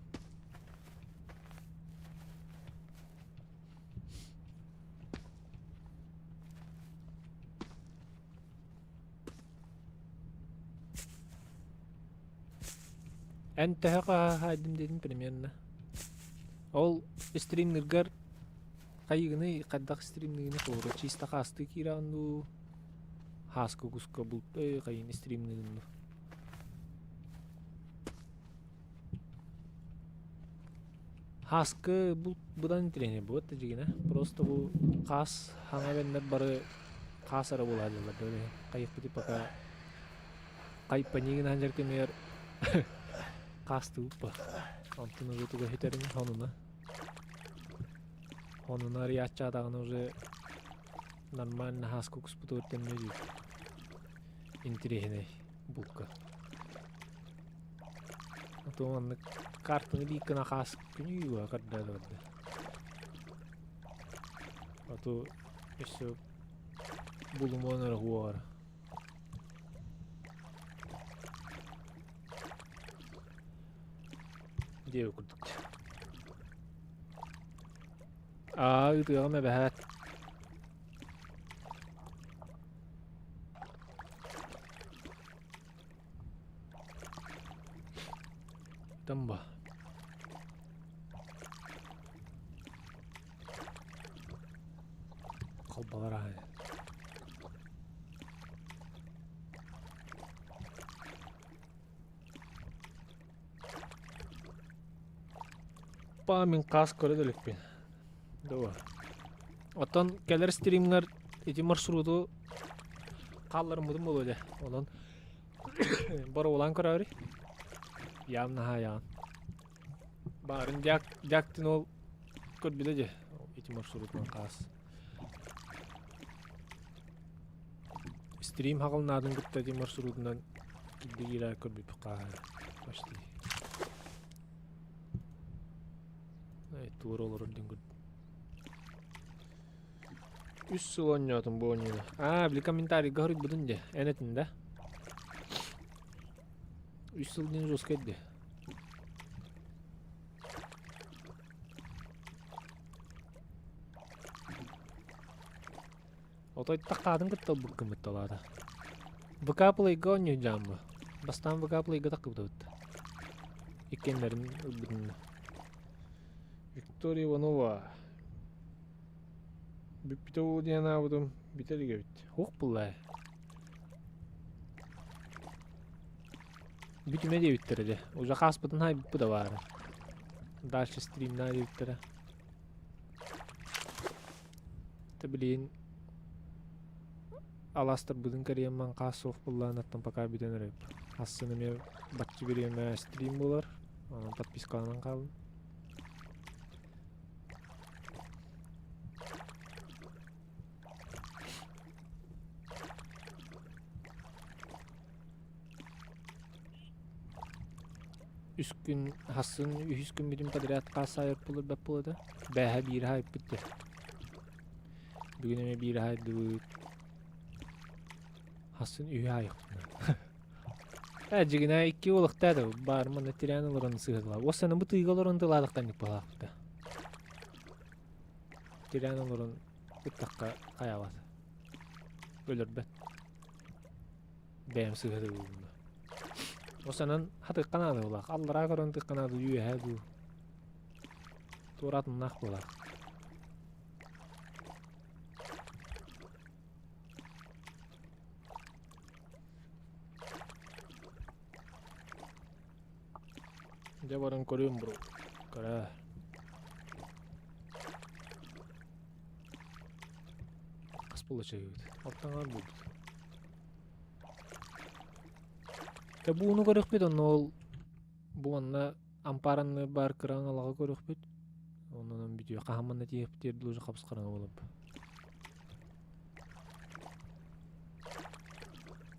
Эн төһө хаһаайдым диэтин примерно. Ол стримныргар хайыгыный хайдах стримныгыны холобура чисто хаастыы киирэҕин дуу хааска куска булт хайын стримныгын дуу Хааскы булт быдан интэриэһинэй буолуот да дьигинэ. Просто бу хаас хаҥа эбэннэр бары хаас эрэ буолааллар да ол иһин хайыахпытый пока хайпанигын сылдьар кэмигэр хаастыыбыт ба. Онтун уже туга сүтэрин хонуна. Хонуна арыйааччаатаҕына уже нормально хааска куспутугар төннүө Интэриэһинэй булка. Ото маннык картаны биир гына хаас күнүү көрдөөн барда. Ото өссө булумуон эрэ уоҕара. Диэбит курдук. Аа ыытыаҕым эбэһээт. Тамба. Холболор аһы. Па мин хаас көрө да иликпин. Дуо. Оттон кэлэр стримҥар ити маршруту хаалларыммытым буолуо дьэ. Онон боруобалаан көрөөрү. Явно хаайаҕын. Баарын дьаак дьаактын ол көрбүтэ дьэ. Ити маршрутунан хаас. Стрим хаҕылнаатын кытта ити маршрутунан кирдик киирэ көрбүппүт хааһа почти. Ай, туора олорор диэн көрдүм. Үс сыл оонньоотум бу оонньууну. Аа, били комментарийга хоруйбутун дьэ. Эн этин да? Үс сыл диэн жесткай дии. Отой тахаатын кытта ылбыккын талаата. ВК Play-га оонньуу дьааммы. Бастаан ВК Play-га таххыбытыбыт. Иккиэннэрин ылбытын. Виктория Иванова. Бүппүтэ уу диэн аабытым бүтэ илик эбит. Уох булла. Бүтүмэ диэбиттэрэ дьэ. Уже хааспытын хаайбыппыт да баара. Дальше стримнаа диэбиттэрэ. Та билигин алаастарбытын кэрийэн маҥхаас суох буллаанаттан пока бүтэн эрэбит. Ассыны эмиэ бачча бириэмэ стрим буолар. Онон подпискаланан хааллым. Үс күн хасын үһүс күммүтүн подряд хаас аайы булар буолата. Бээһэ биир аайыппыт дии. Бүгүн эмиэ биир аайдыбыт. Хасын үһү аайыппын. Ээ дьигинэ икки уолахтаа да баар манна тирээн олорон сыһырлаа. Уоссаны бу тыыга олорон тылаадахтан ньыппалаахпыта. Тирээн олорон ыттахха хайаабат. Өлөрбөт. Бэйэм сыһыарылынна. Осанан хатыкка наадалаах, аллараа көрөн тыкка наада үөһээ дуу. Туоратыннаах буолаах. Дьэ баран көрүөм бро. Көрөө. Хас буола чайыбыт? Алтаҥаар буолбут. Дьэ бууну көрүөхпүт онно ол бу манна ампааранны баар кыра аҥалаҕы көрүөхпүт. Онон бүтүө хаһан манна тиийиэхпитигэр дылы уже хабыс-хараҥа буолар.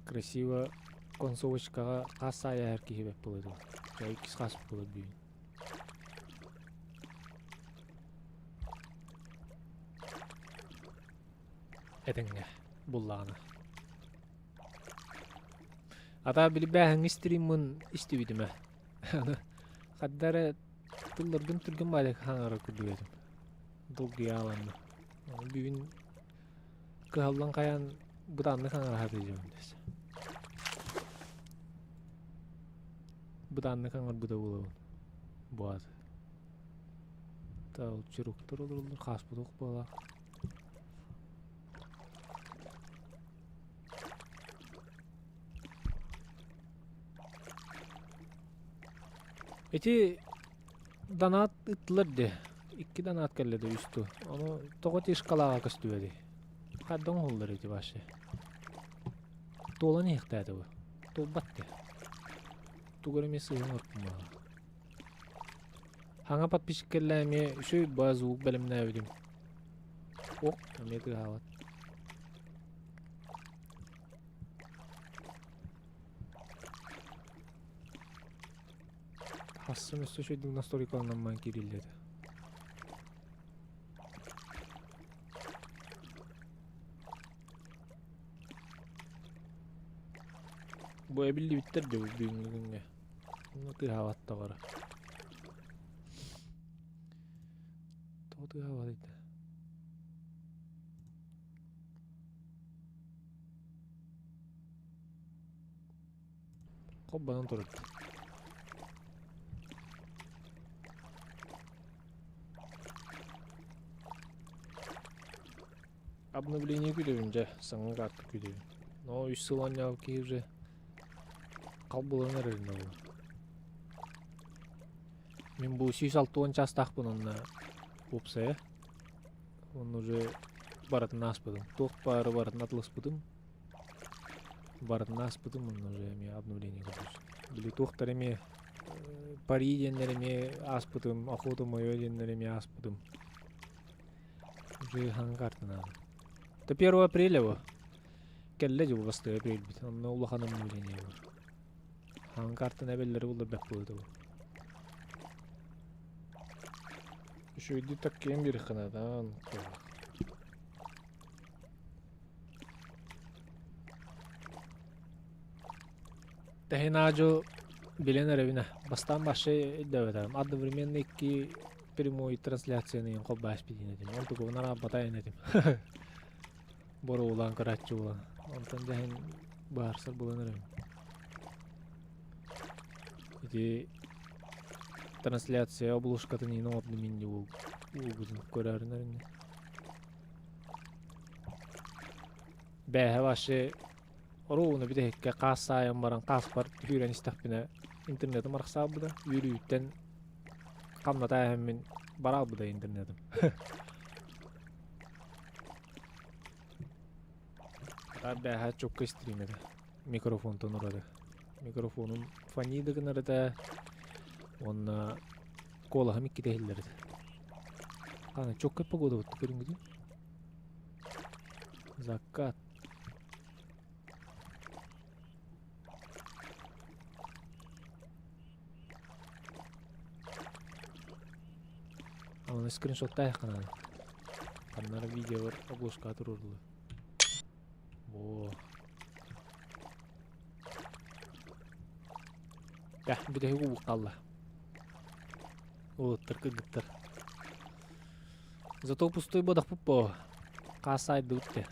Красиво концовочкаҕа хас саайаһар киһи бэт буолуо дуо? Дьэ иккис хас буолар бүгүн. Этэҥҥэ буллаҕына. Ата били бээһэҥҥи стриммын истибитим ээ. Аны хадда эрэ тылларбын түргэн баайдык хаҥарар курдук этим. Долгуйааланна. Ону бүгүн кыһаллан хайаан бытааннык хаҥара сатыйдым дэс. Бытааннык хаҥарбыта буолабын. Буат. Та чуруктар олороллор хааспытых буолаах. Ити донат ыыттылар дии. Икки донат кэллэ да үс дуу. Ону тоҕо ити шкалаҕа көстүбэтий? Хайдах оҥоһуллар ити вообще? Туолан иһиэхтээтэ бу. Туолбат дии. Тугу эрэ эмиэ сыыһа оҥорбуппун баҕар. Хаҥа подписчик кэллэ эмиэ үчүгэй баа звук бэлэмнээбитим. Ок, эмиэ тыаһаабат. Хассым өссө үчүгэйдик настройкаланан киириллэр. Бу эбиллибиттэр дьэ бу бүгүҥҥү күҥҥэ. Онно тыаһаабат тоҕо Тоҕо тыаһаабатый да? Холбонон турар. Обновление күүтэбин дьэ, саҥа карта күүтэбин. Но үс сыл оонньообут киһи уже хал булан эрэрин буолла. Мин бу 160 чаастаахпын онно уопсайа. Онно уже барытын ааспытым. Туох баары барытын атылыспытым. Барытын ааспытым онно уже эмиэ обновление көрдүс. Били туохтар эмиэ пари диэннэр эмиэ ааспытым, охота мое диэннэр эмиэ ааспытым. Уже хаҥа картанаабыт. До 1 апреля бу. Кэллэ дьыл бастыы апрельбит. Онно улахан обновление бар. Хаҥа картаны эбэллэри буллар бэк буолуо бу. Үчүгэйдик таккыйан биэриэххэ наада. Тэһин аадьу билэн эрэбинэ. Бастаан вообще өйдөөбөтөҕүм. Одновременно икки прямой трансляцияны холбоос диэн этим. Ол тугубун араабатайын этим. Боруулаан көрөөччү буолан. Онтон дьэһин быһаарсар буолан эрэбин. Ити трансляция обложкатын иин оҥордум инни уулгутун көрөөрүн эринни. Бээһэ вообще Оруобуна бүтэһиккэ хаас саайан баран хааспар сүүрэн истэхпинэ интернетым арахсаабыта. Үөрүүттэн хамната ааһаммын бараалбыта интернетым. Бээһэ чокко стрим этэ. Микрофонтан ураты. Микрофонум фонида гынар этэ уонна куолаһым иккитэ иһиллэр этэ. Хана чокко погода көрүҥҥүтүй? Закат. Аны скриншоттаайахха наада. Ханна эрэ видеобар обложкаҕа туруоруллар. Во. Бэх, бүтэһик убук хаалла. Уолаттар, кыргыттар. Зато пустой бодохпут боо. Хаас саайдыбыт те.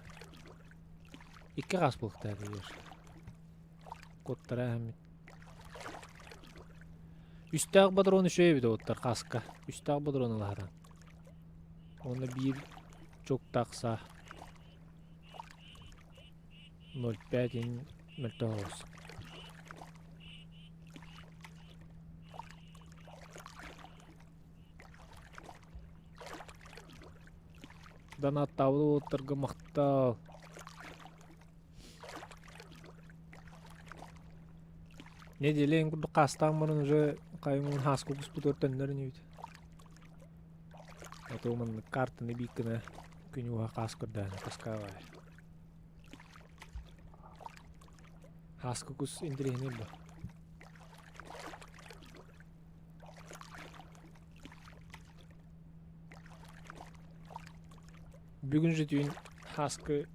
Икки хаас буолуохтаах конечно. Куоттара эһэммит. Үстээх бодрон үчүгэй эбит уоттар хааска. Үстээх бодрон ылаһатан. Уонна биир чок тахса 0,5 ин мөлтөх оҕус. Донаттаабыт уолаттарга махтал. Неделя курдук хаастаан баран уже хайымын хааска куспутугар төннөр инибит. А то маннык картаны биир гына күн уһа хаас көрдөһөн таскаабай. Хааска кус интэриэһинэй бу. Бүгүн же түүн хааскы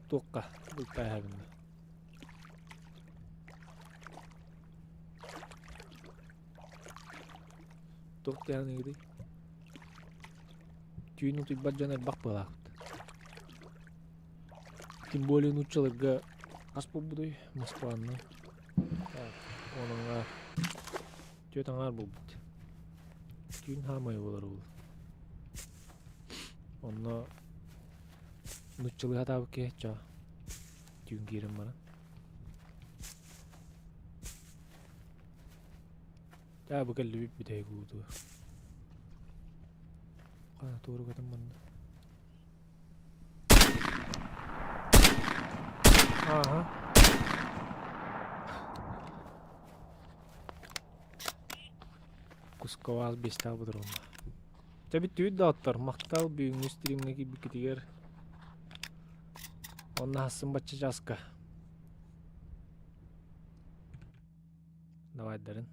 туохха бултааһабын. Туох диэххиний? Түүн утуйбат дьон элбэх быһыылаахпыт. Тем более нууччаларга хас буолбутуй Москванан? Так, уон аҥаар. Түөрт аҥаар буолбут. Түүн хаамай буолар ол. Онно нууччалыы сатаабыт киһи чаа түүн киирэн баран. Даа бу кэллибит бүтэһик уутугар. Хана туору көтөн манна. Ааһа. Кусковал биэстээх ботуруонна. Дьэ бүттүбүт да оттор. Махтал бүгүҥҥү стримҥэ киирбиккитигэр. Онно хассын бачча чааска. Давайдарын.